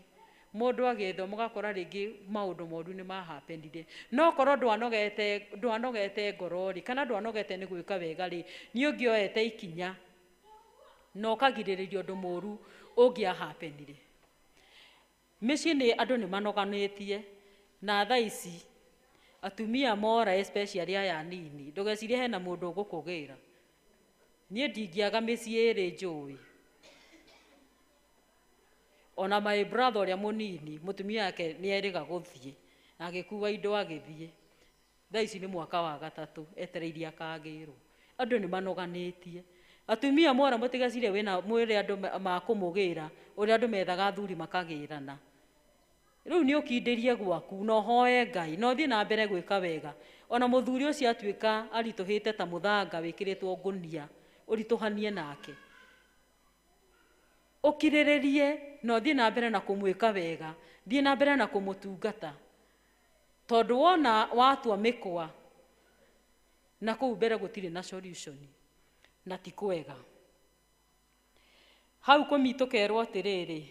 mũndũ agĩethwo, mũgakora rĩngĩ maũndũ moru nĩ mahapenire. No korwo ndwanogete ngoro rĩ, kana ndwanogete nĩ gwĩka wega rĩ, nĩ ũngĩoete ikinya na ũkagirĩrĩria ũndũ mũru ũngĩahapenire. Mĩciĩ nĩ andũ nĩ manoganĩtie, na thaa ici atumia mora especially aya anini, ndũgecirie hena mũndũ ũgũkũgĩra. Niĩ ndingĩaga mĩciĩ ĩrĩ njũĩ. Ona my brother ũrĩa mũnini, mũtumia wake nĩ erĩga gũthiĩ, na agĩkua indo agĩthiĩ. Thaa ici nĩ mwaka wa gatatũ, etereirie akagĩrwo. Andũ nĩ manoganĩtie. Atumia mora mũtigecirie wĩna mwĩre andũ makũmũgĩra, ũrĩa andũ methaga athuri makagĩrana. Rĩu nĩ ũkindĩrie gwaku, na ũhoe Ngai, na ũthiĩ na mbere gwĩka wega. Ona mũthuri ũcio atuĩka aritũhĩte ta mũthanga wĩkĩrĩtwo ngũnia, ũritũhanie nake. Ũkirĩrĩrie na ũthiĩ na mbere na kũmwĩka wega, thiĩ na mbere na kũmũtungata. Tondũ wona watua mĩkwa, na kũu mbere gũtirĩ na solution, na ti kwega. Hau kũmi tũkerwo atĩrĩrĩ,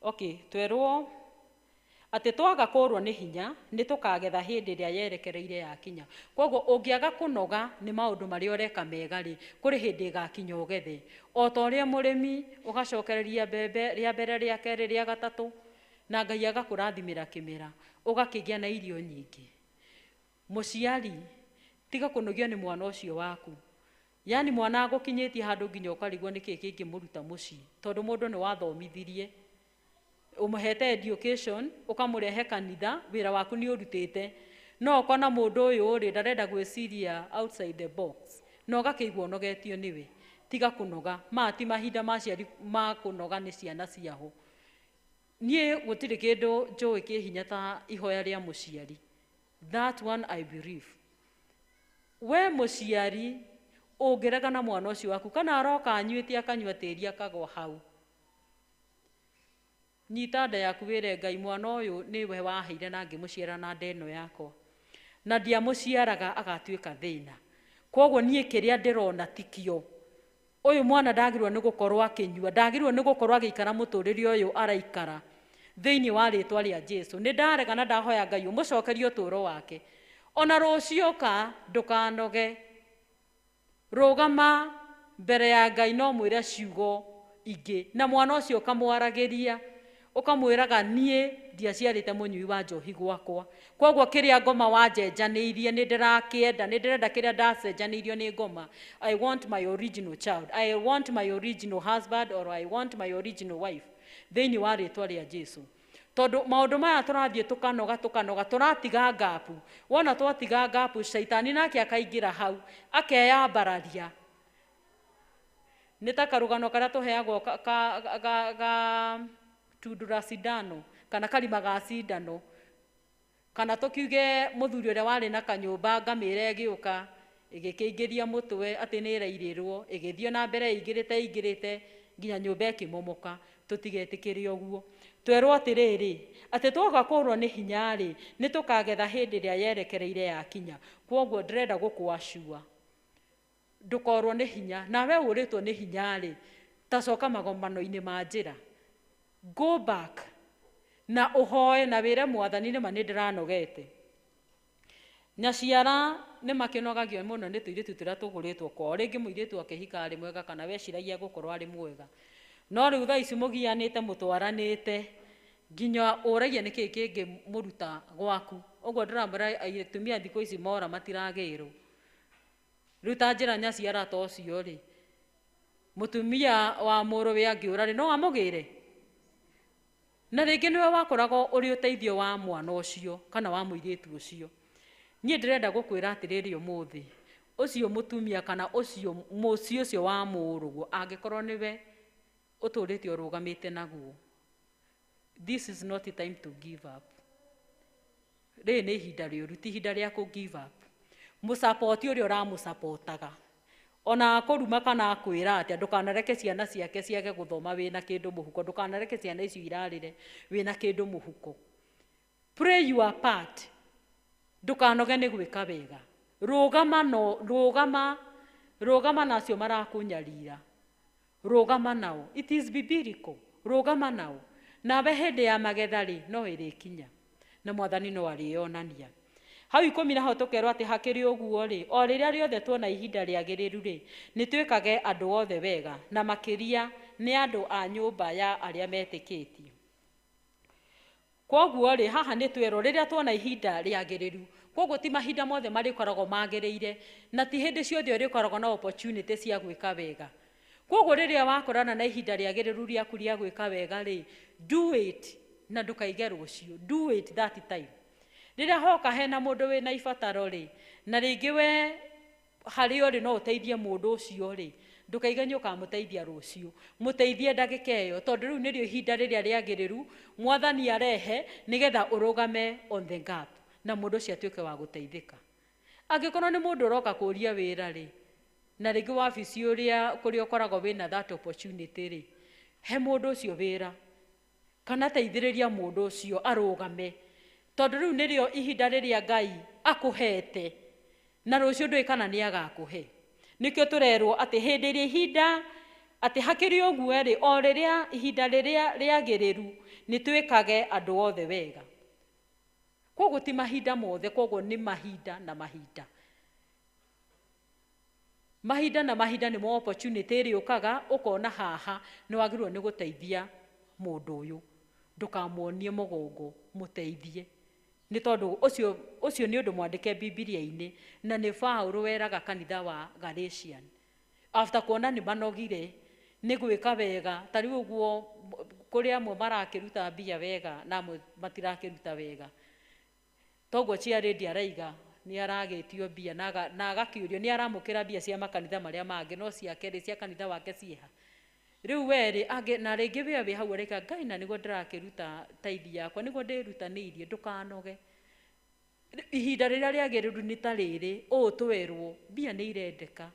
okay, twerwo atĩ twaga kũrwo nĩ hinya, nĩ tũkagetha hĩndĩ ĩrĩa yerekereire yakinya. Koguo ũngĩaga kũnoga nĩ maũndũ marĩa ũreka mega rĩ, kũrĩ hĩndĩ ĩgakinya ũgethe. O ta ũrĩa mũrĩmi ũgacokereria mbembe rĩa mbere, rĩa kerĩ, rĩa gatatũ, na Ngai agakũrathimĩra kĩmera, ũgakĩgĩa na irio nyingĩ. Mũciari, tiga kũnogio nĩ mwana ũcio waku. Yaani mwana agũkinyĩtie handũ nginya ũkarigwo nĩkĩ kĩngĩmũruta mũciĩ, tondũ mũndũ nĩ wathomithirie, ũmũhete education, ũkamũrehe kanitha, wĩra waku nĩ ũrutĩte. No ũkona mũndũ ũyũ rĩ, ndarenda gwĩciria outside the box, na ũgakĩigua ũnogetio nĩwe. Tiga kũnoga. Maya ti mahinda ma aciari ma kũnoga nĩ ciana ciao. Niĩ gũtirĩ kĩndũ njũĩ kĩ hinya ta ihoya rĩa mũciari. That one I believe. We mũciari ũngĩrega na mwana ũcio waku, kana aroka anyuĩte akanyua tĩri akagwa hau, nyita nda yaku wĩre Ngai, mwana ũyũ nĩwe waheire na ngĩmũciara na nda ĩno yakwa, na ndiamũciaraga agatuĩka thĩna. Koguo niĩ kĩrĩa ndĩrona tikio. Ũyũ mwana ndagĩrĩirwo nĩ gũkorwo akĩnyua, ndagĩrĩirwo nĩ gũkorwo agĩikara mũtũrĩre ũyũ araikara thĩinĩ wa rĩtwa rĩa Jesũ. Nĩ ndarega na ndahoya Ngai ũmũcokerie ũtũũro wake. Ona rũciũ ka ndũkanoge. Rũgama mbere ya Ngai no mwĩre ciugo ingĩ, na mwana ũcio ũkamwaragĩria, ũkamwĩraga niĩ ndiaciarĩte mũnyui wa njohi gwakwa, koguo kĩrĩa ngoma wanjenjanĩirie nĩ ndĩrakĩenda, nĩ ndĩrenda kĩrĩa ndacenjanĩirio nĩ ngoma. I want my original child, I want my original husband, or I want my original wife, thĩinĩ wa rĩtwa rĩa Jesũ. Tondũ maũndũ maya tũrathiĩ tũkanoga, tũkanoga, tũratiga ngapu. Wona twatiga ngapu, caitani nake akaingĩra hau, akeyambararia. Nĩ ta karũgano karĩa tũheagwo ga tundura cindano, kana karima ga cindano, kana tũkiuge mũthuri ũrĩa warĩ na kanyũmba ngamĩra ĩgĩũka ĩgĩkĩingĩria mũtwe atĩ nĩ ĩrairĩrwo, ĩgĩthiĩ na mbere ĩingĩrĩte ĩingĩrĩte nginya nyũmba ĩkĩmomoka. Tũtigetĩkĩre ũguo. Twerwo atĩrĩrĩ, atĩ twoka kũrwo nĩ hinya rĩ, nĩ tũkagetha hĩndĩ ĩrĩa yerekereire yakinya. Kwoguo ndĩrenda gũkũacua, ndũkorwo nĩ hinya, nawe ũrĩtwo nĩ hinya rĩ, ta coka magomano-inĩ ma njĩra. Go back na ũhoe na wĩre Mwathani nĩma nĩ ndĩranogete. Nyaciara nĩ makĩnogagio mũno nĩ tũirĩtu tũrĩa tũgũrĩtwo kwao. Rĩngĩ mũirĩtu akĩhika arĩ mwega kana weciragia gũkorwo arĩ mwega, no rĩu thaa ici mũgianĩte mũtwaranĩte nginya ũragia nĩkĩĩ kĩngĩmũruta gwaku. Ũguo ndĩramwĩra atumia thikũ ici mora matiragĩrwo. Rĩu ta njĩra nyaciara ta ũcio rĩ, mũtumia wa mũrũwe angĩũra rĩ, no amũgĩre? Na rĩngĩ nĩwe wakoragwo ũrĩ ũteithio wa mwana ũcio kana wa mũirĩtu ũcio. Niĩ ndĩrenda gũkwĩra atĩrĩrĩ ũmũthĩ, ũcio mũtumia kana ũcio mũciĩ ũcio wa mũrũguo angĩkorwo nĩwe ũtũrĩte ũrũgamĩte naguo, this is not a time to give up. Rĩrĩ nĩ ihinda rĩũru, ti ihinda rĩa kũ give up. Mũsapoti ũrĩa ũramũsapotaga ona akũruma kana akwĩra atĩa, ndũkanareke ciana ciake ciage gũthoma wĩna kĩndũ mũhuko, ndũkanareke ciana icio irarĩre wĩna kĩndũ mũhuko. Play your part. Ndũkanoge nĩ gwĩka wega. Rũgama no, rũgama, rũgama na acio marakũnyarira. Rũgama nao. It is biblical. Rũgama nao. Nawe hĩndĩ ya magetha rĩ, no ĩrĩkinya. Na mwathani no arĩonania. Hau 10 naho tũkerwo atĩ hakĩrĩ ũguo rĩ, o rĩrĩa rĩothe tuona ihinda rĩagĩrĩru rĩ, nĩ twĩkage andũ othe wega, na makĩria nĩ andũ a nyũmba ya arĩa metĩkĩtie. Kwoguo rĩ, haha nĩ twerwo rĩrĩa tuona ihinda rĩagĩrĩru. Kwoguo ti mahinda mothe marĩkoragwo magĩrĩire, na ti hĩndĩ ciothe ũrĩkoragwo na opportunity cia gwĩka wega. Kwoguo rĩrĩa wakorana na ihinda rĩagĩrĩru rĩaku rĩa gwĩka wega rĩ, do it na ndũkaige rũciũ. Do it that time. Rĩrĩa hoka hena mũndũ wĩna ibataro rĩ, na rĩngĩ we harĩa ũrĩ no ũteithie mũndũ ũcio rĩ, ndũkaige nĩ ũkamũteithia rũciũ. Mũteithie ndagĩka ĩyo, tondũ rĩu nĩrĩo ihinda rĩrĩa rĩagĩrĩru mwathani arehe nĩgetha ũrũgame on the gap na mũndũ ũcio atuĩke wa gũteithĩka. Angĩkorwo nĩ mũndũ ũroka kũria wĩra rĩ, na rĩngĩ wabici ũrĩa kũrĩa ũkoragwo wĩna that opportunity rĩ, he mũndũ ũcio wĩra kana teithĩrĩria mũndũ ũcio arũgame, tondũ rĩu nĩrĩo ihinda rĩrĩa Ngai akũhete na rũciũ ndũĩ kana nĩ agakũhe. Nĩkĩo tũrerwo atĩ hĩndĩ ĩrĩa ihinda, atĩ hakĩrĩ ũguo rĩ, o rĩrĩa ihinda rĩrĩa rĩagĩrĩru nĩ twĩkage andũ othe wega. Kwoguo ti mahinda mothe, kwoguo nĩ mahinda na mahinda. Mahinda na mahinda nĩmo opportunity ĩrĩũkaga, ũkona haha nĩ wagĩrĩirwo nĩ gũteithia mũndũ ũyũ. Ndũkamuonie mũgongo, mũteithie. Nĩ tondũ ũcio nĩ ũndũ mwandĩke Bibilia-inĩ, na nĩ Paũlũ weraga kanitha wa Galatian. After kuona nĩ manogire nĩ gwĩka wega, ta rĩu ũguo kũrĩ amwe marakĩruta mbia wega na amwe matirakĩruta wega. Toguo Chiaredi araiga nĩ aragĩtio mbia na agakĩũrio nĩ aramũkĩra mbia cia makanitha marĩa mangĩ, no ciake rĩ, cia kanitha wake ciĩha. Rĩu we rĩ, angĩ, na rĩngĩ we wĩ hau ũreka, Ngai na nĩguo ndĩrakĩruta taithi yakwa, nĩguo ndĩrutanĩirie, ndũkanoge. Ihinda rĩrĩa rĩagĩrĩru nĩ ta rĩrĩ, ũũ twerwo, mbia nĩ irendeka.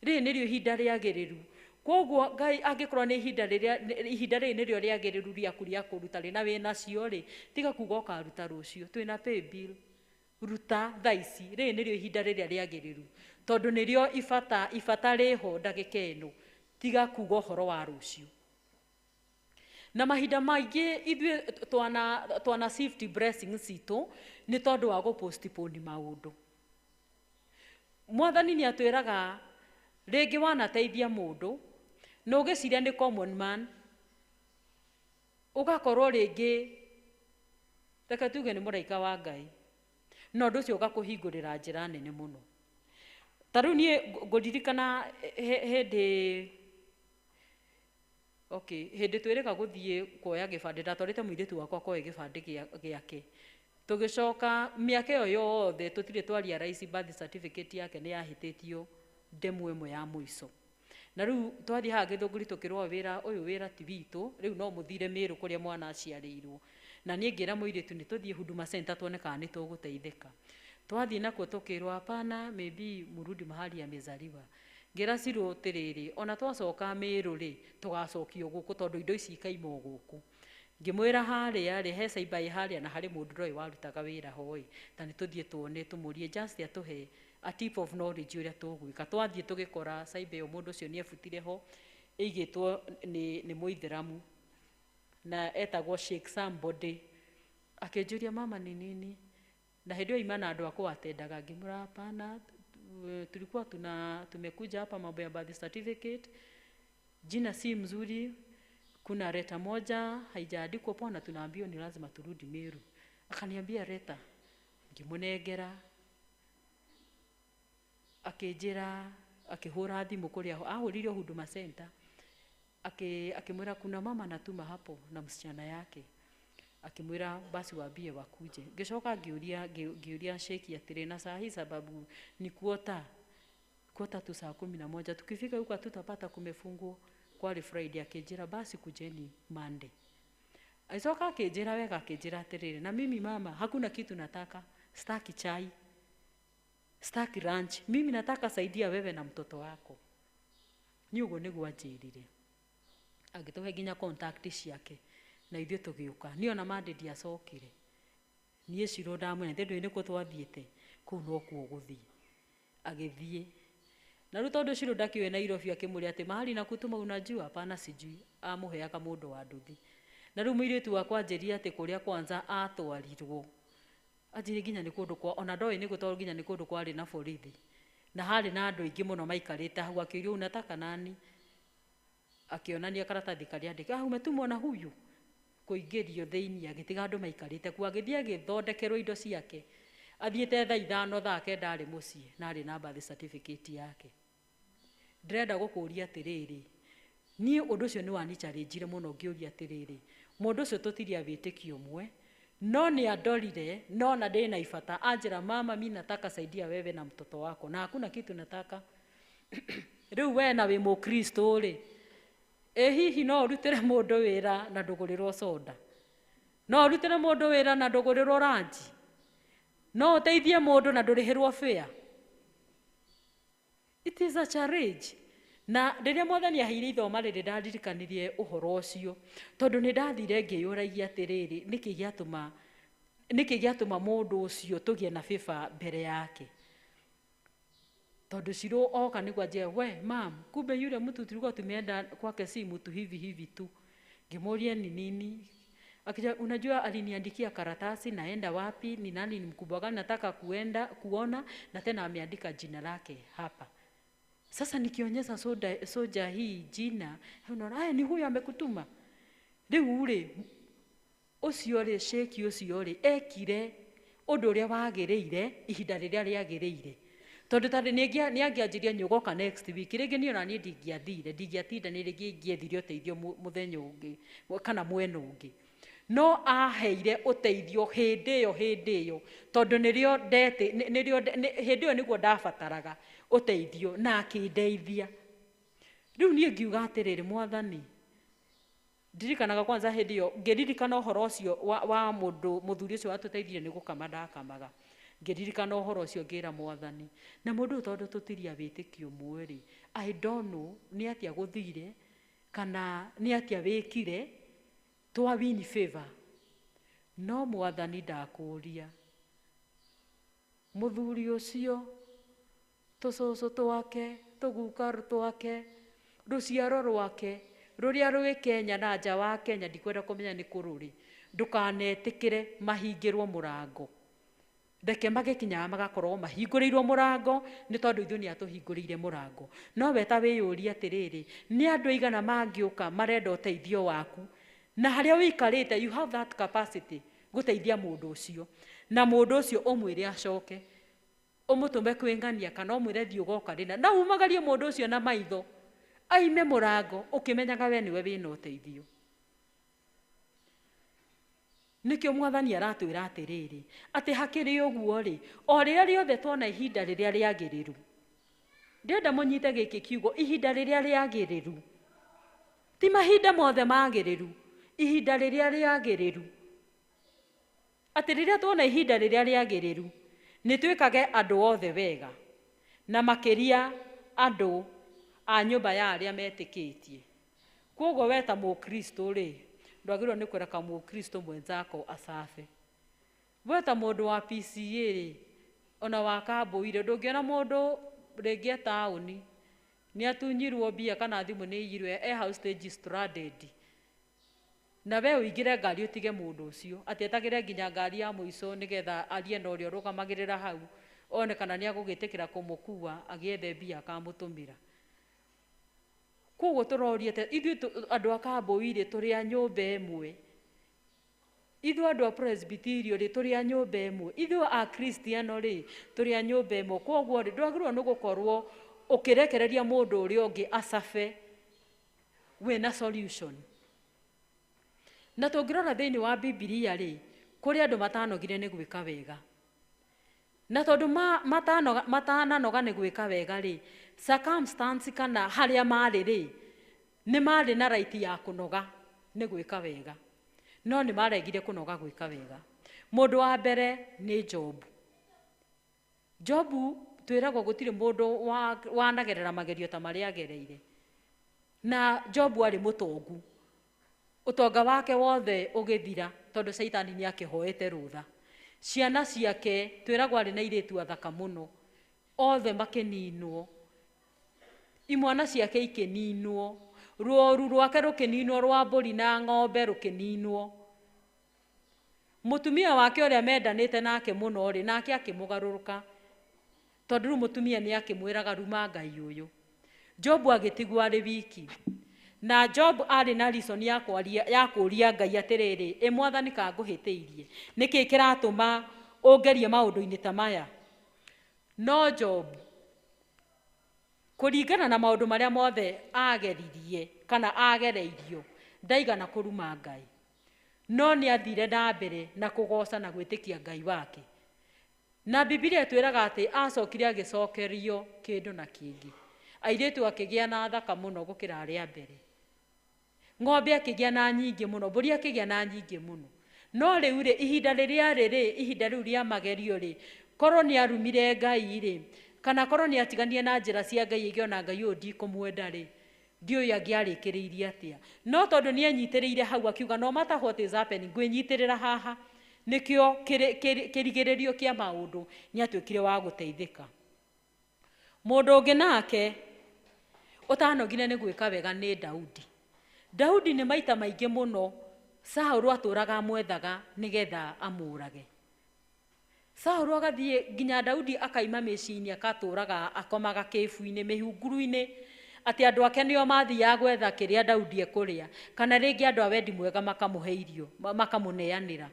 Rĩrĩ nĩrĩo ihinda rĩagĩrĩru. Kwoguo Ngai angĩkorwo nĩ ihinda rĩrĩa, ihinda rĩrĩ nĩrĩo rĩagĩrĩru rĩaku rĩa kũruta rĩ, na wĩnacio rĩ, tiga kuga ũkaruta rũciũ, twĩna pay bill. Ruta thaa ici, rĩrĩ nĩrĩo ihinda rĩrĩa rĩagĩrĩru, tondũ nĩrĩo ibata rĩho ndagĩka ĩno. Tiga kuga ũhoro wa rũciũ. Na mahinda maingĩ ithuĩ twana shift blessings citũ nĩ tondũ wa gũ-postpone maũndũ. Mwathani nĩ atwĩraga rĩngĩ wanateithia mũndũ na ũgĩciria nĩ common man, ũgakorwo rĩngĩ reke tuge nĩ mũraika wa Ngai, na ũndũ ũcio ũgakũhingũrĩra njĩra nene mũno. Ta rĩu niĩ ngũririkana hĩndĩ, okay, hĩndĩ twĩrĩga gũthiĩ kuoya gĩbandĩ, ndatwarĩte mũirĩtu wakwa kuoya gĩbandĩ gĩake. Tũgĩcoka mĩaka ĩyo yothe tũtirĩ twaria realize birth certificate yake nĩ yahĩtĩtio ndemwa ĩmwe ya mũico. Na rĩu twathiĩ haha Gĩthũngũri tũkĩrwo wĩra ũyũ wĩra ti witũ, rĩu no mũthire Mĩrũ kũrĩa mwana aciarĩirwo. Na niĩ ngĩra mũirĩtu nĩ tũthiĩ Huduma Center tuone kana nĩ tũgũteithĩka. Twathiĩ nakuo tũkĩrwo hapana, maybe murudi mahali amezaliwa. Ngĩra Cirũ atĩrĩrĩ, ona twacoka Mĩrũ rĩ, tũgacokio gũkũ tondũ indo ici ikaima o gũkũ. Ngĩmwĩra harĩa rĩ, he cyber ĩ harĩa na harĩ mũndũ ndoĩ warutaga wĩra ho ĩ, ta nĩ tũthiĩ tuone tũmũrie just atũhe a tip of knowledge ũrĩa tũgwĩka. Twathiĩ tũgĩkora cyber ĩyo mũndũ ũcio nĩ ebutire ho, ĩigĩtwo nĩ mũithĩramu na etagwo Sheikh Somebody. Akĩnjũria mama nĩ nini? Na hĩndĩ ĩyo ima na andũ a kũatendaga, ngĩmwĩra hapana, tulikuwa tumekuja hapa mambo ya birth certificate, jina si mzuri, kuna leta moja haijaandikwa poa na tunaambiwa ni lazima turudi Meru. Akaniambia leta, ngĩmũnengera, akĩnjĩra, akĩhũra thimũ kũrĩa ahũrire Huduma Center, akimwĩra kuna mama anatuma hapo na msichana yake, akimwĩra basi waambie wakuje. Ngĩcoka ngĩũria Sheki atĩrĩ, na saa hii sababu ni kuota tu saa 11, tukifika huko hatutapata kumefungwa, kwari Friday. Akĩnjĩra basi kujeni Monday. Agĩcoka akĩnjĩra wega, akĩnjĩra atĩrĩrĩ, na mimi mama, hakuna kitu nataka, sitaki chai, sitaki lunch, mimi nataka saidia wewe na mtoto wako. Ni ũguo nĩguo anjĩrire. Agĩtũhe nginya contact ciake na ithuĩ tũgĩũka. Niĩ ona Monday ndiacokire, niĩ Shiro ndamwĩra ndũĩ nĩkũ twathiĩte, kũu nokuo gũthiĩ. Agĩthiĩ na rĩu tondũ Shiro ndakĩũĩ Nairobi, akĩmũria atĩ mahali na kutuma unajua? Hapana, sijui. Amũheaga mũndũ wa nduthi. Na rĩu mũirĩtu wakwa anjĩrire atĩ kũrĩa kwanza atwarirwo, anjĩrire nginya nĩ kũndũ kwa, ona ndoĩ nĩ kũ, tondũ nginya nĩ kũndũ kwarĩ na borithi na harĩ na andũ aingĩ mũno maikarĩte hau. Akĩũrio unataka nani, akĩonania karatathi karĩa andĩka, ah, umetumwo na huyu, kũingĩrio thĩinĩ, agĩtiga andũ maikarĩte kuo, agĩthiĩ agĩthondekerwo indo ciake. Athiĩte thaa 5, thaa 9 arĩ mũciĩ na arĩ na birth certificate yake. Ndĩrenda gũkũria atĩrĩrĩ, niĩ ũndũ ũcio nĩ wanichallengire mũno, ngĩũria atĩrĩrĩ, mũndũ ũcio tũtiria wĩtĩkio ũmwe, no nĩ andorire, no na ndĩ na ibata, anjĩra mama, mi nataka saidia wewe na mtoto wako na hakuna kitu nataka. Rĩu we na wĩ mũkristo rĩ, ĩ hihi no ũrutĩre mũndũ wĩra na ndũgũrĩrwo soda? No ũrutĩre mũndũ wĩra na ndũgũrĩrwo ranji? No ũteithie mũndũ na ndũrĩhĩrwo fare? It is a challenge. Na rĩrĩa mwathani aheire ithoma rĩrĩ, ndaririkanirie ũhoro ũcio, tondũ nĩ ndathire ngĩyũragia atĩrĩrĩ, nĩkĩ gĩatũma mũndũ ũcio tũgĩe na favor mbere yake? Tondũ Shiro oka nĩguo anjĩre, we mam, kumbe yule mtu tulikuwa tumeenda kwake si mtu hivi hivi tu. Ngĩmũria ni nini? Akija, unajua aliniandikia karatasi, naenda wapi, ni nani, ni mkubwa gani nataka kuenda kuona, na tena ameandika jina lake hapa. Sasa nikionyesha soja hii jina, unaona haya ni huyu amekutuma. Rĩu rĩ, ũcio rĩ, Sheki ũcio rĩ, ekire ũndũ ũrĩa wagĩrĩire ihinda rĩrĩa rĩagĩrĩire. Tondũ tarĩ nĩ angĩanjirie nyũgoka next week, rĩngĩ niĩ ona niĩ ndingĩathire, ndingĩatinda nĩ rĩngĩ ingĩethire ũteithio mũthenya ũngĩ kana mwena ũngĩ. No aheire ũteithio hĩndĩ ĩyo, tondũ nĩrĩo ndete, nĩrĩo hĩndĩ ĩyo nĩguo ndabataraga ũteithio na akĩndeithia. Rĩu niĩ ngiuga atĩrĩrĩ, mwathani, ndirikanaga kwanza hĩndĩ ĩyo ngĩririkana ũhoro ũcio wa mũndũ mũthuri ũcio watũteithirie nĩ gũkama ndakamaga. Ngĩririkana ũhoro ũcio ngĩra mwathani, na mũndũ ũyũ tondũ tũtiria wĩtĩkio ũmwe rĩ, I don't know nĩ atĩa gũthire kana nĩ atĩa wĩkire twa win favor, no mwathani ndakũria mũthuri ũcio, tũcũcũ twake, tũguka twake, rũciaro rwake rũrĩa rwĩ Kenya na nja wa Kenya, ndikwenda kũmenya nĩ kũ rũrĩ, ndũkanetĩkĩre mahingĩrwo mũrango. Reke magĩkinyaga magakorwo mahingũrĩirwo mũrango, nĩ tondũ ithuĩ nĩ atũhingũrĩire mũrango. No we ta wĩyũrie atĩrĩrĩ, nĩ andũ aigana mangĩũka marenda ũteithio waku, na harĩa ũikarĩte you have that capacity gũteithia mũndũ ũcio, na mũndũ ũcio ũmwĩre acoke, ũmũtũme kwĩng'ania kana ũmwĩre thiĩ ũgoka rĩna, na umagarie mũndũ ũcio na maitho aime mũrango ũkĩmenyaga we nĩwe wĩna ũteithio. Nĩkĩo mwathani aratwĩra atĩrĩrĩ, atĩ hakĩrĩ ũguo rĩ, o rĩrĩa rĩothe tuona ihinda rĩrĩa rĩagĩrĩru, ndĩrenda mũnyite gĩkĩ kiugo, ihinda rĩrĩa rĩagĩrĩru, ti mahinda mothe magĩrĩru, ihinda rĩrĩa rĩagĩrĩru, atĩ rĩrĩa tuona ihinda rĩrĩa rĩagĩrĩru, nĩ twĩkage andũ othe wega, na makĩria andũ a nyũmba ya arĩa metĩkĩtie. Kwoguo we ta mũkristo rĩ, ndwagĩrĩirwo nĩ kũreka mũkristo mwenzako acabe. We ta mũndũ wa PCA rĩ, ona wa Kambũire, ndũngĩona mũndũ rĩngĩ e taũni nĩ atunyirwo mbia kana thimũ nĩ iyirwo, e hau stage stranded, Na we ũingĩre ngari ũtige mũndũ ũcio atĩ etagĩre nginya ngari ya mũico nĩgetha arie na ũrĩa ũrũgamagĩrĩra hau one kana nĩ agũgĩtĩkĩra kũmũkua agĩethe mbia akamũtũmĩra. Koguo tũroria ithuĩ andũ a Kambũi rĩ tũrĩ a nyũmba ĩmwe, ithuĩ andũ a Presbyterian rĩ tũrĩ a nyũmba ĩmwe, ithuĩ a Kristiano rĩ tũrĩ a nyũmba ĩmwe. Koguo rĩ ndwagĩrĩirwo nĩ gũkorwo ũkĩrekereria mũndũ ũrĩa ũngĩ acabe wĩna solution. Na tũngĩrora thĩinĩ wa Bibilia rĩ kũrĩ andũ matanogire nĩ gwĩka wega, na tondũ matananoga nĩ gwĩka wega rĩ circumstance kana harĩa marĩ rĩ nĩ marĩ na right ya kũnoga nĩ gwĩka wega, no nĩ maregire kũnoga gwĩka wega. Mũndũ wa mbere nĩ Jobu. Jobu twĩragwo gũtirĩ mũndũ wanagerera magerio ta marĩa agereire, na Jobu arĩ mũtongu, ũtonga wake wothe ũgĩthira tondũ Caitani nĩ akĩhoete rũtha. Ciana ciake twĩragwo arĩ na airĩtu athaka mũno, othe makĩninwo, imwana ciake ikĩninwo, rũũru rwake rũkĩninwo rwa mbũri na ng'ombe rũkĩninwo. Mũtumia wake ũrĩa mendanĩte nake mũno rĩ nake akĩmũgarũrũka, tondũ rĩu mũtumia nĩ akĩmwĩraga ruma Ngai ũyũ. Jobu agĩtigwo arĩ wiki, na Job arĩ na reason ya kũũria Ngai atĩrĩrĩ, ĩ mwathani ka ngũhĩtĩirie, nĩkĩ kĩratũma ũngerie maũndũ-inĩ ta maya? No Job kũringana na maũndũ marĩa mothe ageririe kana agereirio ndaigana kũruma Ngai, no nĩ athire na mbere na kũgoca na gwĩtĩkia Ngai wake. Na Bibilia ĩtwĩraga atĩ acokire agĩcokerio kĩndũ na kĩngĩ, airĩtu akĩgĩa na thaka mũno gũkĩra arĩa mbere, ng'ombe akĩgĩa na nyingĩ mũno, mbũri akĩgĩa na nyingĩ mũno. No rĩu rĩ ihinda rĩrĩa rĩrĩ ihinda rĩu rĩa magerio rĩ korwo nĩ arumire Ngai rĩ kana korwo nĩ atiganie na njĩra cia Ngai ĩngĩona Ngai ũyũ ndikũmwenda rĩ ndiũĩ angĩarĩkĩrĩirie atĩa. No tondũ nĩ enyitĩrĩire hau akiuga no matter what is happening ngwĩnyitĩrĩra haha, nĩkĩo kĩrigĩrĩrio kĩa maũndũ nĩ atuĩkire wa gũteithĩka. Mũndũ ũngĩ nake ũtanogire nĩ gwĩka wega nĩ Daudi. Daudi nĩ maita maingĩ mũno Saũlũ atũraga amwethaga nĩgetha amũrage. Saũlũ agathiĩ nginya Daudi akaima mĩciĩ-inĩ akatũraga akomaga kĩbu-inĩ mĩhunguru-inĩ atĩ andũ ake nĩo mathiaga gwetha kĩrĩa Daudi ekũrĩa, kana rĩngĩ andũ a wendi mwega makamũhe irio makamũneanĩra.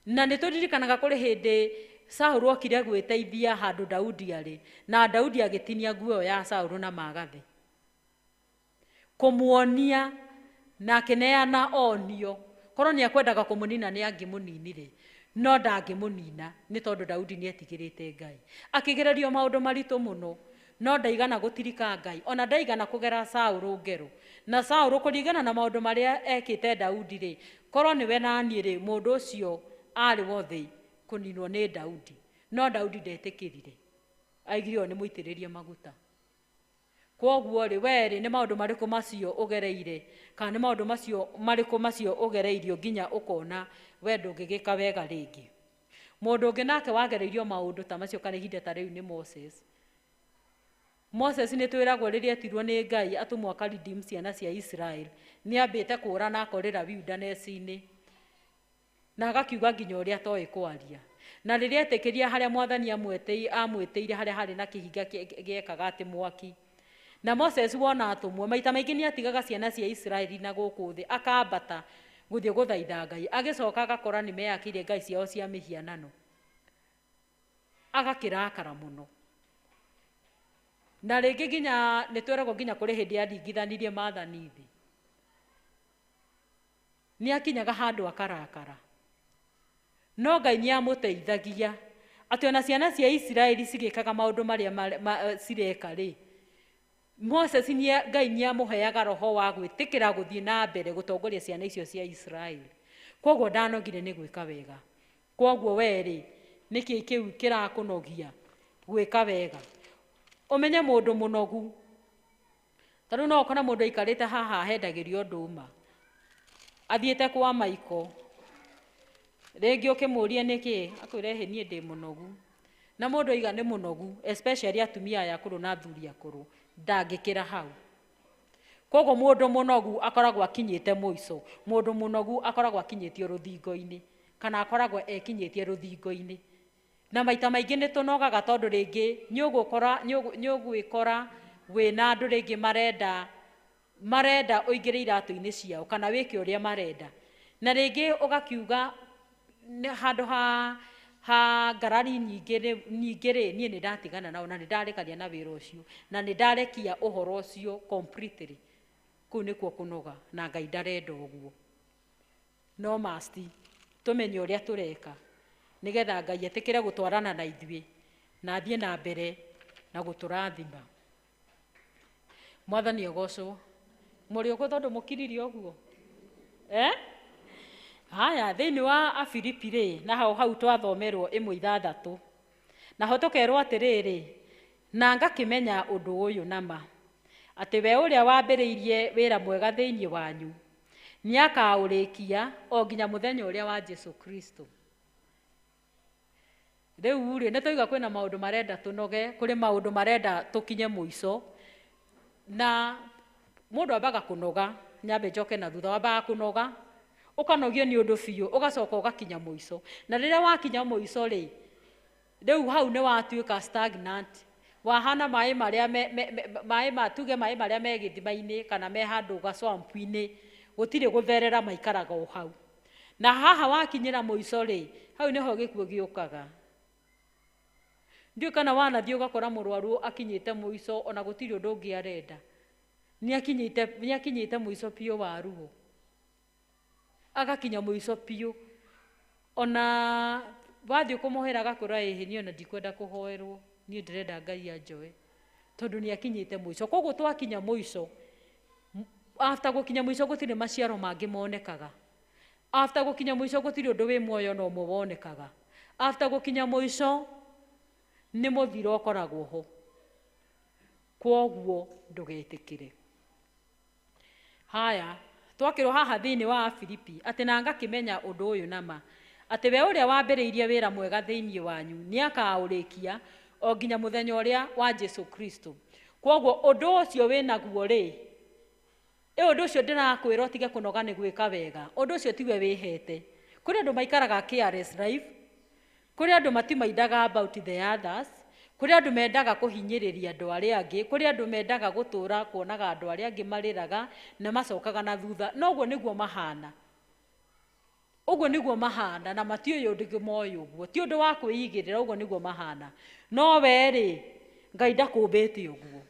Na nĩ tũririkanaga kũrĩ hĩndĩ Saũlũ okire gwĩteithia handũ Daudi arĩ, na Daudi agĩtinia nguo ya Saũlũ na magathĩ kũmuonia na akĩneana onio. Korwo nĩ akwendaga kũmũnina nĩ angĩmũninire, no ndangĩmũnina nĩ tondũ Daudi nĩ etigĩrĩte Ngai. Akĩgererio maũndũ maritũ mũno, no ndaigana gũtirika Ngai, ona ndaigana kũgera Saũlũ ngero. Na Saũlũ kũringana na maũndũ marĩa ekĩte Daudi rĩ, korwo nĩwe na niĩ rĩ mũndũ ũcio arĩ wothe kũninwo nĩ Daudi, no Daudi ndetĩkĩrire, aigire ũyũ nĩ mũitĩrĩrie maguta. Kwoguo rĩ we rĩ nĩ maũndũ marĩkũ macio ũgereire, kana nĩ maũndũ macio marĩkũ macio ũgereirio nginya ũkona we ndũngĩgĩka wega rĩngĩ? Mũndũ ũngĩ nake wagereirio maũndũ ta macio kana ihinda ta rĩu nĩ Moses. Moses nĩ twĩragwo rĩrĩa etirwo nĩ Ngai atũmwo akaredeem ciana cia Israel, nĩ ambĩte kũũra na akorĩra wilderness-inĩ, na agakiuga nginya ũrĩa atoĩ kwaria. Na rĩrĩa etĩkĩria harĩa mwathani amwĩtĩire harĩa harĩ na kĩhinga gĩekaga atĩ mwaki. Na Moses wona atũmwo maita maingĩ nĩ atigaga ciana cia Israeli na gũkũ thĩ akambata gũthiĩ gũthaitha Ngai, agĩcoka agakora nĩ meyakĩire ngai ciao cia mĩhianano, agakĩrakara mũno. Na rĩngĩ nginya nĩ twĩragwo nginya kũrĩ hĩndĩ aringithanirie maathani thĩ, nĩ akinyaga handũ akarakara, no Ngai nĩ amũteithagia atĩ ona ciana cia Isiraeli cigĩkaga maũndũ marĩa cireka rĩ, Moses Ngai nĩ amũheaga roho wa gwĩtĩkĩra gũthiĩ na mbere gũtongoria ciana icio cia Israeli. Koguo ndanogire nĩ gwĩka wega. Koguo we rĩ nĩkĩ kĩu kĩrakũnogia gwĩka wega? Ũmenye mũndũ mũnogu, ta rĩu no ũkore mũndũ aikarĩte haha ahendagĩrio ndũma, athiĩte kwa Maiko, rĩngĩ ũkĩmũũria nĩkĩ akwĩre hĩ niĩ ndĩ mũnogu. Na mũndũ aiga nĩ mũnogu, especially atumia aya akũrũ na athuri akũrũ, ndangĩkĩra hau. Koguo mundu munogu akoragwo akinyite muico, mundu munogu akoragwo akinyitio ruthingo-ini kana akoragwo ekinyitie ruthingo-ini. Na maita maingi ni tunogaga tondu ringi ni ugwikora wina andu ringi marenda uingire iratu-ini ciao kana wike uria marenda, na ringi ugakiuga handu ha ngarari nyingĩ rĩ, niĩ nĩ ndatigana nao na nĩ ndarekania na wĩra ũcio na nĩ ndarekia ũhoro ũcio completely. Kũu nĩkuo kũnoga na Ngai ndarenda ũguo. No must tũmenye ũrĩa tũreka nĩgetha Ngai etĩkĩre gũtwarana na ithuĩ na athiĩ na mbere na gũtũrathima. Mwathani agocwo. Mũrĩ ũguo tondũ mũkiririe ũguo? Haya, thĩinĩ wa Afilipi rĩ, na hau hau twathomerwo 1:6, naho tũkerwo atĩrĩrĩ, na ngakĩmenya ũndũ ũyũ nama, atĩ we ũrĩa wambĩrĩirie wĩra mwega thĩinĩ wanyu nĩakaũrĩkia o nginya mũthenya ũrĩa wa Jesu Kristo. Rĩu rĩ, nĩ twauga kwĩna maũndũ marenda tũnoge, kũrĩ maũndũ marenda tũkinye mũico, na mũndũ ambaga kũnoga, nyambe njoke na thutha, wambaga kũnoga ũkanogio nĩ ũndũ biũ, ũgacoka ũgakinya mũico, na rĩrĩa wakinya mũico rĩ, rĩu hau nĩ watuĩka stagnant, wahana maĩ marĩa maĩ ma tuge maĩ marĩa me gĩthima-inĩ kana me handũ gacwampu-inĩ, gũtirĩ gũtherera, maikaraga o hau. Na haha wakinyĩra mũico rĩ, hau nĩho gĩkuũ gĩũkaga. Ndiũĩ kana wanathiĩ ũgakora mũrwaru akinyĩte mũico ona gũtirĩ ũndũ ũngĩ arenda, nĩakinyĩte mũico biũ wa ruo, agakinya mũico biũ, ona wathiĩ kũmũhera agakwĩra ĩhĩ niĩ ona ndikwenda kũhoerwo, niĩ ndĩrenda Ngai anjoe, tondũ nĩakinyĩte mũico. Koguo twakinya mũico, after gũkinya mũico gũtirĩ maciaro mangĩ monekaga, after gũkinya mũico gũtirĩ ũndũ wĩ muoyo na ũmwe wonekaga, after gũkinya mũico nĩ mũthiro ũkoragwo ho. Kwoguo ndũgetĩkĩre. Haya, twakĩrwo haha thĩinĩ wa Afilipi atĩ na ngakĩmenya ũndũ ũyũ nama, atĩ we ũrĩa wambĩrĩirie wĩra mwega thĩinĩ wanyu nĩakaũrĩkia o nginya mũthenya ũrĩa wa Jesu Kristo. Kwoguo ũndũ ũcio wĩnaguo rĩ, ũndũ ũcio ndĩrakwĩra ũtige kũnoga nĩ gwĩka wega, ũndũ ũcio tiwe wĩhete. Kũrĩ andũ maikaraga careless life, kũrĩ andũ matimaindaga about the others, kũrĩ andũ mendaga kũhinyĩrĩria andũ arĩa angĩ, kũrĩ andũ mendaga gũtũra kuonaga andũ arĩa angĩ marĩraga na macokaga na thutha. No ũguo nĩguo mahana, ũguo nĩguo mahana, na matiũĩ ũndũ moĩ ũguo, ti ũndũ wa kwĩigĩrĩra, ũguo nĩguo mahana. No we rĩ, Ngai ndakũmbĩte ũguo.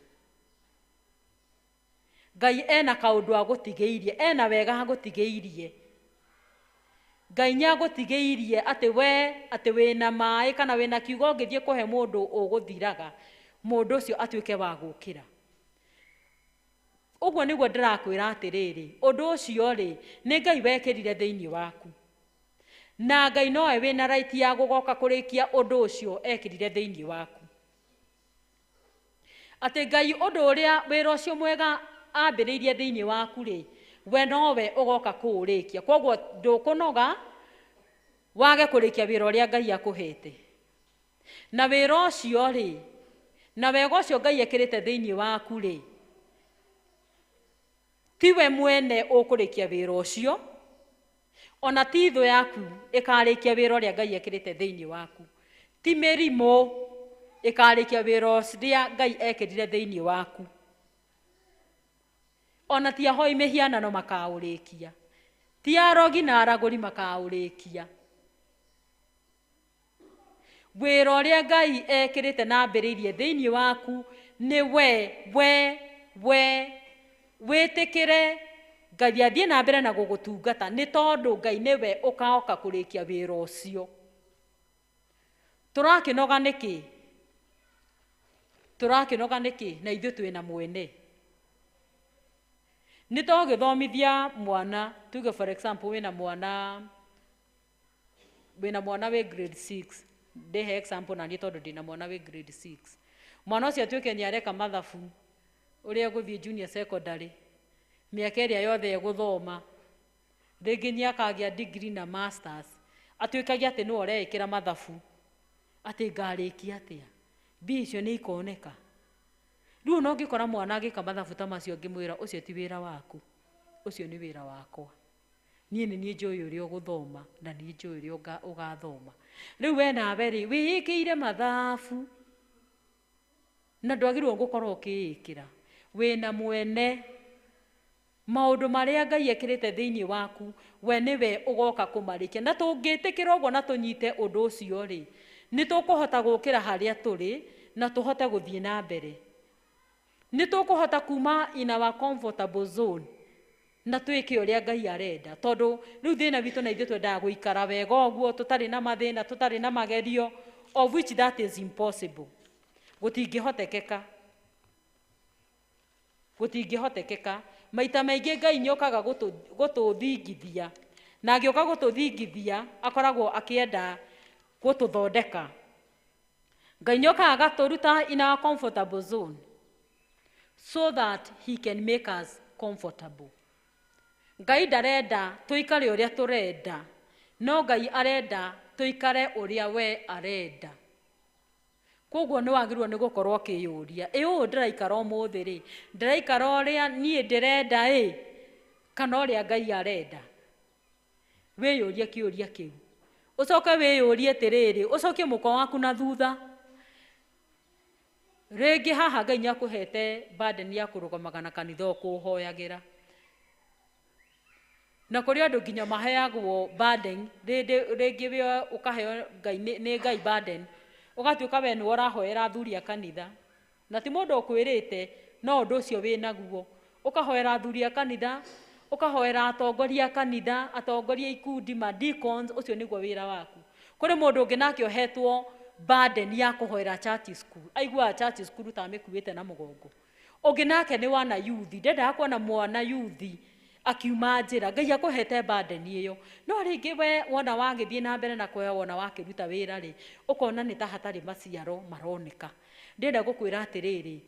Ngai ena kaũndũ agũtigĩirie, ena wega agũtigĩirie. Ngai nĩagũtigĩirie atĩ we, atĩ wĩna maĩ kana wĩna kiugo ũngĩthiĩ kũhe mũndũ ũgũthiraga, mũndũ ũcio atuĩke wa gũkĩra. Ũguo nĩguo ndĩrakwĩra atĩrĩrĩ, ũndũ ũcio rĩ, nĩ Ngai wekĩrire thĩinĩ waku, na Ngai nowe wĩna right ya gũgoka kũrĩkia ũndũ ũcio ekĩrire thĩinĩ waku. Atĩ Ngai ũndũ ũrĩa wĩra ũcio mwega ambĩrĩirie thĩinĩ waku rĩ, we nowe ũgoka kũũrĩkia. Kwoguo ndũkũnoga wage kũrĩkia wĩra ũrĩa Ngai akũhete. Na wĩra ũcio rĩ, na wega ũcio Ngai ekĩrĩte thĩinĩ waku rĩ, tiwe mwene ũkũrĩkia wĩra ũcio, ona ti thũ yaku ĩkarĩkia wĩra ũrĩa Ngai ekĩrĩte thĩinĩ waku, ti mĩrimũ ĩkarĩkia wĩra ũrĩa Ngai ekĩrire thĩinĩ waku, ona ti ahoi mĩhianano makaũrĩkia, ti arogi na aragũri makaũrĩkia. Wĩra ũrĩa Ngai ekĩrĩte na ambĩrĩirie thĩinĩ waku nĩ we we wĩtĩkĩre Ngai athiĩ na mbere na gũgũtungata, nĩ tondũ Ngai nĩwe ũkaoka kũrĩkia wĩra ũcio. Tũrakĩnoga nĩkĩ? Tũrakĩnoga nĩkĩ na ithuĩ twĩna mwene? Nĩ togĩthomithia mwana, tuge for example wĩna mwana wĩ grade 6, ndĩhe example na niĩ tondũ ndĩna mwana wĩ grade 6. Mwana ũcio atuĩke nĩ areka mathabu ũrĩa egũthiĩ junior secondary, mĩaka ĩrĩa yothe egũthoma, rĩngĩ nĩ akagĩa degree na masters, atuĩkagia atĩ nĩwe ũreĩkĩra mathabu, atĩ ngarĩkia atĩa, mbia icio nĩ ikoneka. Rĩu ona ũngĩkora mwana agĩka mathabu ta macio ngĩmwĩra ũcio ti wĩra waku, ũcio nĩ wĩra wakwa. Niĩ nĩ niĩ njũĩ ũrĩa ũgũthoma na niĩ njũĩ ũrĩa ũgathoma. Rĩu we nawe rĩ, wĩĩkĩire mathabu na ndwagĩrĩirwo gũkorwo ũkĩĩkĩra. Wĩna mwene maũndũ marĩa Ngai ekĩrĩte thĩinĩ waku, we nĩwe ũgoka kũmarĩkia. Na tũngĩtĩkĩra ũguo na tũnyite ũndũ ũcio rĩ, nĩ tũkũhota gũkĩra harĩa tũrĩ na tũhote gũthiĩ na mbere. Nĩ tũkũhota kuma in our comfortable zone na twĩke ũrĩa Ngai arenda. Tondũ rĩu thĩna witũ na ithuĩ twendaga gũikara wega ũguo, tũtarĩ na mathĩna, tũtarĩ na magerio, of which that is impossible. Gũtingĩhotekeka. Gũtingĩhotekeka. Maita maingĩ Ngai nĩokaga gũtũthingithia. Na angĩũka gũtũthingithia, akoragwo akĩenda gũtũthondeka. Ngai nĩokaga agatũruta in our comfortable zone so that he can make us comfortable. Ngai ndarenda tũikare ũrĩa tũrenda, no Ngai arenda tũikare ũrĩa we arenda. Koguo nĩ wagĩrĩirwo nĩ gũkorwo ũkĩyũria, ĩ ũũ ndĩraikara ũmũthĩ rĩ, ndĩraikara ũrĩa niĩ ndĩrenda ĩ, kana ũrĩa Ngai arenda? Wĩyũrie kĩũria kĩu. Ũcoke wĩyũrie atĩrĩrĩ, ũcokie mũkwa waku na thutha. Rĩngĩ haha Ngai nĩakũhete burden ya kũrũgamaga na kanitha ũkũhoyagĩra. Na kũrĩ andũ nginya maheagwo burden, rĩngĩ we ũkaheo Ngai nĩ Ngai burden, ũgatuĩka we nĩwe ũrahoera athuri a kanitha. Na ti mũndũ ũkwĩrĩte, no ũndũ ũcio wĩnaguo. Ũkahoera athuri a kanitha, ũkahoera atongoria a kanitha, atongoria ikundi, ma deacons, ũcio nĩguo wĩra waku. Kũrĩ mũndũ ũngĩ nake ũhetwo burden ya kũhoera church school. Aiguaga church school ta amĩkuĩte na mũgongo. Ũngĩ nake nĩ wana youth, ndendaga kuona mwana youth akiuma njĩra. Ngai akũhete burden ĩyo. No rĩngĩ we wona wagĩthiĩ na mbere na kuoya wona wakĩruta wĩra rĩ, ũkona nĩ ta hatarĩ maciaro maroneka. Ndĩrenda gũkwĩra atĩrĩrĩ,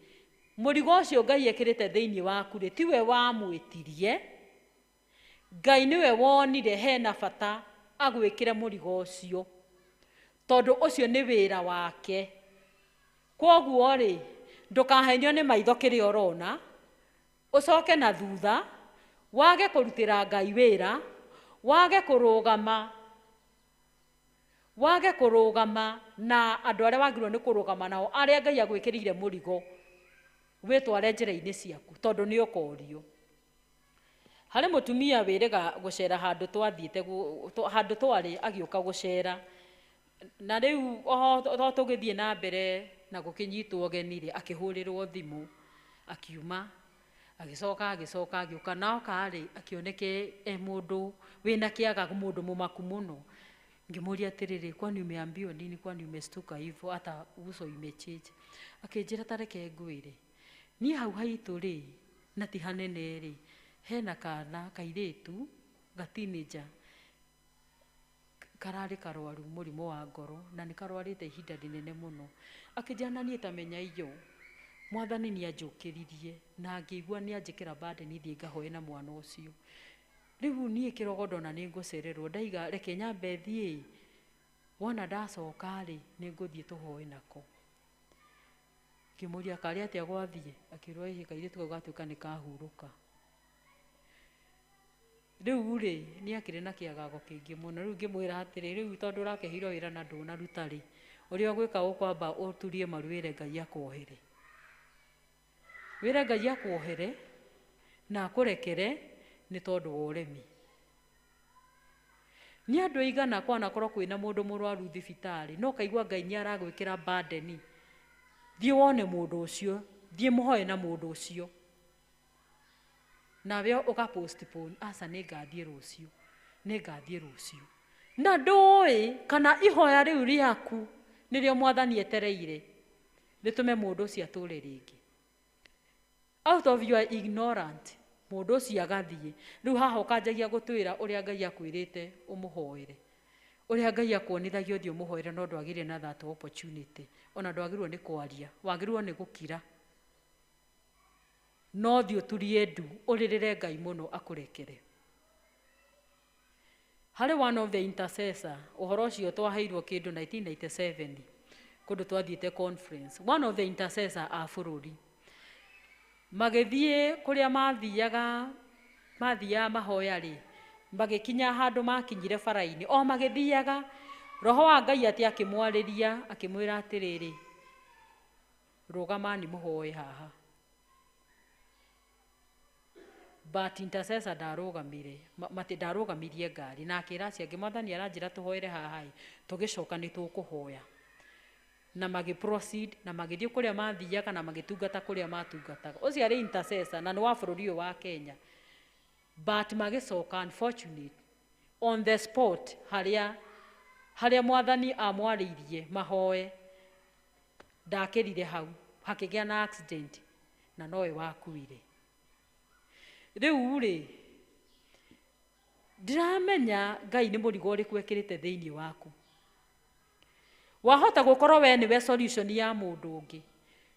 mũrigo ũcio Ngai ekĩrĩte thĩinĩ waku rĩ, tiwe wamwĩtirie. Ngai nĩwe wonire hena bata agwĩkĩre mũrigo ũcio, tondũ ũcio nĩ wĩra wake. Kwoguo rĩ, ndũkahenio nĩ maitho kĩrĩa ũrona, ũcoke na thutha, wage kũrutĩra Ngai wĩra, wage kũrũgama, wage kũrũgama na andũ arĩa wagĩrĩirwo nĩ kũrũgama nao, arĩa Ngai agwĩkĩrĩire mũrigo, wĩtware njĩra-inĩ ciaku, tondũ nĩ ũkorio. Harĩ mũtumia wĩrĩga gũcera handũ twathiĩte handũ twarĩ agĩũka gũcera. Na rĩu o tũgĩthiĩ na mbere na gũkĩnyitwo ũgeni rĩ, akĩhũrĩrwo thimũ, akiuma, agĩcoka agĩcoka agĩũka, na oka rĩ, akĩoneke e mũndũ wĩna kĩagago, mũndũ mũmaku mũno. Ngĩmũria atĩrĩrĩ, kwani umeambiwa nini, kwani umestuka hivyo, hata uso imechange? Akĩnjĩra ta reke ngwĩre, niĩ hau haitũ rĩ, na ti hanene rĩ, hena kana kairĩtu ga teenager kararĩ karwaru mũrimũ wa ngoro, na nĩ karwarĩte ihinda rĩnene mũno. Akĩnjĩra na niĩ ta menya iyo, mwathani nĩ anjũkĩririe na ngĩigua nĩ anjĩkĩra burden thiĩ ngahoe na mwana ũcio. Rĩu niĩ kĩrogo ndona nĩ ngũcererwo, ndaiga reke nyambe thiĩ, wona ndacoka rĩ, nĩ ngũthiĩ tũhoe nako. Ngĩmũria karĩ atĩa gwathiĩ, akĩrwo ĩhĩ kairĩtu kau gatuĩka nĩ kahurũka. Rĩu rĩ, nĩ akĩrĩ na kĩagago kĩingĩ mũno. Rĩu ngĩmwĩra atĩrĩ, rĩu tondũ ũrakeheirwo wĩra na ndũnaruta rĩ, ũrĩa ũgwĩka ũkwamba ũturie maru wĩre Ngai akuohere. Wĩre Ngai akuohere na akũrekere nĩ tondũ wa ũremi. Nĩ andũ aigana kwanakorwo kwĩna mũndũ mũrwaru thibitarĩ, no ũkaigua Ngai nĩ aragwĩkĩra burden. Thiĩ wone mũndũ ũcio, thiĩ mũhoe na mũndũ ũcio. Nawe ũga postpone, aca nĩ ngathiĩ rũciũ, nĩ ngathiĩ rũciũ. Na ndũĩ kana ihoya rĩu rĩaku nĩrĩo mwathani etereire rĩtũme mũndũ ũcio atũre rĩngĩ. Out of your ignorant, mũndũ ũcio agathiĩ. Rĩu haha ũkanjagia gũtwĩra ũrĩa Ngai akwĩrĩte ũmũhoere. Ũrĩa Ngai akuonithagia ũthiĩ ũmũhoere, no ndwagĩrĩire na that opportunity. Ona ndwagĩrĩirwo nĩ kwaria, wagĩrĩirwo nĩ gũkira. No thiĩ ũturie ndu, ũrĩrĩre Ngai mũno akũrekere. Harĩ one of the intercessor, ũhoro ũcio twaheirwo kĩndũ 1997, kũndũ twathiĩte conference. One of the intercessor a bũrũri. Magĩthiĩ kũrĩa mathiaga mahoya rĩ, magĩkinya handũ makinyire bara-inĩ, o magĩthiaga roho wa Ngai atĩ akĩmwarĩria akĩmwĩra atĩrĩrĩ, rũgamani mũhoe haha. But intercessor ndarũgamire, mati ndarũgamirie ngari, na akĩra acio angĩ, Mwathani aranjĩra tũhoere haha ĩ, tũgĩcoka nĩ tũkũhoya. Na magĩ proceed na magĩthiĩ kũrĩa mathiaga na magĩtungata kũrĩa matungataga. Ũcio arĩ intercessor na nĩ wa bũrũri ũyũ wa Kenya. But magĩcoka unfortunate on the spot harĩa Mwathani amwarĩirie mahoe, ndakĩrire hau, hakĩgĩa na accident na nowe wakuire. Rĩu rĩ, ndiramenya Ngai nĩ mũrigo ũrĩkũ ekĩrĩte thĩinĩ waku. Wahota gũkorwo we nĩwe solution ya mũndũ ũngĩ,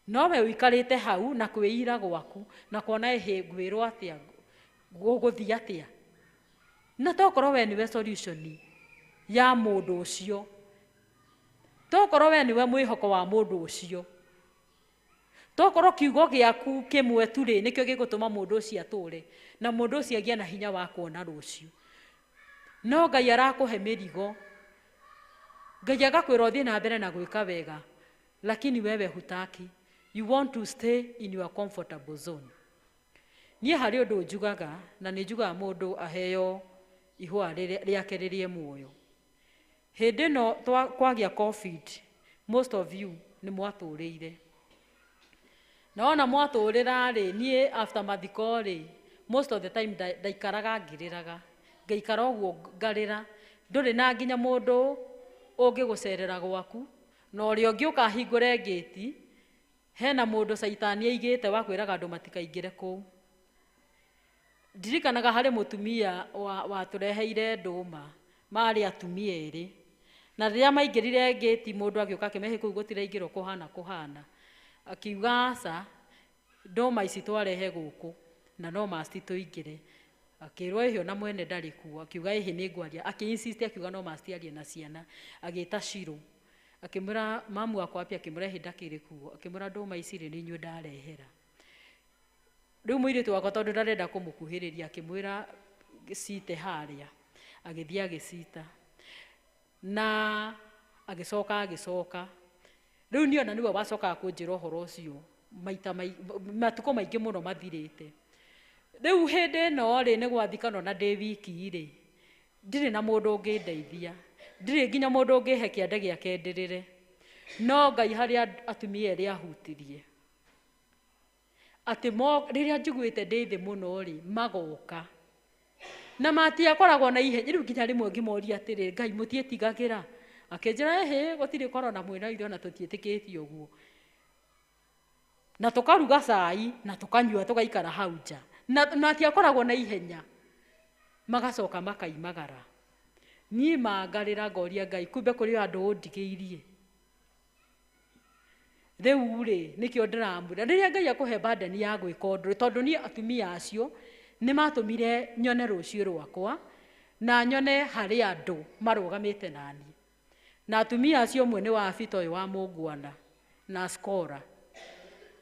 no we ũikarĩte hau na kwĩira gwaku na kuona ĩhĩ ngwĩrwo atĩa, gũgũthiĩ atĩa, na tokorwo we nĩwe solution ya mũndũ ũcio, tokorwo we nĩwe mwĩhoko wa mũndũ ũcio, tokorwo kiugo gĩaku kĩmwe tu rĩ nĩkĩo gĩgũtũma mũndũ ũcio atũre na mũndũ ũcio agĩe na hinya wa kuona rũciũ. No Ngai arakũhe mĩrigo, Ngai agakwĩra ũthiĩ na mbere na gwĩka wega, lakini wewe hutaki. You want to stay in your comfortable zone. Niĩ harĩ ũndũ njugaga, na nĩ njugaga mũndũ aheo ihũa rĩake rĩrĩe muoyo. Hĩndĩ ĩno kwagĩa COVID, most of you nĩ mwatũrĩire. Na ona mwatũrĩra rĩ, niĩ after mathiko rĩ, most of the time ndaikaraga ngĩrĩraga, ngaikara ũguo ngarĩra. Ndũrĩ na nginya mũndũ ũngĩgũcerera gwaku, na ũrĩa ũngĩ ũkahingũre ngĩti, hena mũndũ caitani aigĩte wa kwĩraga andũ matikaingĩre kũu. Ndirikanaga harĩ mũtumia watũreheire ndũma, marĩ atumia erĩ, na rĩrĩa maingĩrire ngĩti mũndũ agĩũka akĩmehe kũu gũtiraingĩrwo kũhana kũhana, akiuga aca, ndũma ici twarehe gũkũ na no must tũingĩre. Akĩrwo ĩhĩ ona mwene ndarĩ kuo, akiuga ĩhĩ nĩ ngwaria, akĩ-insist akiuga no must arie na ciana. Agĩta Shiro akĩmwĩra mamu wakwa wapi, akĩmwĩra ĩhĩ ndakĩrĩ kuo, akĩmwĩra ndũma ici rĩ nĩ inyuĩ ndarehera. Rĩu mũirĩtu wakwa tondũ ndarenda kũmũkuhĩrĩria akĩmwĩra cite harĩa, agĩthiĩ agĩcita na agĩcoka agĩcoka. Rĩu niĩ ona nĩwe wacokaga kũnjĩra ũhoro ũcio maita matukũ maingĩ mũno mathirĩte. Rĩu hĩndĩ ĩno rĩ nĩ gwathikana na ndĩ wiki rĩ, ndirĩ na mũndũ ũngĩndeithia, ndirĩ nginya mũndũ ũngĩhe kĩande gĩake ndĩrĩre. No Ngai harĩa atumia erĩ ahutirie, atĩ rĩrĩa njiguĩte ndĩ thĩ mũno rĩ, magoka na matiakoragwo na ihenya. Rĩu nginya rĩmwe ngĩmoria atĩrĩ, Ngai mũtiĩtigagĩra? Akĩnjĩra ĩhĩ, gũtirĩ korona mwĩna ithuĩ ona tũtiĩtĩkĩtie ũguo. Na tũkaruga cai na tũkanyua tũgaikara hau nja, na matiakoragwo na ihenya, magacoka makaimagara. Niĩ mangarĩra ngoria Ngai, kumbe kũrĩ andũ ũndigĩirie. Rĩu rĩ nĩkĩo ndĩramwĩra, rĩrĩa Ngai akũhe burden ya gwĩka ũndũ, tondũ niĩ atumia acio nĩ matũmire nyone rũciũ rwakwa na nyone harĩ andũ marũgamĩte naniĩ. Na atumia acio ũmwe nĩ wa Abita ũyũ wa Mũngwana na Skora.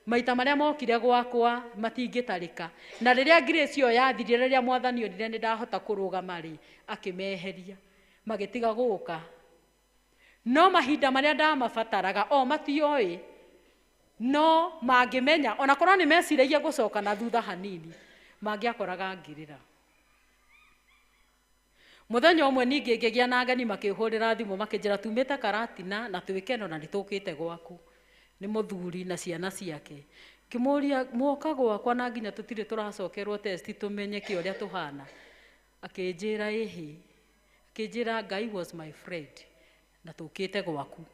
Maita marĩa mokire gwakwa matingĩtarĩka. Na rĩrĩa grace ĩyo yathirire, rĩrĩa Mwathani onire nĩ ndahota kũrũgama rĩ, akĩmeheria, magĩtiga gũka. No mahinda marĩa ndamabataraga o matioĩ, no mangĩmenya, ona korwo nĩ meciragia gũcoka na thutha hanini, mangĩakoraga ngĩrĩra. Mũthenya ũmwe ningĩ ngĩgĩa na ageni makĩhũrĩra thimũ makĩnjĩra tumĩte Karatina na twĩkeno na nĩtũkĩte gwaku. Nĩ mũthuri na ciana ciake. Ngĩmũria mwoka gwakwa na nginya tũtirĩ tũracokerwo test tũmenye kĩ ũrĩa tũhana. Akĩnjĩra ĩhĩ, akĩnjĩra Ngai was my friend na tũkĩte gwaku.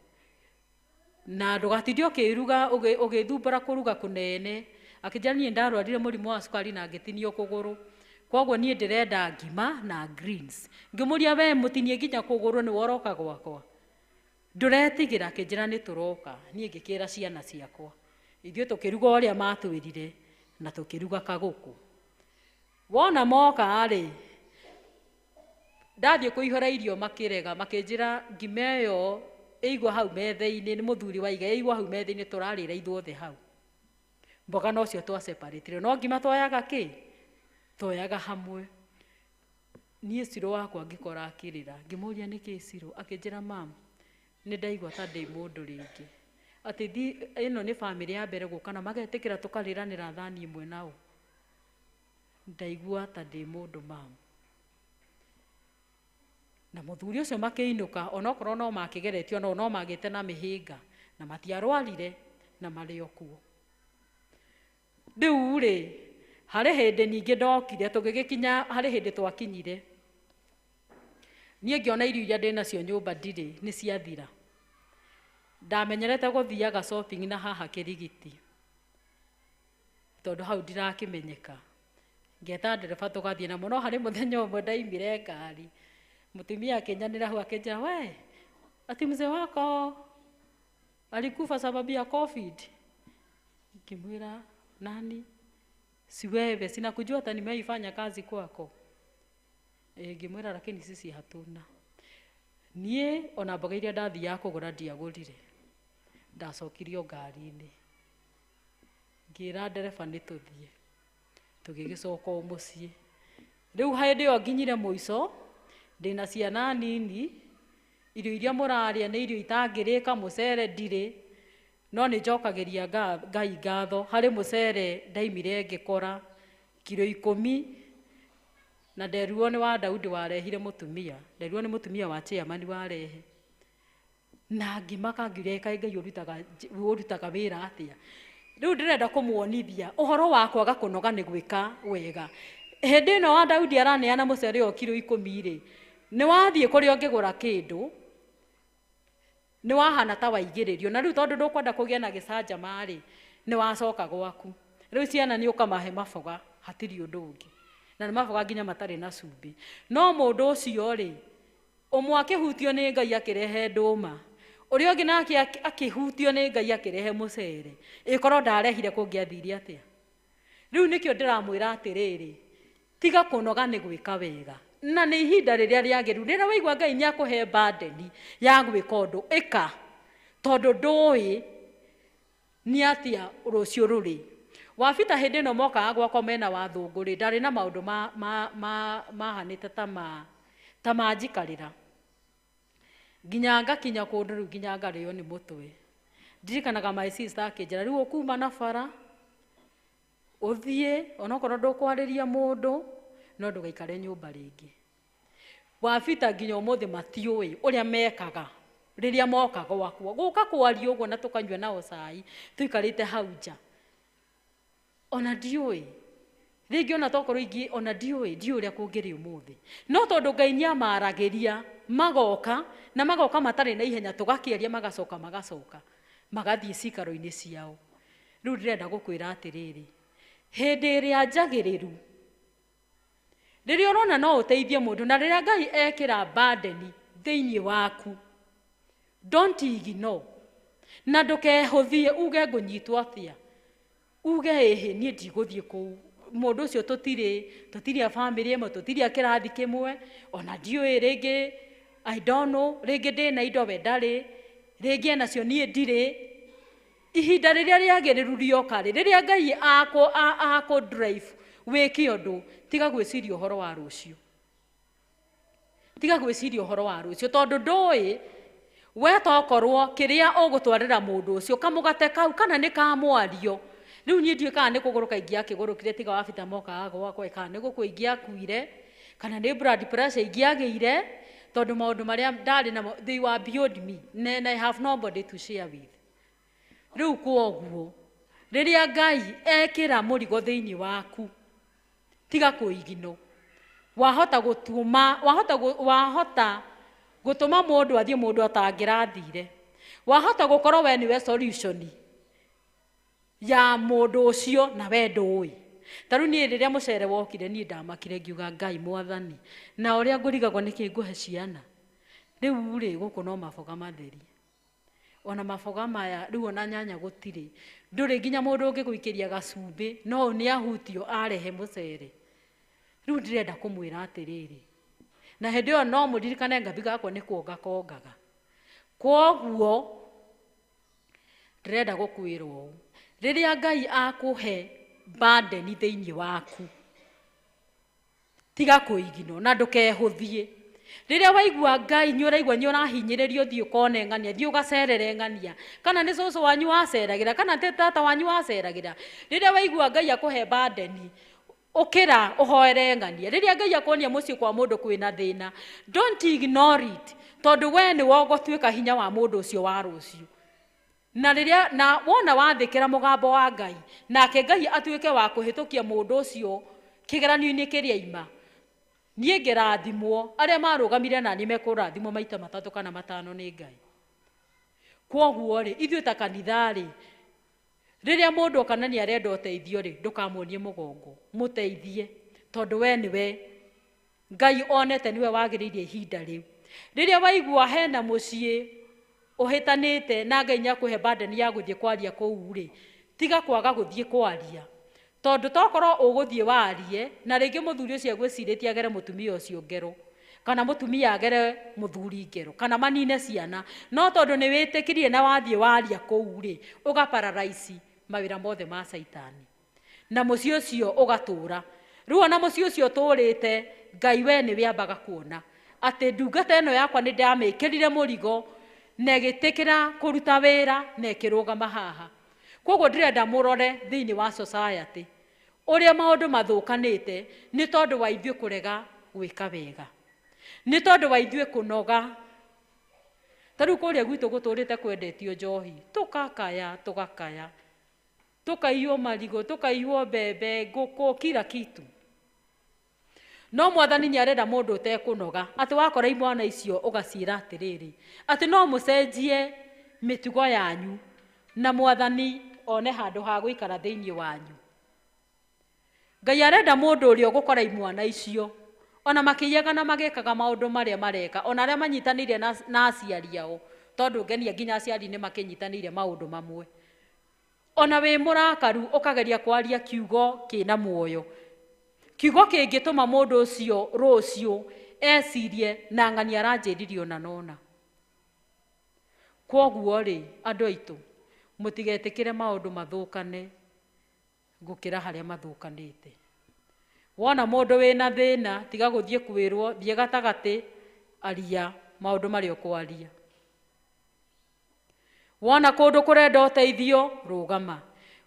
Na ndũgatinde ũkĩruga ũgĩthumbũra kũruga kũnene. Akĩnjĩra niĩ ndarwarire mũrimũ wa cukari na ngĩtinio kũgũrũ, koguo niĩ ndĩrenda ngima na greens. Ngĩmũria we mũtinie nginya kũgũrũ nĩ woroka gwakwa, ndũretigĩra? Akĩnjĩra nĩ tũroka. Niĩ ngĩkĩra ciana ciakwa, ithuĩ tũkĩruga ũrĩa matwĩrire na tũkĩruga kagũkũ. Wona moka rĩ, ndathiĩ kũihũra irio makĩrega, makĩnjĩra ngima ĩyo ĩigwo hau metha-inĩ, nĩ mũthuri waiga ĩigwo hau metha-inĩ tũrarĩra ithuothe hau. Mboga nocio twa separate no ngima twoyaga kĩ? Twoyaga hamwe. Niĩ Ciro wakwa ngĩkora akĩrĩra, ngĩmũria nĩkĩ Ciro, akĩnjĩra mam, nĩ ndaigua ta ndĩ mũndũ rĩngĩ. Atĩ ĩno nĩ bamĩrĩ ya mbere gũka na magetĩkĩra tũkarĩranĩra thani ĩmwe nao. Ndaigua ta ndĩ mũndũ mam. Na mũthuri ũcio makĩinũka onokorwo no makĩgeretio no no magĩte na mĩhĩnga na matiarwarire na marĩ o kuo. Rĩu rĩ, harĩ hĩndĩ ningĩ ndokire tũgĩgĩkinya, harĩ hĩndĩ twakinyire. Niĩ ngĩona irio iria ndĩnacio nyũmba ndirĩ nĩ ciathira. Ndamenyerete gũthiaga shopping na haha Kĩrigiti tondũ hau ndirakĩmenyeka. Ngeta ndereba tũgathiĩ na mũno. Harĩ mũthenya ũmwe ndaimire ngari, mũtumia akĩnyanĩra hau akĩnjĩra, we ati mzee wako alikufa sababu ya COVID. Ngĩmwĩra nani? Si wewe, sina kujua hata nimeifanya kazi kwako. Ngĩmwĩra lakini sisi hatuna. Niĩ ona mboga iria ndathiaga kũgũra ndiagũrire, ndacokirio ngari-inĩ. Ngĩra ndereba nĩ tũthiĩ, tũgĩgĩcoka o mũciĩ. Rĩu hĩndĩ ĩyo nginyire mũico, ndĩna ciana nini, irio iria mũrarĩa nĩ irio itangĩrĩka, mũcere ndirĩ, no nĩ njokagĩria Ngai ngatho. Harĩ mũcere ndaimire ngĩkora kiro 10, na nderuo nĩ wa Daudi warehire mũtumia, nderuo nĩ mũtumia wa chairman warehe. Na ngĩmaka ngiuga kaĩ Ngai ũrutaga wĩra atĩa. Rĩu ndĩrenda kũmuonithia ũhoro wa kwaga kũnoga nĩ gwĩka wega. Hĩndĩ ĩno wa Daudi araneana mũcere o kiro 10 rĩ, nĩ wathiĩ kũrĩa ũngĩgũra kĩndũ, nĩ wahana ta waigĩrĩrio. Na rĩu tondũ ndũkwenda kũgĩa na gĩcanjama rĩ, nĩ wacoka gwaku. Rĩu ciana nĩ ũkamahe maboga, hatirĩ ũndũ ũngĩ. Na nĩ maboga nginya matarĩ na cumbĩ. No mũndũ ũcio rĩ, ũmwe akĩhutio nĩ Ngai akĩrehe ndũma, ũrĩa ũngĩ nake akĩhutio nĩ Ngai akĩrehe mũcere. Ĩkorwo ndarehire kũngĩathire atĩa? Rĩu nĩkĩo ndĩramwĩra atĩrĩrĩ, tiga kũnoga nĩ gwĩka wega. Na nĩ ihinda rĩrĩa rĩagĩrĩru, rĩrĩa waigua Ngai nĩ akũhe burden ya gwĩka ũndũ, ĩka, tondũ ndũĩ nĩ atĩa rũciũ rũrĩ. Wabita hĩndĩ ĩno mokaga gwakwa mena wathũngũ rĩ, ndarĩ na maũndũ mahanĩte ta manjikarĩra. Nginya ngakinya kũndũ rĩu nginya ngarĩo nĩ mũtwe. Ndirikanaga my sister akĩnjĩra, rĩu ũkuma na bara, ũthiĩ onokorwo ndũkwarĩria mũndũ, no ndũgaikare nyũmba rĩngĩ. Wabita nginya ũmũthĩ matiũĩ ũrĩa mekaga rĩrĩa moka gwakwa. Gũka kwaria ũguo na tũkanyua nao cai, tũikarĩte hau nja. Ona ndiũĩ. Rĩngĩ ona tokorwo ingĩ ona ndiũĩ, ndiũĩ ũrĩa kũngĩrĩ ũmũthĩ. No tondũ Ngai nĩamaragĩria, magoka, na magoka matarĩ na ihenya, tũgakĩaria magacoka magacoka, magathiĩ cikaro-inĩ ciao. Rĩu ndĩrenda gũkwĩra atĩrĩrĩ, hĩndĩ ĩrĩa njagĩrĩru, rĩrĩa ũrona no ũteithie mũndũ, na rĩrĩa Ngai ekĩra burden thĩinĩ waku, don't ignore. Na ndũkehũthie uge ngũnyitwo atĩa, uge ĩhĩ niĩ ndigũthiĩ kũu, mũndũ ũcio tũtirĩ a bamĩrĩ ĩmwe, tũtirĩ a kĩrathi kĩmwe, ona ndiũĩ rĩngĩ, I don't know, rĩngĩ ndĩna indo we ndarĩ, rĩngĩ enacio niĩ ndirĩ. Ihinda rĩrĩa rĩagĩrĩru rĩoka rĩ, rĩrĩa Ngai akũ drive wĩke ũndũ, tiga gwĩciria ũhoro wa rũciũ. Tiga gwĩciria ũhoro wa rũciũ, tondũ ndũĩ we tokorwo kĩrĩa ũgũtwarĩra mũndũ ũcio, kamũgate kau kana nĩ ka mwario. Rĩu niĩ ndiũĩ kana nĩ kũgũrũka ingĩakĩgũrũkire tiga wabita mokaga gwakwa, kana nĩ gũkua ingĩakuire, kana nĩ blood pressure ingĩagĩire, tondũ maũndũ marĩa ndarĩ namo, they were beyond me, and I have nobody to share with. Rĩu kwoguo, rĩrĩa Ngai ekĩra mũrigo thĩinĩ waku, tiga kũigino. Wahota gũtũma, wahota wahota gũtũma mũndũ athiĩ mũndũ atangĩrathire. Wahota gũkorwo we nĩwe solution ya mũndũ ũcio na we ndũĩ. Ta rĩu niĩ rĩrĩa mũcere wokire, niĩ ndamakire ngiuga Ngai mwathani, na ũrĩa ngũrigagwo nĩkĩ ngũhe ciana. Rĩu rĩ, gũkũ no maboga matheri. Ona maboga maya, rĩu ona nyanya gũtirĩ. Ndũrĩ nginya mũndũ ũngĩgũikĩria gacumbĩ, no nĩ ahutio arehe mũcere. Rĩu ndĩrenda kũmwĩra atĩrĩrĩ, na hĩndĩ ĩyo no mũririkane ngabi gakwa nĩ kuonga kongaga. Kwoguo ndĩrenda gũkwĩra ũũ, Rĩrĩa Ngai akũhe burden thĩinĩ waku, tiga kũigino na ndũkehũthie. Rĩrĩa waigua Ngai nĩ ũraigua nĩ ũrahinyĩrĩrio, thiĩ ũkone ng'ania, thiĩ ũgacerere ng'ania, kana nĩ cũcũ wanyu waceragĩra, kana nĩ tata wanyu waceragĩra. Rĩrĩa waigua Ngai akũhe burden, ũkĩra ũhoere ng'ania. Rĩrĩa Ngai akuonia mũciĩ kwa mũndũ kwĩna thĩna, don't ignore it, tondũ we nĩwe ũgũtuĩka hinya wa mũndũ ũcio wa rũciũ. Na rĩrĩa na wona wathĩkĩra mũgambo wa Ngai, nake Ngai atuĩke wa kũhĩtũkia mũndũ ũcio kĩgeranio-inĩ kĩrĩa aima, niĩ ngĩrathimwo, arĩa marũgamire na niĩ mekũrathimwo maita 3 kana 5 nĩ Ngai. Kwoguo rĩ, ithuĩ ta kanitha rĩ, rĩrĩa mũndũ oka na nĩ arenda ũteithio rĩ, ndũkamuonie mũgongo, mũteithie, tondũ we nĩwe Ngai onete nĩwe wagĩrĩire ihinda rĩu. Rĩrĩa waigua hena mũciĩ ũhĩtanĩte na Ngai nĩakũhe burden ya gũthiĩ kwaria kũu rĩ, tiga kwaga gũthiĩ kwaria, tondũ tokorwo ũgũthiĩ warie na rĩngĩ mũthuri ũcio agwĩcirĩtie agere mũtumia ũcio ngero, kana mũtumia agere mũthuri ngero, kana manine ciana, no tondũ nĩ wĩtĩkirie na wathiĩ waria kũu rĩ, ũgapararaisi mawĩra mothe ma Caitani, na mũciĩ ũcio ũgatũra. Rĩu ona mũciĩ ũcio ũtũrĩte, Ngai we nĩwe ambaga kuona atĩ ndungata ĩno yakwa nĩ ndamĩkĩrire mũrigo na ĩgĩtĩkĩra kũruta wĩra na ĩkĩrũgama haha. Kwoguo ndĩrenda mũrore thĩinĩ wa society ũrĩa maũndũ mathũkanĩte nĩ tondũ wa ithuĩ kũrega gwĩka wega, nĩ tondũ wa ithuĩ kũnoga. Ta rĩu kũrĩa gwitũ gũtũrĩte kwendetio njohi, tũkakaya tũgakaya, tũkaiywo marigũ, tũkaiywo mbembe, ngũkũ, kila kitu. No mwathani nĩ arenda mũndũ ũtekũnoga, atĩ wakora imwana icio ũgaciĩra atĩrĩrĩ, atĩ no mũcenjie mĩtugo yanyu na mwathani one handũ ha gũikara thĩinĩ wanyu. Ngai arenda mũndũ ũrĩa ũgũkora imwana icio ona makĩiyaga na magĩkaga maũndũ marĩa mareka, ona arĩa manyitanĩire na aciari ao, tondũ ngenia nginya aciari nĩ makĩnyitanĩire maũndũ mamwe. Ona wĩ mũrakaru ũkageria kwaria kiugo kĩna muoyo, kiugo kĩngĩtũma mũndũ ũcio rũciũ ecirie na ng'ania aranjĩririe ona nona. Kwoguo rĩ, andũ aitũ, mũtigetĩkĩre maũndũ mathũkane gũkĩra harĩa mathũkanĩte. Wona mũndũ wĩna thĩna, tiga gũthiĩ kwĩrwo, thiĩ gatagatĩ, aria maũndũ marĩa ũkwaria. Wona kũndũ kũrenda ũteithio, rũgama.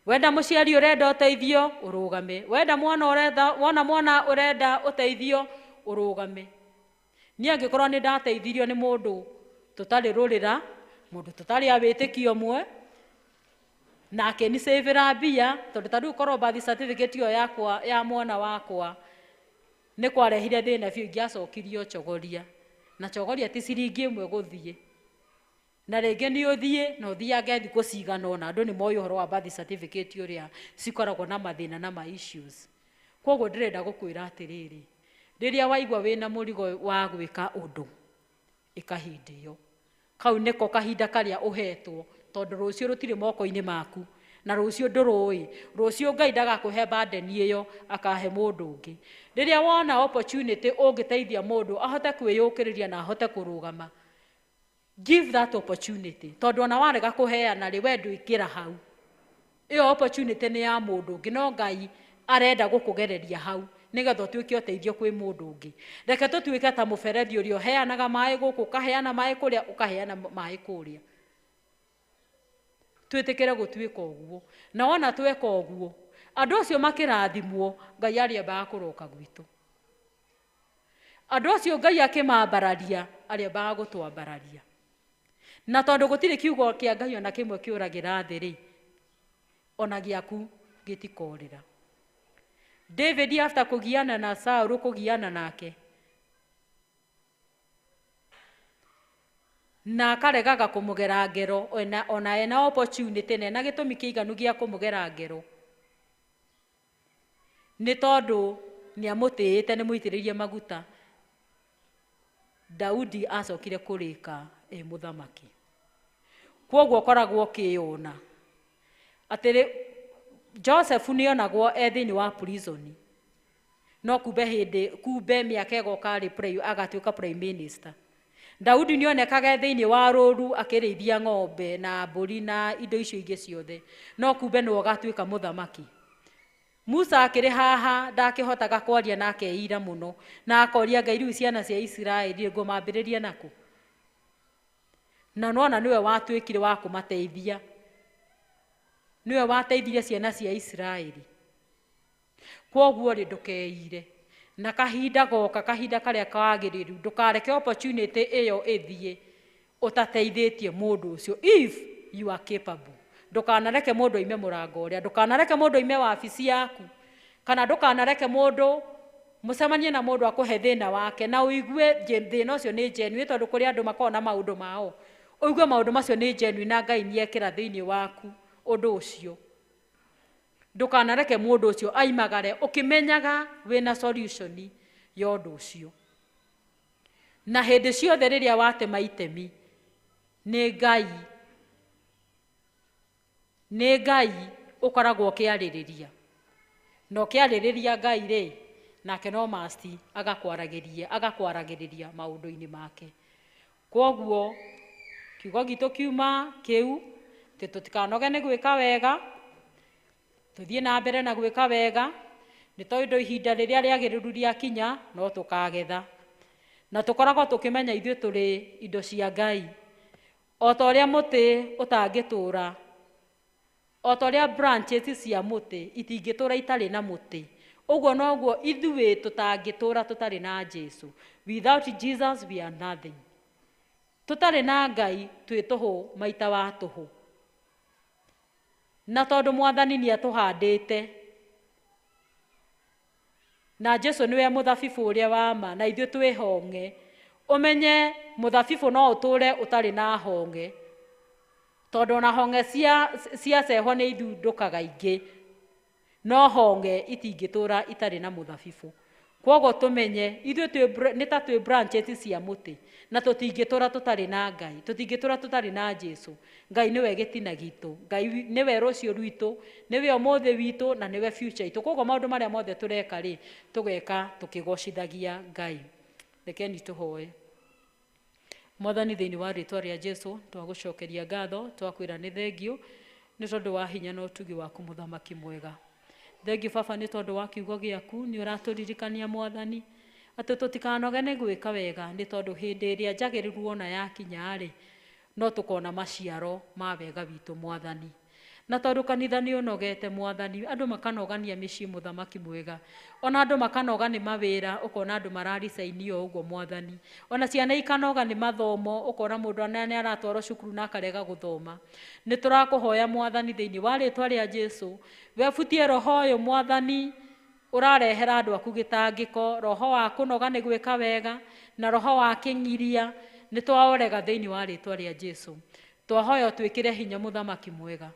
Wenda mũciari ũrenda ũteithio, ũrũgame. Wenda mwana ũrenda, wona mwana ũrenda ũteithio, ũrũgame. Niĩ angĩkorwo nĩ ndateithirio nĩ mũndũ tũtarĩ rũrĩra, mũndũ tũtarĩ a wĩtĩkio ũmwe, na akĩnicĩvĩra mbia, tondũ ta rĩu korwo birth certificate ĩyo yakwa ya mwana wakwa nĩ kwarehire thĩna biũ, ingĩacokirio chogoria, na chogoria ti ciringi ĩmwe gũthiĩ, na rĩngĩ nĩ ũthiĩ na ũthiange thikũ cigana ũna. Andũ nĩ moĩ ũhoro wa birth certificate ũrĩa cikoragwo na mathĩna na ma issues. Kwoguo ndĩrenda gũkwĩra atĩrĩrĩ, rĩrĩa waigua wĩna mũrigo wa gwĩka ũndũ, ĩka hĩndĩ ĩyo. Kau nĩko kahinda karĩa ũhetwo, tondũ rũciũ rũtirĩ moko-inĩ maku, na rũciũ ndũrũĩ. Rũciũ Ngai ndagakũhe burden ĩyo, akahe mũndũ ũngĩ. Rĩrĩa wona opportunity ũngĩteithia mũndũ ahote kwĩyũkĩrĩria na ahote kũrũgama, give that opportunity, tondũ ona warega kũheana rĩ, we ndwĩkĩra hau. Ĩyo opportunity nĩ ya mũndũ ũngĩ, no Ngai arenda gũkũgereria hau nĩgetha ũtuĩke ũteithio kwĩ mũndũ ũngĩ. Reke tũtuĩke ta mũberethi ũrĩa ũheanaga maĩ gũkũ, ũkaheana maĩ kũrĩa, ũkaheana maĩ kũrĩa. Twĩtĩkĩre gũtuĩka ũguo, na wona tweka ũguo, andũ acio makĩrathimwo, Ngai arĩambaga kũroka gwitũ. Andũ acio Ngai akĩmambararia, arĩambaga gũtwambararia. Na tondũ gũtirĩ kiugo kĩa Ngai ona kĩmwe kĩũragĩra thĩ rĩ, ona gĩaku gĩtikorĩra. David after kũgiana na Saul, kũgiana nake, na akaregaga kũmũgera ngero, ona ena opportunity na ena gĩtũmi kĩiganu gĩa kũmũgera ngero, nĩ tondũ nĩamũtĩĩte, nĩ mũitĩrĩrie maguta. Daudi acokire kũrĩka e mũthamaki. Kwoguo ũkoragwo ũkĩyona atĩ Joseph nĩonagwo e thĩinĩ wa prison, no kumbe hĩndĩ, kumbe mĩaka ĩgoka arĩ agatuĩka prime minister. Daudi nĩonekaga thĩinĩ wa rũru akĩrĩithia ng'ombe na mbũri na indo icio ingĩ ciothe, no kumbe nĩwe ũgatuĩka mũthamaki. Musa akĩrĩ haha ndakĩhotaga kwaria na akeira mũno na akoria Ngai rĩu ciana cia Isiraeli ngũmambĩrĩria nakũ, na nona nĩwe watuĩkire wa kũmateithia, nĩwe wateithirie ciana cia Isiraeli. Kwoguo rĩ, ndũkeire na kahinda goka, kahinda karĩa kagĩrĩru, ndũkareke opportunity ĩyo ĩthiĩ ũtateithĩtie mũndũ ũcio if you are capable. Ndũkanareke mũndũ aime mũrango ũrĩa, ndũkanareke mũndũ aime wabici yaku, kana ndũkanareke mũndũ mũcemanie na mũndũ akũhe thĩna wake na ũigue thĩna ũcio nĩ genuine, tondũ kũrĩ andũ makoragwo na maũndũ mao, ũigue maũndũ macio nĩ genuine na Ngai nĩekĩra thĩinĩ waku ũndũ ũcio. Ndũkanareke mũndũ ũcio aimagare ũkĩmenyaga wĩna solution ya ũndũ ũcio. Na hĩndĩ ciothe rĩrĩa watema itemi, nĩ Ngai ũkoragwo ũkĩarĩrĩria, na ũkĩarĩrĩria Ngai rĩ, nake no masti agakwaragĩrĩria maũndũ-inĩ make. Kwoguo kiugo gitũ kiuma kĩu atĩ tũtikanoge nĩ gwĩka wega, tũthiĩ na mbere na gwĩka wega, nĩ tondũ ihinda rĩrĩa rĩagĩrĩru rĩakinya no tũkagetha. Na tũkoragwo tũkĩmenya ithuĩ tũrĩ indo cia Ngai, o ta ũrĩa mũtĩ ũtangĩtũra, o ta ũrĩa branches cia mũtĩ itingĩtũra itarĩ na mũtĩ, ũguo noguo ithuĩ tũtangĩtũra tũtarĩ na Jesu. Without Jesus we are nothing. Tũtarĩ na Ngai twĩ tũhũ maita wa tũhũ. Na tondũ Mwathani nĩatũhandĩte, na Jesu nĩwe mũthabibũ ũrĩa wa ma, na ithuĩ twĩ honge, ũmenye mũthabibũ no ũtũre ũtarĩ na honge, tondũ ona honge ciacehwo nĩ ithundũkaga ingĩ, no honge itingĩtũra itarĩ na mũthabibũ. Kwoguo tũmenye ithuĩ nĩ ta twĩ branches cia mũtĩ, na tũtingĩtũra tũtarĩ na Ngai, tũtingĩtũra tũtarĩ na Jesu. Ngai nĩwe gĩtina gitũ, Ngai nĩwe rũciũ rwitũ, nĩwe ũmũthĩ witũ, na nĩwe future itũ. Kwoguo maũndũ marĩa mothe tũreka rĩ, tũgeka tũkĩgocithagia Ngai. Rekeni tũhoe. Mwathani, thĩinĩ wa rĩtwa rĩa Jesu twagũcokeria ngatho, twakwĩra nĩ thengio nĩ tondũ wa hinya na ũtugi waku mũthamaki mwega. Thengio baba nĩ tondũ wa kiugo gĩaku, nĩ ũratũririkania Mwathani atĩ tũtikanoge nĩ gwĩka wega, nĩ tondũ hĩndĩ ĩrĩa njagĩrĩru ona yakinya rĩ, no tũkona maciaro ma wega witũ Mwathani. Na tondũ kanitha nĩ ũnogete Mwathani, andũ makanogania mĩciĩ mũthamaki mwega, ona andũ makanoga nĩ mawĩra, ũkona andũ mararicaini o ũguo Mwathani, ona ciana ikanoga nĩ mathomo, ũkona mũndũ nĩ aratwarwo cukuru na akarega gũthoma. Nĩ tũrakũhoya Mwathani thĩinĩ wa rĩtwa rĩa Jesu, webutie roho ũyũ Mwathani ũrarehera andũ aku gĩtangĩko, roho wa kũnoga nĩ gwĩka wega na roho wa kĩng'iria, nĩ twaũrega thĩinĩ wa rĩtwa rĩa Jesu. Twahoya ũtwĩkĩre hinya mũthamaki mwega,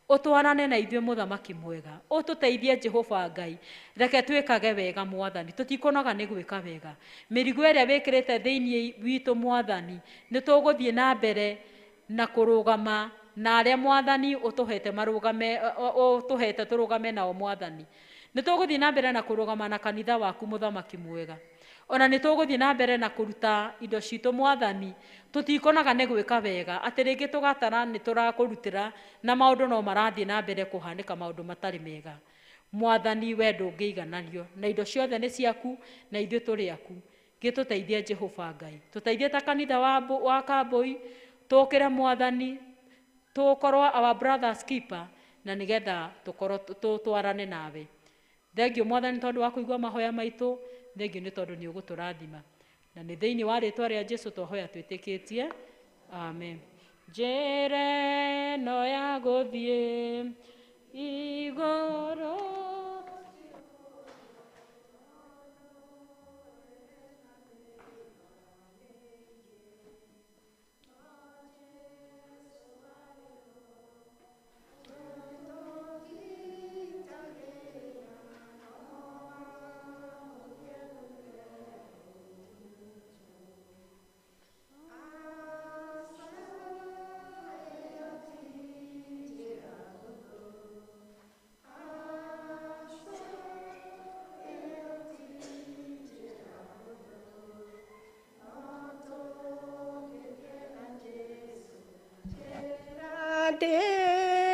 ũtwarane na ithuĩ mũthamaki mwega, ũtũteithie Jehova Ngai, reke twĩkage wega Mwathani, tũtikũnoga nĩ gwĩka wega. Mĩrigo ĩrĩa wĩkĩrĩte thĩinĩ witũ Mwathani, nĩ tũgũthiĩ na mbere na kũrũgama na arĩa Mwathani ũtũhete marũgame, ũtũhete tũrũgame nao Mwathani. Nĩ tũgũthiĩ na mbere na kũrũgama na kanitha waku mũthamaki mwega, ona nĩ tũgũthiĩ na mbere na kũruta indo citũ Mwathani, tũtikonaga nĩ gwĩka wega atĩ rĩngĩ tũgatara nĩ tũrakũrutĩra na maũndũ no marathiĩ na mbere kũhanĩka maũndũ matarĩ mega. Mwathani, we ndũngĩigananio na indo ciothe nĩ ciaku na ithuĩ tũrĩ aku. Gĩtũteithie Jehova Ngai, tũteithie ta kanitha wa Kambũi, tũkĩre Mwathani, tũkorwo our brothers keeper, na nĩgetha tũkorwo tũtwarane nawe. Thengio Mwathani tondũ wa kũigua mahoya maitũ, thengio nĩ tondũ nĩ ũgũtũrathima. Na nĩ thĩinĩ wa rĩtwa rĩa Jesu twahoya twĩtĩkĩtie, amen. Njĩra ĩno ya gũthiĩ igũrũ,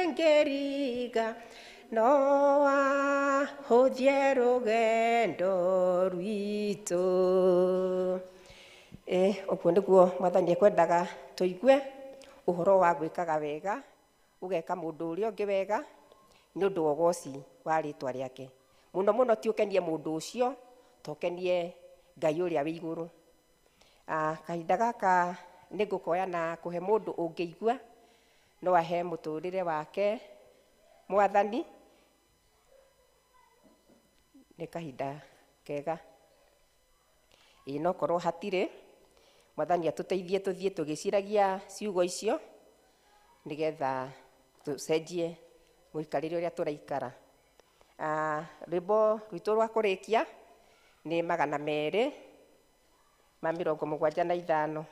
Ndĩngĩriga no ahũthie rũgendo rwitũ. Ũguo nĩguo mwathani ekwendaga tũigue ũhoro wa gwĩkaga wega, ũgeka mũndũ ũrĩa ũngĩ wega nĩ ũndũ wa ũgoci wa rĩtwa rĩake. Mũno mũno ti ũkenie mũndũ ũcio, to ũkenie Ngai ũrĩa wĩ igũrũ. Kahinda gaka nĩ ngũkoya na kũhe mũndũ ũngĩigua no ahe mũtũrĩre wake mwathani. Nĩ kahinda kega. Ĩĩ no korwo hatirĩ, mwathani atũteithie tũthiĩ tũgĩciragia ciugo icio nĩgetha tũcenjie mũikarĩre ũrĩa tũraikara. Rwĩmbo rwitũ rwa kũrĩkia nĩ 275,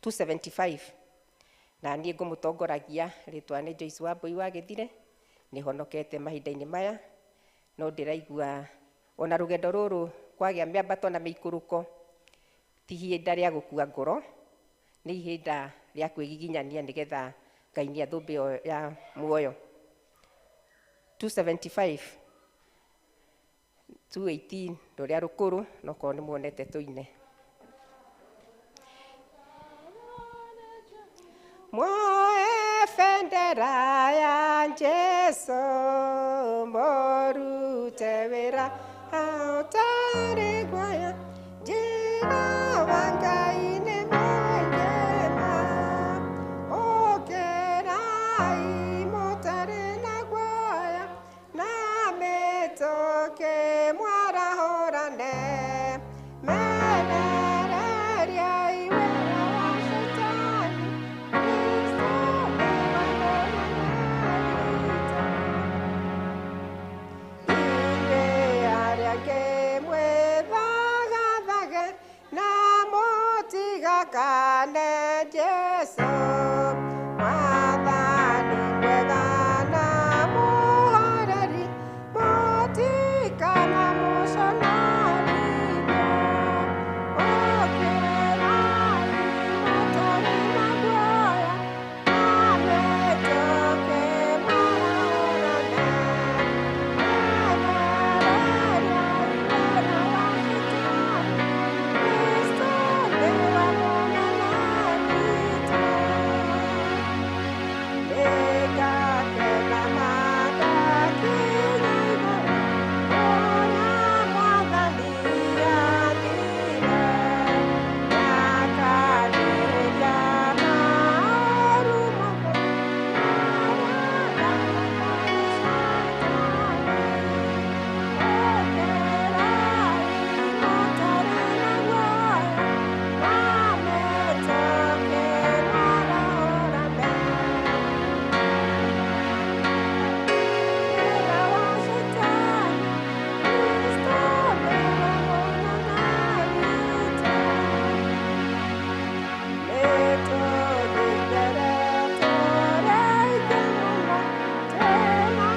275. Na niĩ ngũmũtongoragia rĩtwa nĩ Joyce Wambui wa Gĩthire, nĩhonokete mahinda-inĩ maya, no ndĩraigua ona rũgendo rũrũ kwagĩa mĩambato na mĩikũrũko ti ihinda rĩa gũkua ngoro, nĩ ihinda rĩa kwĩgiginyania nĩgetha Ngai nĩ athũmbĩ ya muoyo. 275, 218 rũrĩa rũkũrũ no korwo nĩ muonete tũine. Mwoe bendera ya Jesũ, mũrute wĩra ũtarĩ guoya, Jehova Ngai nĩ mũingĩ ũkĩrai mũtarĩ na guoya, na mĩtũkĩ mwarahũrane, menereriai wĩra wa Shaitani, Kristo nĩwe mũnene witũ. Inyuĩ arĩa angĩ mwĩthagathage na mũtigakane Jesũ, Mwathani mwega na mũhoreri, mũtikanamũconorithie. Ũkĩrai mũtarĩ na guoya, na mĩtũkĩ mwarahũrane, menereriai wĩra wa Shaitani, Kristo nĩwe mũnene witũ. Nĩngakena mandakinya igũrũ, kũrĩa Mwathani aathire, nĩakanĩria maũru mothe marĩa ndaneka nĩ Shaitani. Ũkĩrai mũtarĩ na guoya, na mĩtũkĩ mwarahũrane, wĩra wa Shaitani, Kristo nĩwe mũnene witũ. Nĩtũthiĩ mbere tũrĩ aingĩ mũno, twĩna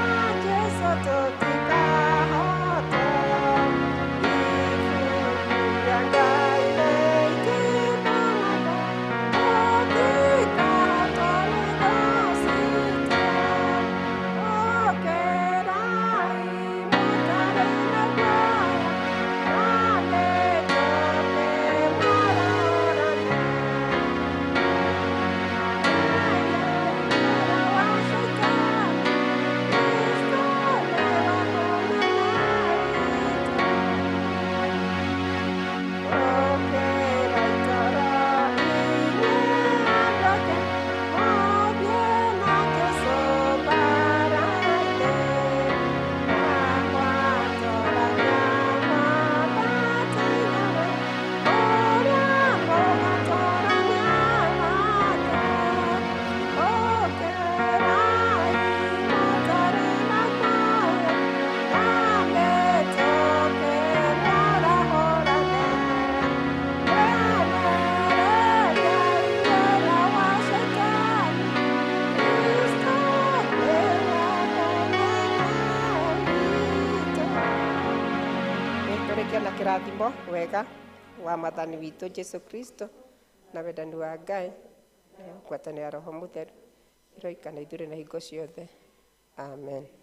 Jesũ tũtikahotwo. Ibuku rĩa Ngai nĩitũmanaga, tũtikahotwo nĩ thũ citũ. Ũkĩrai mũtarĩ na guoya, na mĩtũkĩ mwarahũrane, wĩra wa Shaitani, Kristo nĩwe mũnene witũ. Ũkĩrai toro inyuĩ andũ ake, mũthiĩ na Jesũ mbaara-inĩ, na mwatũrania mwambate igũrũ, kũrĩa mũgatũrania nake. Ũkĩrai mũtarĩ na guoya, na mĩtũkĩ mwarahũrane, menereriai wĩra wa Shaitani, Kristo nĩwe mũnene witũ. Nĩtũrĩkia na kĩrathimo wega wa Mwathani witũ Jesũ Kristo na wendani wa Ngai na ngwatanĩro ya Roho Mũtheru Iroikana ithuĩ na hingo ciothe. Amen.